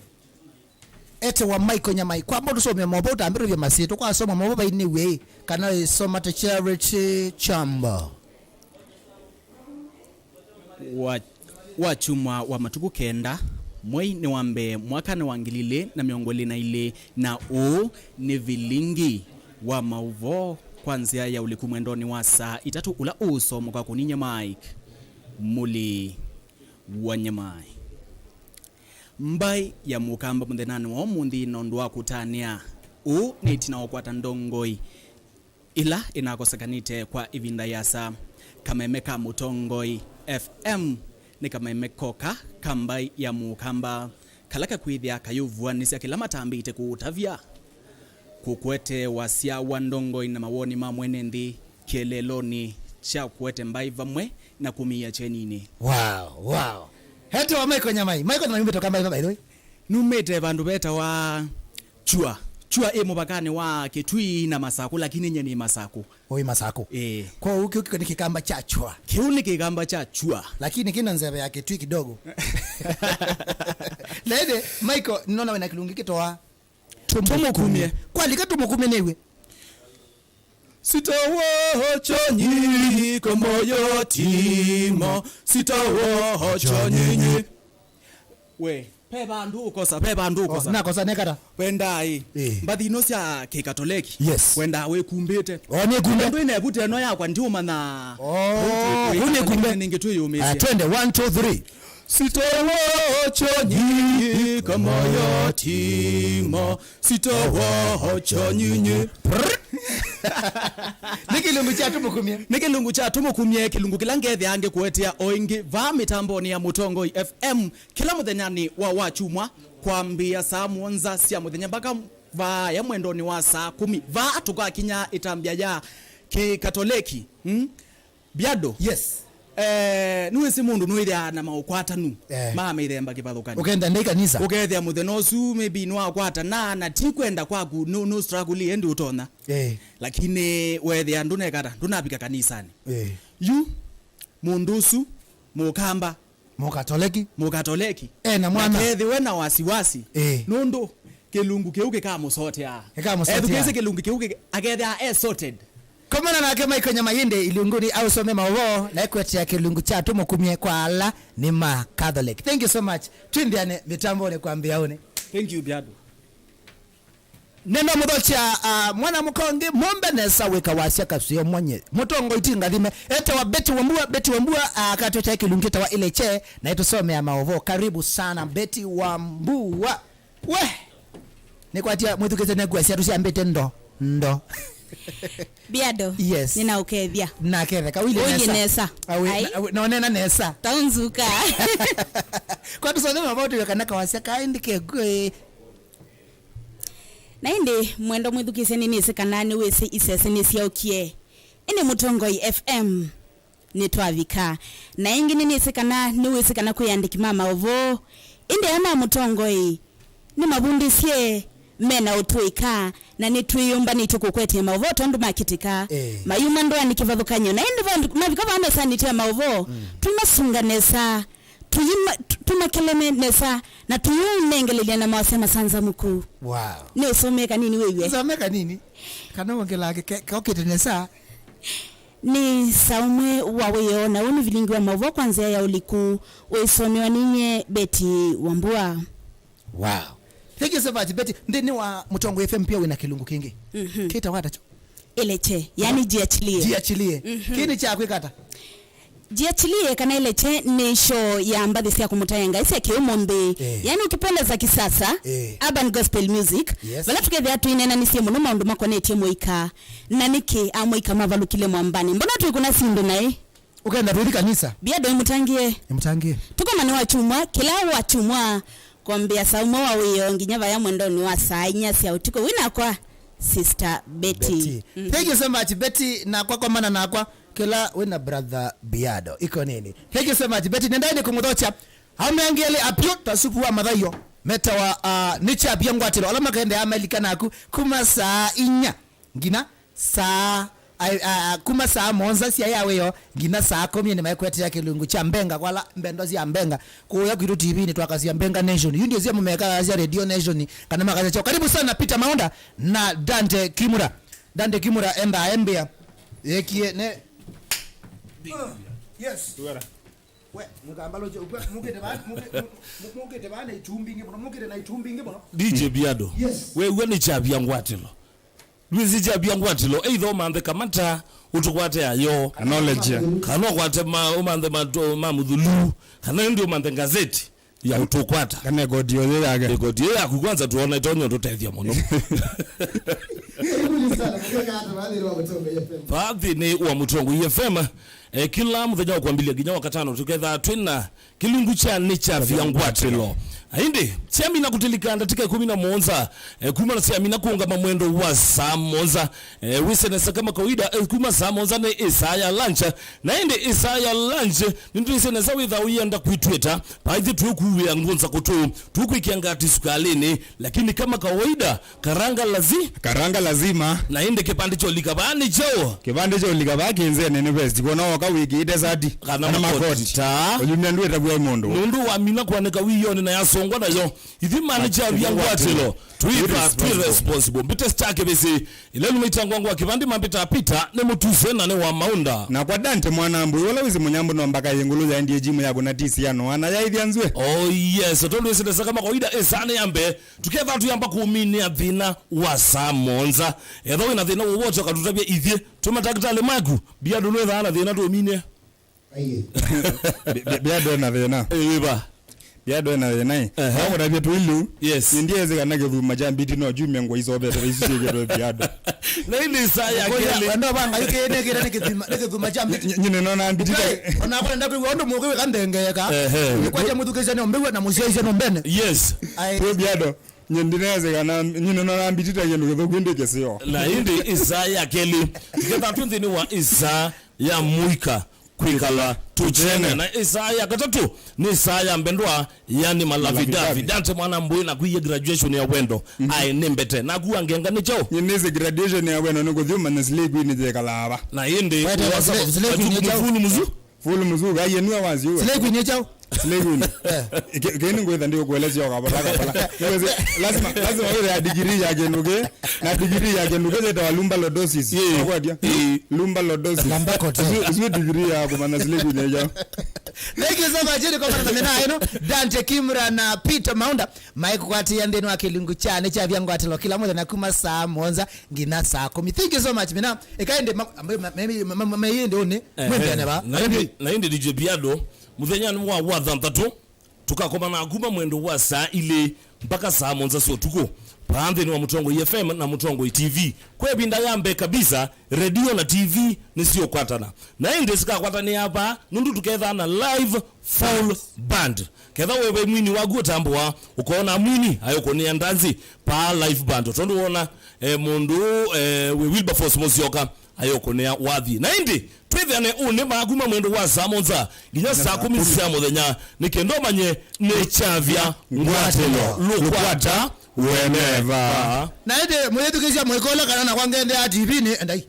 Etawa Michael Nyamai. Kwamba tũsome maũvoo, ũtambĩtũvye masyĩtwa. Kwasoma maũvoo vainĩw'e ĩ, kana ĩsoma ta Charity Chambo. Wa, wa kyumwa wa matukũ kenda, mwei nĩ wa mbee, mwakanĩ wa ngili ilĩ na mĩongo ĩlĩ na ilĩ, na ũũ nĩ vilingi wa maũvoo kwa nzĩa ya ũliku mwendonĩ wa saa itatũ, ũla ũũsomoka kũniny'a Mike Mũli wa Nyamai. Mbaĩ ya Mũkamba mũthenyanĩ wa ũmũnthĩ nũndũ wa kũtanĩa. Ũũ nĩ ĩtina wa kũkwata ndongoi ĩla ĩnakosekanĩte kwa ĩvinda yasa. Kameme ka Mũtongoi F M nĩ kameme koka ka mbaĩ ya Mũkamba, kala kakwĩthĩa kayũvuanĩsya kĩla matambĩte kũũtavya. Kũkwete wasya wa ndongoi na mawoni ma mwene nthĩ kĩeleelonĩ kya kũete mbaĩ vamwe na kũmĩia kyeninĩ. Wow, wow. Etawa Michael Nyamai. Michael Nyamai umĩte Ũkamba, by the way? Numĩte vandũ vetawa Chua. Chua ĩ mũvakanĩ wa Kitui na Masakũ, lakini nye nĩ Masakũ. Ũĩ Masakũ? Ĩĩ. Kwoou kĩu kĩu nĩ kĩkamba kya Chua. Kĩu nĩ kĩkamba kya Chua. Lakini kĩna nzeve ya Kitui kidogo. Na ĩndĩ, Michael, nĩnona wĩna kĩlungu kĩtoa Tũmũkumye. Tũmũkumye. Kwalika tũmũkumye nĩw'e. Sitawoho chonyiko moyo timo, sitawoho chonyinyi. We, pe vandu ukosa, pe vandu ukosa. Oh, nakosa nekata. Wenda ĩ. Eh. Mbathi ino sya kikatoleki. Yes. Wenda wikumbite. Oh, nikumbe. Ndu ine vute no yakwa ndiumanya. Oh, kunikumbe. Ningi twiyumisye. Ah, twende, one, two, three. Sitawoho chonyiko moyo timo, sitawoho chonyinyi. Nĩ kĩlungu kya tũmũkumye. Nĩ kĩlungu kya tũmũkumye, kĩlungu kĩla ngethĩa ngĩkũetea o ĩngĩ vaa mĩtambonĩ ya Mũtongoi F M kĩla mũthenyanĩ wa wakyumwa kwambĩĩa saa mũonza sya mũthenya mpaka vaya mwendonĩ wa saa kũmi. Vaa tũkakinya ĩtambya ya kĩkatoleki. Hmm? Biado. Yes. Eh, nĩwĩsĩ mũndũ nũĩthĩaa na maũkwatanu Eh. ma mĩthemba kĩvathũkany'o. Ũkenda ndei kanisa. Ũkethĩa mũthenya ũsu maybe nĩwakwatana na ti kwenda kwaku, nũ, nũ struggle ĩndĩ ũtonya. Eh. Lakini wethĩa ndũnekata, ndũnavika kanisanĩ. Eh. Yu, mũndũ ũsu, mũkamba, Mũkatoleki. Mũkatoleki. E na mwana. Ndakethĩwe na wasiwasi. Eh. Nũndũ kĩlungu kĩu kĩkamũsotea. Kĩkamũsotea. Ethukĩĩsye kĩlungu kĩu kĩ-, akethĩa e sorted. Komana nake Michael Nyamayinde ilunguni ausome maũvoo na ekwetea kĩlungu kya tũmũkumye kwa ala nĩ ma Catholic. Thank you so much. Twĩnthĩane mĩtambonĩ kwambĩaũnĩ. Thank you, Biado. Nenda mũthokya, ah, mwana mũkongi mũmbe nesa wĩka wasya kaswio mwenye. Mũtongo itingathime. Etawa Betty Wambua, Betty Wambua, ah, akatweta kĩlungu kĩtawa Ileche, na ĩtũsomea maũvoo. Karibu sana, Betty Wambua. We! Nĩkwatia mwĩthukĩte nĩkwasya tũsyambĩte ndo, ndo. Biado. Yes. Nĩnaũkethya. Naketheka, ũilyĩ Ũilyĩ nesa. Nesa. Awe, Ai. Na, na onena nesa. Taunzuka. Kwa tũsome maũvoo tũyokana kawasya kaĩ ndikekwe. Na ĩndĩ, mwendwa mwĩthukĩĩsya, nĩnĩsĩ kana nĩwĩsĩ isese nĩsyaũkie. Ĩndĩ Mũtongoi F M nĩtwavika. Na ĩngĩ nĩnĩsĩ kana nĩwĩsĩ kana kwĩ andĩki ma maũvoo. Ĩndĩ aya ma Mũtongoi nĩmavundĩsye mena ũtũĩka, na nĩtwĩyũmbanĩtye kũkwetya maũvoo tondũ makĩtĩka. Eh. Mayuma ndũanĩ kĩvathũkany'o. Na ĩndĩ vandũ mavika vaa mesanĩ tya maũvoo, Mm. tũimasunga nesa. Tuyima-, tu-, tumakeleme nesa na tuyunengelelya na mawasya masanzamũku. Wow. Nĩ ũsome kanini wĩw'e. Ũsome kanini. Kana wongelaa ke-, ke-, kokĩte nesa. Nĩ saa ũmwe wa wĩoo, na ũũ nĩ vilingi wa maũvoo kwa nzĩa ya ũliku, ũisomewa ninyie Betty Wambua. Wow. Thank you so much, Betty. Nthĩnĩ wa Mũtongo F M pia wĩna kĩlungu kĩngĩ. Mhm. Kĩtawa ata kyo? Ileche, yani jiachilie. Jiachilie. Mhm. Kĩĩ nĩ kya kwĩka ata? Jiachilie kana Ileche nĩ show ya mbathi sya kũmũtaĩa Ngai sya kĩũmũnthĩ. Eh. Yani ukipenda za kisasa, Eh. urban gospel music. Yes. Vala tũkethĩa tũineenanisye mũno maũndũ makonetye mũika. Na nĩkĩ amũika mavalũkile mwambanĩ? Mbona twĩkũna syĩndũ naĩ? Ũkenda tũthi kanisa? Bia ndũimũtangie. Imũtangie. Tũkomane wa chumwa, kĩla wa chumwa. Kwambĩa saa ũmwe wa wĩoo nginya vaya mwendonĩ wa saa inya sya ũtukũ. Wĩ nakwa, Sister Betty. Betty. Mhm. Thank you so much, Betty. Nakwa komana nakwa, kĩla wĩ na brother Biado. Iko nini? Thank you so much, Betty. Nendai nĩ kũmũthokya. Ameangeli apyo ta supu wa mathayo. Metawa, ah, nĩ kyapia ngwatĩlo. Ala makaendea Amelika naku, kuma saa inya nginya saa, ai, a, a, kuma saa mũonza sya ya wĩoo nginya saa kũmi nĩ maikwetea kĩlungu kya mbenga, kwa ala mbendo sya mbenga. Kũya kwitũ T V-nĩ twakasya Mbenga Nation. Yu ndio sya mũmeka sya Radio Nation, kana makasya chao. Karibu sana Peter Maunda na Dante Kimura. Dante Kimura enda embea. Yekie ne. Yes. We, mukambalo je, ukwe, mukete ba, muke-, mu-, mu-, mukete ba na itumbi ngi mũno, mukete na itumbi ngi mũno. D J Biado. Yes. We, we nĩ kyavya ngwatĩlo. Ndwĩsĩ kyavya ngwatĩlo, either ũmanthe kamata, ũtũkwate ayo. Acknowledge. Kana ũkwate ma, ũmanthe ma, ma mũthulu, kana ĩndĩ ũmanthe ngazeti ya ũtũkwata. Kana ekoti yo yake. Ekoti yo yaku kwanza tuona itonya ũtũtethya mũno. Karibu sana, mkeka hata baadhi wa Mũtongoi F M. Baadhi nĩ wa Mũtongoi F M, eh, kila mũthenya wa kwambĩlĩa nginya wa katano tũkethaa twĩna kĩlungu kya nĩ kyavya ngwatĩlo. Aĩndĩ, syamina kũtilika ndatĩka ĩkũmi na mũonza, eh, kuma na syamina kũũngama mwendo wa saa mũonza. Eh, wĩse nesa kama kawaida, eh, kuma saa mũonza nĩ ĩsaa ya lunch. Na ĩndĩ ĩsaa ya lunch, nĩtwĩse nesa wĩtha ũyenda kwĩtwĩta, baithe tũkũwĩa ngũnza kũtũ, tũkwĩkĩa ngati sukalĩnĩ, lakini kama kawaida, karanga lazi-, Karanga lazima. Na ĩndĩ kĩpande kyolika vaa nĩ kyaũ? Kĩpande kyolika vaa kĩnzene nĩ vesti. Kuona woka wĩkĩĩte sati. Kana makoti. Ta. Ũyumya ndwĩtavw'a mũndũ. Nũndũ wamina kwanĩka wĩonĩ na yasongwa nayo. Ithima nĩ kyavya ngwatĩlo. Twĩtha, twĩ responsible. Mbite star kĩvĩsĩ. Ila nũmaitangwa ngwa kĩvandĩ mambĩtaa Peter, nĩ mũtuse na nĩ wa maũnda. Na kwa Dante mwana mbũi, wala wĩsĩ mũnyambũ no mbaka yĩ ngũlũ ya N D A G mũ ya kũna tisi ya noa, na yaĩthya nzw'e. Oh yes, tondũ wĩsĩ nesa kama kawaida, ĩsaa nĩ ya mbee, tũketha tũyamba kũminĩa thĩna wa saa mũonza. Etha wĩna thĩna wowote, ũkatũtavya ithyĩ, twĩ matakĩtalĩ maku, Biado nũethaa na thĩna tũminĩe. Aiye. Bi-, bi-, Biado ena thĩna. Eh, wĩva? Biado ena thĩna, ĩ. Ehe. No kũtavya tũilu. Yes. Nĩ ndiesĩ kana kĩthuma kya mbiti no kyumye ngwa isovetwe isu syĩkĩtwe Biado. Na ĩndĩ ĩsaa ya kelĩ. Wendo vanga yu kĩnĩkĩte nĩ kĩthuma, nĩ kĩthuma kya mbiti. Ny-, nyine nona mbiti ta- Ũkai, ona kwa ndakwĩw'a ũndũ mũkĩ wĩka ndengeeka. Ehe. Nĩkwatya mũthukĩĩsya nĩ ũmbĩw'a na mũsyaĩsya nĩ ũmbene. Yes. Ai. Twĩ Biado. Nye ndinezĩ kana nyine nona mbiti ta kĩndũ kĩthũku ĩndĩ kĩseo. Na ĩndĩ ĩsaa ya kelĩ. Ngetha twĩ nthĩnĩ wa ĩsaa ya mũika. kwĩkala tũkyene. Na ĩsaa ya katatũ nĩ ĩsaa ya mbendwa, yani malavidavi. Malavidavi. Dante Mwanambui naku iye graduation ya wendo. Mhm. Aĩ nĩ mbete. Naku wa ngenga nĩ kyaũ? Nyie nĩsĩ graduation ya wendo nĩ kũthi ũmanya slay queen yĩkalaa va. Na ĩndĩ wete wa slay, slay queen nĩ kyaũ? Mvulu muzu. Full mzuka, aye nua wazi uwe. Slay queen nĩ kyaũ? Slay queen. Eh. Ke-, keni ngwĩtha ndĩũkuelesya o kavala kavala. Lazima, lazima wĩthe ya degree ya kĩndũ kĩ, na degree ya kĩndũ kĩ yĩtawa lumbar lordosis. Yeah. Wakwatia? Yeah. Lumbar lordosis. Lumbar lordosis. Isu, isu degree ya kũmanya slay queen nĩ kyaũ. Thank you so much. Nĩ kwa mĩnaa ĩno, Dante Kimra na Peter Maunda maikũkwatĩa nthĩnĩ wa kĩlungu kya nĩ kyavya ngwatĩlo kĩla mũthenya kuma saa mũonza nginya saa kũmi. Thank you so much, mina. Ĩka ĩndĩ ma-, ma-, ma-, ma-, ma-, ma-, ma-, ĩndĩ ũnĩ, ehe, mwendene va? Na ĩndĩ, na ĩndĩ D J Piado, mũthenya nĩ wa, wa thanthatũ, tũkakomana kuma mwendo wa saa ilĩ mpaka saa mũonza sya ũtukũ, vaa nthĩnĩ wa Mũtongoi F M na Mũtongoi T V. Kwa ĩvinda ya mbee kabisa, redio na T V nĩsiũkwatana. Na ĩndĩ sikakwatanĩa vaa, nũndũ tũkethaa na live full band. Ketha wewe mwini waku ũtambũa, ũkoona mwini ayũkũnĩa ndanzi, paa live band. Tondũ wona, eh, mũndũ, eh, wĩ Wilberforce Mũsyoka ayũkũnĩa wathi. Na ĩndĩ, twĩthĩane ũnĩ vaa kuma mwendo wa saa mũonza nginya saa kũmi sya mũthenya, nĩ kenda ũmanye nĩ kyavya ngwatĩlo lũkwata weneva. Na ĩndĩ mwĩthukĩsya mwĩkola kana na kwa ngende ya T V nĩ endai.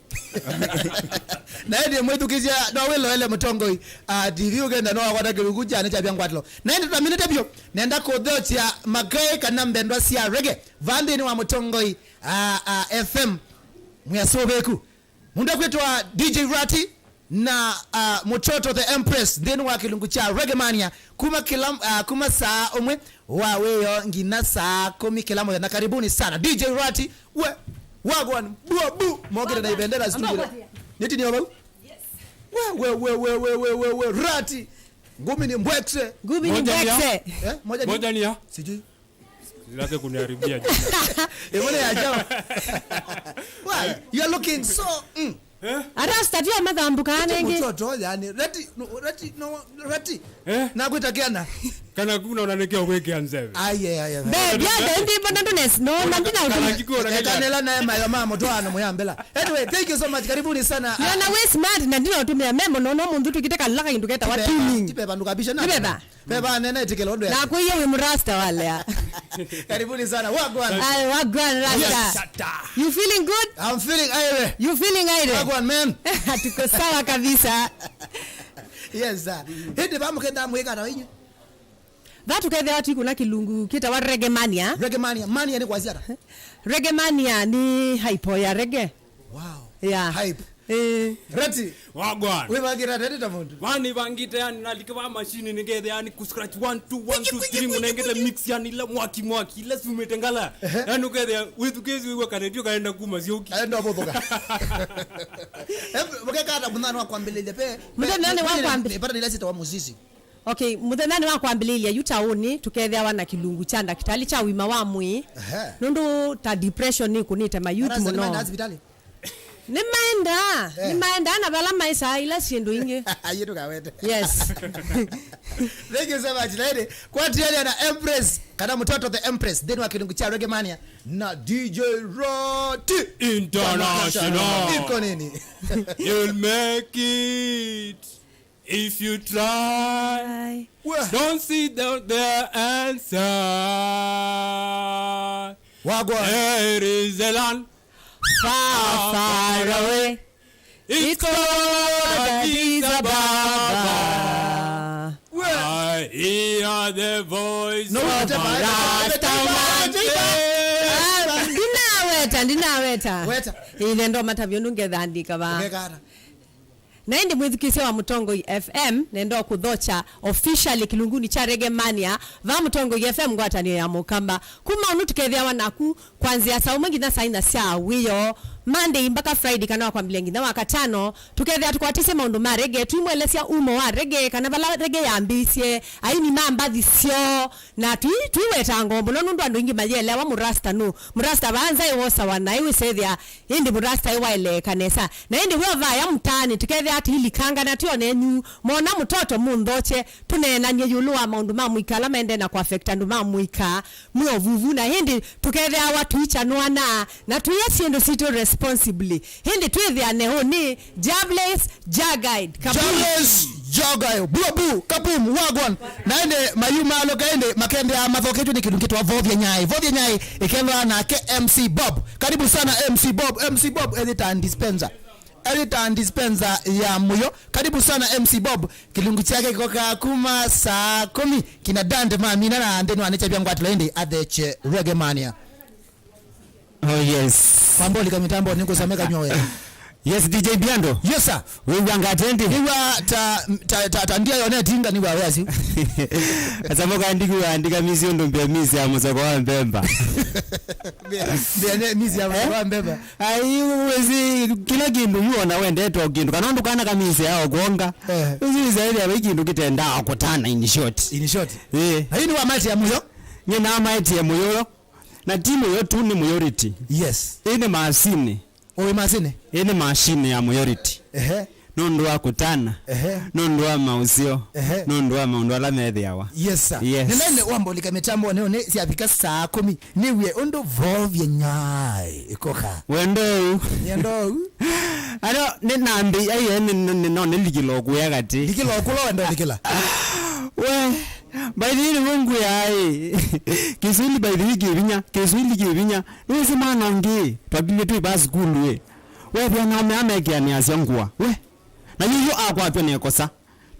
Na ĩndĩ mwĩthukĩsya no wĩloele Mũtongoi, ah, T V ũkenda no wakwata kĩlungu kya nĩ kyavya ngwatĩlo. Na ĩndĩ tũtaminĩte vyũ, nenda kũthokya makaĩ kana mbendwa sya reggae vaa nthĩnĩ wa Mũtongoi, ah, ah, F M. Mwĩasũvĩku. Mũndũ akwĩtwa D J Rati na, ah, Mũtoto the Empress nthĩnĩ wa kĩlungu kya Reggae Mania kuma kĩla, ah, kuma saa ũmwe wa wĩoo nginya saa kũmi kĩla mũthenya. Karibuni sana. D J Rati, we, wagwan, bua, bu, mokĩte na ibendera studio. Nĩtinio vau? We, we, we, Rati. Ngumi ni mbwekse. Ngumi ni mbwekse. Eh, moja ni? Moja ni ya? Sijui. Sitaki kuniharibia jina. Ĩmwe nĩ ya Java. Why? You are looking so, mm. Eh? Ata statia mathambũkaa nĩngĩ. Mũtoto, yani, Rati, no, Rati, no, Rati. Eh? Na kwĩta kĩana. Kana kuna unanikia uweke anzeve. Aye, aye, aye. Babe, ya, ndio, ndio, mbona ndo nes-, no, na ndina kana utumia. Kikuwa na kila. Ekanela naye mayo mamo, toa na muyambela. Anyway, thank you so much. Karibuni sana. Nona we smart, na ndina utumia memo, no, no, mundu tukiteka laka kindu keta wa tuning. Tipe bandu kabisha na. Tipe ba. Beba nene tikelo ndo. Na kwa hiyo we mrasta wale ya. Karibuni sana. Wagwan. Ay, wagwan, Rasta. Yes, shata. You feeling good? I'm feeling aire. You feeling aire? Wagwan, man. Tuko sawa kabisa. Yes, sir. Hindi ba mukenda mwika na wenyu. Vaa tũkethĩawa twĩkũna kĩlungu kĩtawa Reggae Mania. Reggae Mania. Mania nĩ kwasya ata? Reggae Mania nĩ hype ya reggae. Wow. Yeah. Hype. Eh. Rati. Wagwan. Wĩvangĩte ata ta mũndũ? Vaa nĩvangĩte yani nalike va machine nĩkethĩa yani ku scratch one, two, one, two, three, mũnengete mix yani ila mwaki, mwaki, ila siumĩte ngala. Ehe. Yani ũkethĩa wĩthukĩĩsĩ wĩw'a karedio kaenda kuma syũki. Kaenda ũvũthũka. Em, mũkeka ata mũthenya wa kwambĩlĩlya pe? Mũthenya nĩ wa kwambĩ- Nĩpata nĩ ila syĩtawa mũsisi. Okay, mũthenyanĩ wa kwambĩlĩlya yu taũnĩ, tũkethĩawa na kĩlungu kya ndakĩtalĩ kya ũima wa mwĩĩ. Ehe. Nũndũ ta depression nĩkũnĩte mayouth mũno. Nĩmaendaa sivitalĩ? Nĩmaendaa, eh, nĩmaendaa na vala maĩsaa ila syĩndũ ingĩ. Aye, tũkawete. Yes. Thank you so much. Na ĩndĩ, kwatiania na Empress, kana Mũtoto the Empress, nthĩnĩ wa kĩlungu kya Reggae Mania, na D J Roti International. Iko nini? You'll make it. If you try, don't sit down there and sigh. Wagwan. There is a land far, far away. It's called Addis Ababa. I hear the voice of a Rasta man say. Ah, ndinaweta, ndinaweta. Weta. Ĩĩ, nendo matavyo ndũngethandĩka va. Ũkekara. Na ĩndĩ mwĩthukĩĩsya wa Mũtongoi F M, nenda kũthokya officially kĩlungunĩ kya Reggae Mania, va Mũtongoi F M ngwatanĩo ya Mũkamba. Kuma ũnũ tũkethĩawa naku kwanzĩa saa ũmwe nginya saa inya sya wĩoo, Monday mpaka Friday kana wa kwambĩlĩlya nginya wa katano, tũkethĩa tũkwatĩsye maũndũ ma reggae, twimwelesya umo wa reggae, kana vala reggae yambĩĩsye, aini ma mbathi syoo, na twi-, twiwetaa ngoo mũno nũndũ andũ aingĩ mayĩelewa mũrasta nũ. Mũrasta vaa nza ĩwosawa naĩ wĩsethĩa, ĩndĩ mũrasta ĩwaeleeka nesa. Na ĩndĩ wĩovaya mũtaanĩ, tũkethĩa atĩ ilikanga na twĩone enyu, mona mũtoto mũnthokye, tũneenany'e ĩũlũ wa maũndũ ma mũika ala maendee na kũaffect andũ ma mũika, mwĩ ovuvu, na ĩndĩ tũkethĩawa tũikyanũana, na tũia syĩndũ sitũ respect. responsibly. Ĩndĩ twĩthĩane ũnĩ, Javelins, Jaguide, kaboom. Javelins, Jaguide, bua bu, kaboom, wagwan. Na ĩndĩ mayumalũka ĩndĩ makendea mathoketw'e nĩ kĩndũ kĩtwa Vovya Nyai. Vovya Nyai ĩkethwa nake M C Bob. Karibu sana M C Bob. M C Bob ethĩta dispenser. Ethĩta dispenser ya mũyo. Karibu sana M C Bob. Kĩlungu kyake kĩkokaa kuma saa kũmi. Kina Dante mamina na nthĩnĩ wa nĩkyavya ngwatĩlo ĩndĩ atheche Reggae Mania. Oh, yes. Kwamba ũlika mĩtambo nĩngũsameka nyowe. Yes, D J Biando. Yes, sir. Wĩw'anga atendi? Nĩw'a ta, ta, ta, ta ndia yone tinga nĩw'a weasyo. Asamoka ndikuwa andika misi ũndũ mbĩa misi ya mũsoko wa mbemba. Mbĩa, mbĩa ne misi ya mũsoko wa mbemba. Ai, wezi, kila kĩndũ yuona wendete o kĩndũ. Kana ũndũ kana kamisi ya okwonga. Eh. Wezi, wezi, wezi, kĩndũ kĩtendaa kũtana in short. In short. Eh. Na hii nĩ wa maiti ya mũyo? Nyina maiti ya mũyo. Na ti mũyo tu, nĩ mũyo riti. Yes. Ĩĩ nĩ maasini. Ũĩ maasini? Ĩĩ nĩ maasini ya mũyo riti. Ehe. Nũndũ wa kũtana. Ehe. Nũndũ wa maũseo. Ehe. Nũndũ wa maũndũ ala methĩawa. Yes, sir. Yes. Nĩnaile wamba ũlika mĩtambo nĩ, nĩ syavika saa kũmi. Nĩw'e ũndũ Vovya Nyai ĩkoka. Wendo ũu. Wendo ũu. Ano, nĩ nambi, aiye, nĩ, nĩ, nĩ, no, nĩlikĩla ũkũya katĩ. Likĩla ũkũla wendo likĩla. We. By the way, nĩw'o ngwĩaa ĩ. Kiswahili by the way kĩ vinya, Kiswahili kĩ vinya. Nĩwĩsĩ mwana ũngĩ, twakilyĩ twĩ va sukulu ĩ. Wethĩa na ũmea mekĩanĩasya ngũa. We. Na yuyu akwatw'a nĩ ĩkosa.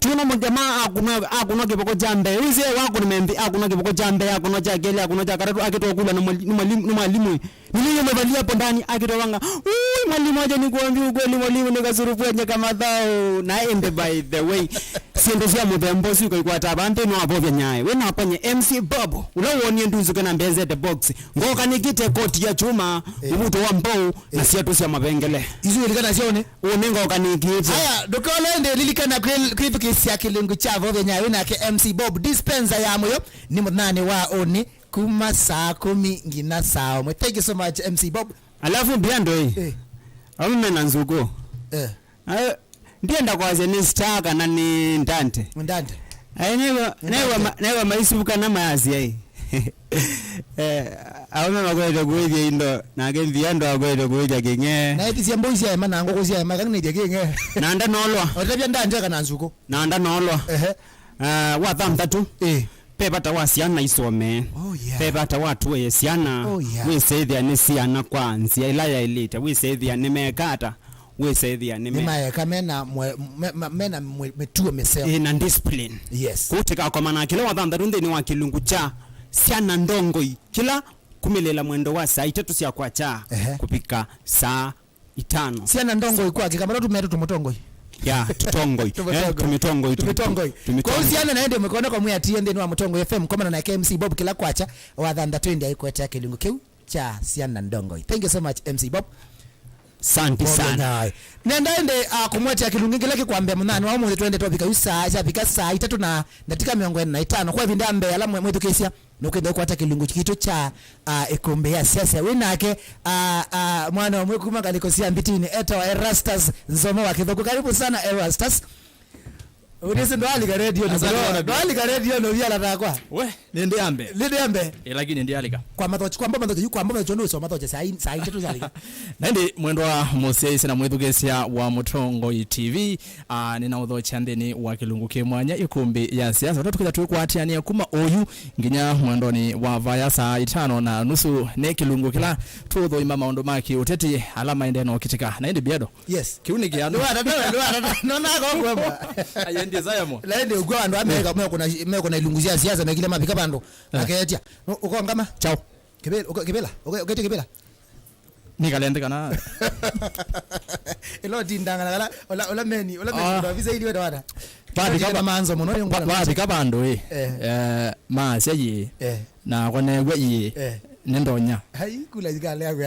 Tuno mũkema akũnwa, akũnwa kĩvoko kya mbee. Wĩsĩ wakũnwa membi, akũnwa kĩvoko kya mbee, akũnwa kya kelĩ, akũnwa kya katatũ, akĩtwa kula nĩ mwali-, nĩ mwalimu, nĩ mwalimu ĩ. Niliyomevalia hapo ndani akitowanga, "Ui, mwalimu, acha nikwambie ukweli, mwalimu, nikasurupua nyeka madhao." Na ende, by the way, syĩndũ sya mũthemba ũsu ikaikwata vaa nthĩnĩ wa Vovya Nyai. We nakwanye M C Bob, ũla wonie ndunzuke na mbenzete box. Ngoka nĩkĩte koti ya chuma, eh, mũvuto wa mbau, na, eh, siatũ sya mavengele. Isu ilikana syaone? Ũnĩ ngoka nĩkĩte. Aya, ndũkole ndĩ lilikana kwĩ-, kwĩthukĩsya kĩlungu kya Vovya Nyai, we nake M C Bob, dispenser ya mũyo, nĩ mũthanĩ wa ũnĩ. Kuma saa kũmi nginya saa ũmwe. Thank you so much, M C Bob. Alafu Biando ĩ. Eh. Amu mena nzuko. Eh. Ayo, ndienda kwasya nĩ star kana nĩ ndante. Ndante. Ai, nĩwa, nĩwa ma-, nĩwa maisuka na mayasya ĩ. Eh, aume makwete kuithya indo, nake Biando akwete kuithya kĩng'e. Na ĩthi sya mbũi sya ema na ngũkũ sya ema, kana nĩ kĩng'e. Na ndanolwa. Otavya ndante kana nzuko. Na ndanolwa. Ehe. Ah, wa thanthatũ. Eh. Ve vata wa syana isomee. Oh, yeah. Ve vata wa tũee syana. Oh, yeah. Wĩsethĩa nĩ syana kwa nzĩa ĩla yaĩlĩte. Wĩsethĩa nĩmeeka ata? Wĩsethĩa nĩme- Nĩmaeka mena mwe-, me-, ma-, mena mwe-, mĩtuo mĩseo. Ĩĩ, na discipline. Yes. Kũu tĩkakoma na kĩla wa thanthatũ nthĩnĩ wa kĩlungu kya syana ndongoi, kĩla kumĩlĩĩla mwendo wa saa itatũ sya kwakya, ehe, kũvika saa itano. Syana ndongoi kwa Kĩkamba, no tũmete tũmũtongoi. Ya, tũtongoi. Tũmũtongoi. Eh, tũmĩtongoi, tũ-, tũmĩtongoi. Tũmĩtongoi. Kwa hiyo syana na ende mũkone kwa mwĩatie nthĩnĩ wa Mũtongoi F M, komana na K M C Bob kĩla kwakya, wa thanthatũ ĩndĩ aikwetea kĩlungu kĩu kya syana ndongoi. Thank you so much, M C Bob. Asante sana. Nenda ende, ah, kũmwetea kĩlungu kĩla kĩkwambĩa mũthenya wa ũmũnthĩ twende twavika yu saa, syavika saa itatũ na ndatika mĩongo ĩna na itano. Kwa ĩvinda ya mbee ala mwe-, mwĩthukĩĩsya, nũkwĩthĩa ũkwata kĩlungu kitũ kya, ah, ĩkũmbĩ ya siasa. Wĩ nake, ah, ah, mwana ũmwe kuma ngalĩko sya Mbitini, etawa Erastus Nzomo wa Kĩthũkũ. Karibu sana, Erastus. Ũnĩsĩ ndwalika redio nĩ. Asante sana. Ndwalika redio nĩ ũviala takwa. We, nĩ ndĩ ya mbee. Nĩ ndĩ ya mbee. Eh, lakini ndĩ alika. Kwa mathochi, kwa mathochi, yu kwa mathochi, nĩ ũsoma mathochi, saa i-, saa itatũ syalika. Na ĩndĩ mwendwa mũsyaĩĩsya na mwĩthukĩĩsya wa Mũtongoi T V, ah, nĩnaũthokya nthĩnĩ wa kĩlungu kĩ mwanya, ĩkũmbĩ ya siasa. Ũla tũkĩtha twĩkwatĩanĩa kuma oyu nginya mwendonĩ wa vaya saa itano na nusu, nĩ kĩlungu kĩla tũũthũima maũndũ ma kĩũteti ala maendee na ũkitĩka. Na ĩndĩ Biado. Yes. Kĩu nĩ kĩano. Nĩwatata, nĩwatata. Nona akokwema. Aye, ndiye Simon. Na ĩndĩ ũkw'a andũ ameka, mekũna, mekũna ilungu sya siasa, mekile mavika vandũ. Eh. Aketia. Nũ-, ũkongama. Chao. Kĩvĩla, ũka-, kĩvĩla, ũka-, ũkete kĩvĩla. Nĩkalende kana. Ĩla ũtindangana kala, ũla, ũla meni, ũla meni, ah, ndo visa ili weta wata. Vavika. Ĩla manzo mũno, yo ngwana. Vavika vandũ ĩ. Eh. Eh, maasya ĩ. Eh. Na kwa neew'a ĩ. Eh. Nĩ ndonya. Hai, kula ikale agwe.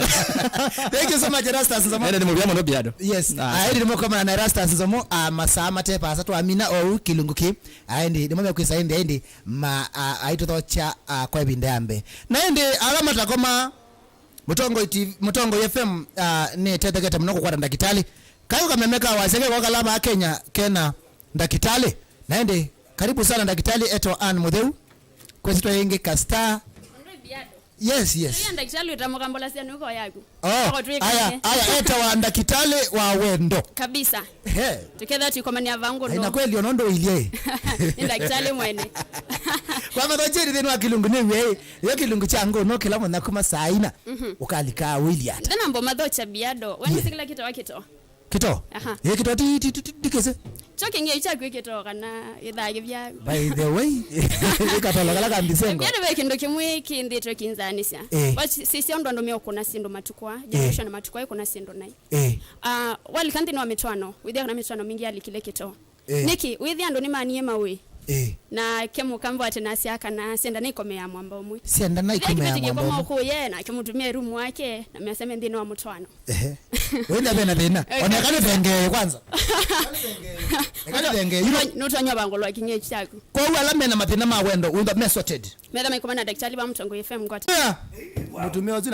Thank you so much, Erastus Nzomo. Ene nĩ mũvya mũno Biado. Yes. Ah. Ah, ĩndĩ nĩmũkomana na Erastus Nzomo, ah, masaa mate pasa twamina ou kĩlungu kĩ. Ah, ĩndĩ nĩmo mekwĩsa ĩndĩ, ĩndĩ ma, ah, aitũthokya, ah, kwa ĩvinda ya mbee. Na ĩndĩ ala matakoma, Mũtongoi T V, Mũtongoi F M, ah, nĩtethekete mũno kũkwata ndakĩtalĩ. Kayo kameme ka wasya keko kala vaa Kenya kena ndakĩtalĩ. Na ĩndĩ, karibu sana ndakĩtalĩ etwa Ann Mũtheu. Kwĩsĩtwa ĩngĩ ka star. Yes, yes. Ĩla ndakĩtalĩ wĩta mũkambolasya nũko yaku. Oh, aya, aya, etawa ndakĩtalĩ wa wendo. Kabisa. He. Tũkethwa tũikomania vangu. Ai, na kweli, ona ũndũ ũilyĩ. Nĩ ndakĩtalĩ mwene. Kwa mathocheri thĩnĩ wa kĩlungu nĩ wĩĩ. Yo kĩlungu kya ngũ no kĩla mũthenya kuma saa ina. Mhm. Ũkalika wĩlyĩ ata. Ndana mbo mathocha biado. Wena sikila kĩto wa kĩto. Kĩto? Aha. Ĩ kĩto ti, ti, ti, ti, ti kĩsĩ. Kyo kĩngĩ kyaku kĩto kana gĩthaa kĩvya. By the way, ĩkatolo kala ka mbisengo. Pia nĩ kĩndũ kĩmwe kĩndĩtwe kĩnzanĩsya. Eh. But si, si, sisya ũndũ andũ meũkũna syĩndũ matukwa, generation matukwa ĩkũna syĩndũ nai. Eh. Ah, walika nthĩnĩ wa mĩtwaano, wĩthĩa kana mĩtwaano mingĩ yalikile kĩto. Eh. Nĩkĩ? Wĩthĩa andũ nĩmanie mawĩ. Eh. Na kemũkambo atĩ nasya kana syenda nĩikomea mwamba ũmwe. Syenda naikomea mwamba ũmwe. Koma ũkũye, na kemũtumia rumu wake, na measya me nthĩnĩ wa mũtwaano. Ehe. Wĩna thĩna, thĩna. Okay. Oneka nĩthengee kwanza. Eka nĩthengee. Nũtwa-, nũtwanywa vangũlwa kĩng'ei kyaku. Kwa hiyo ala mena mathĩna ma wendo, wĩmba me sorted. Metha maikomana na ndakĩtalĩ va Mũtongoi F M ngwata. Yeah. Mũtumia ũsu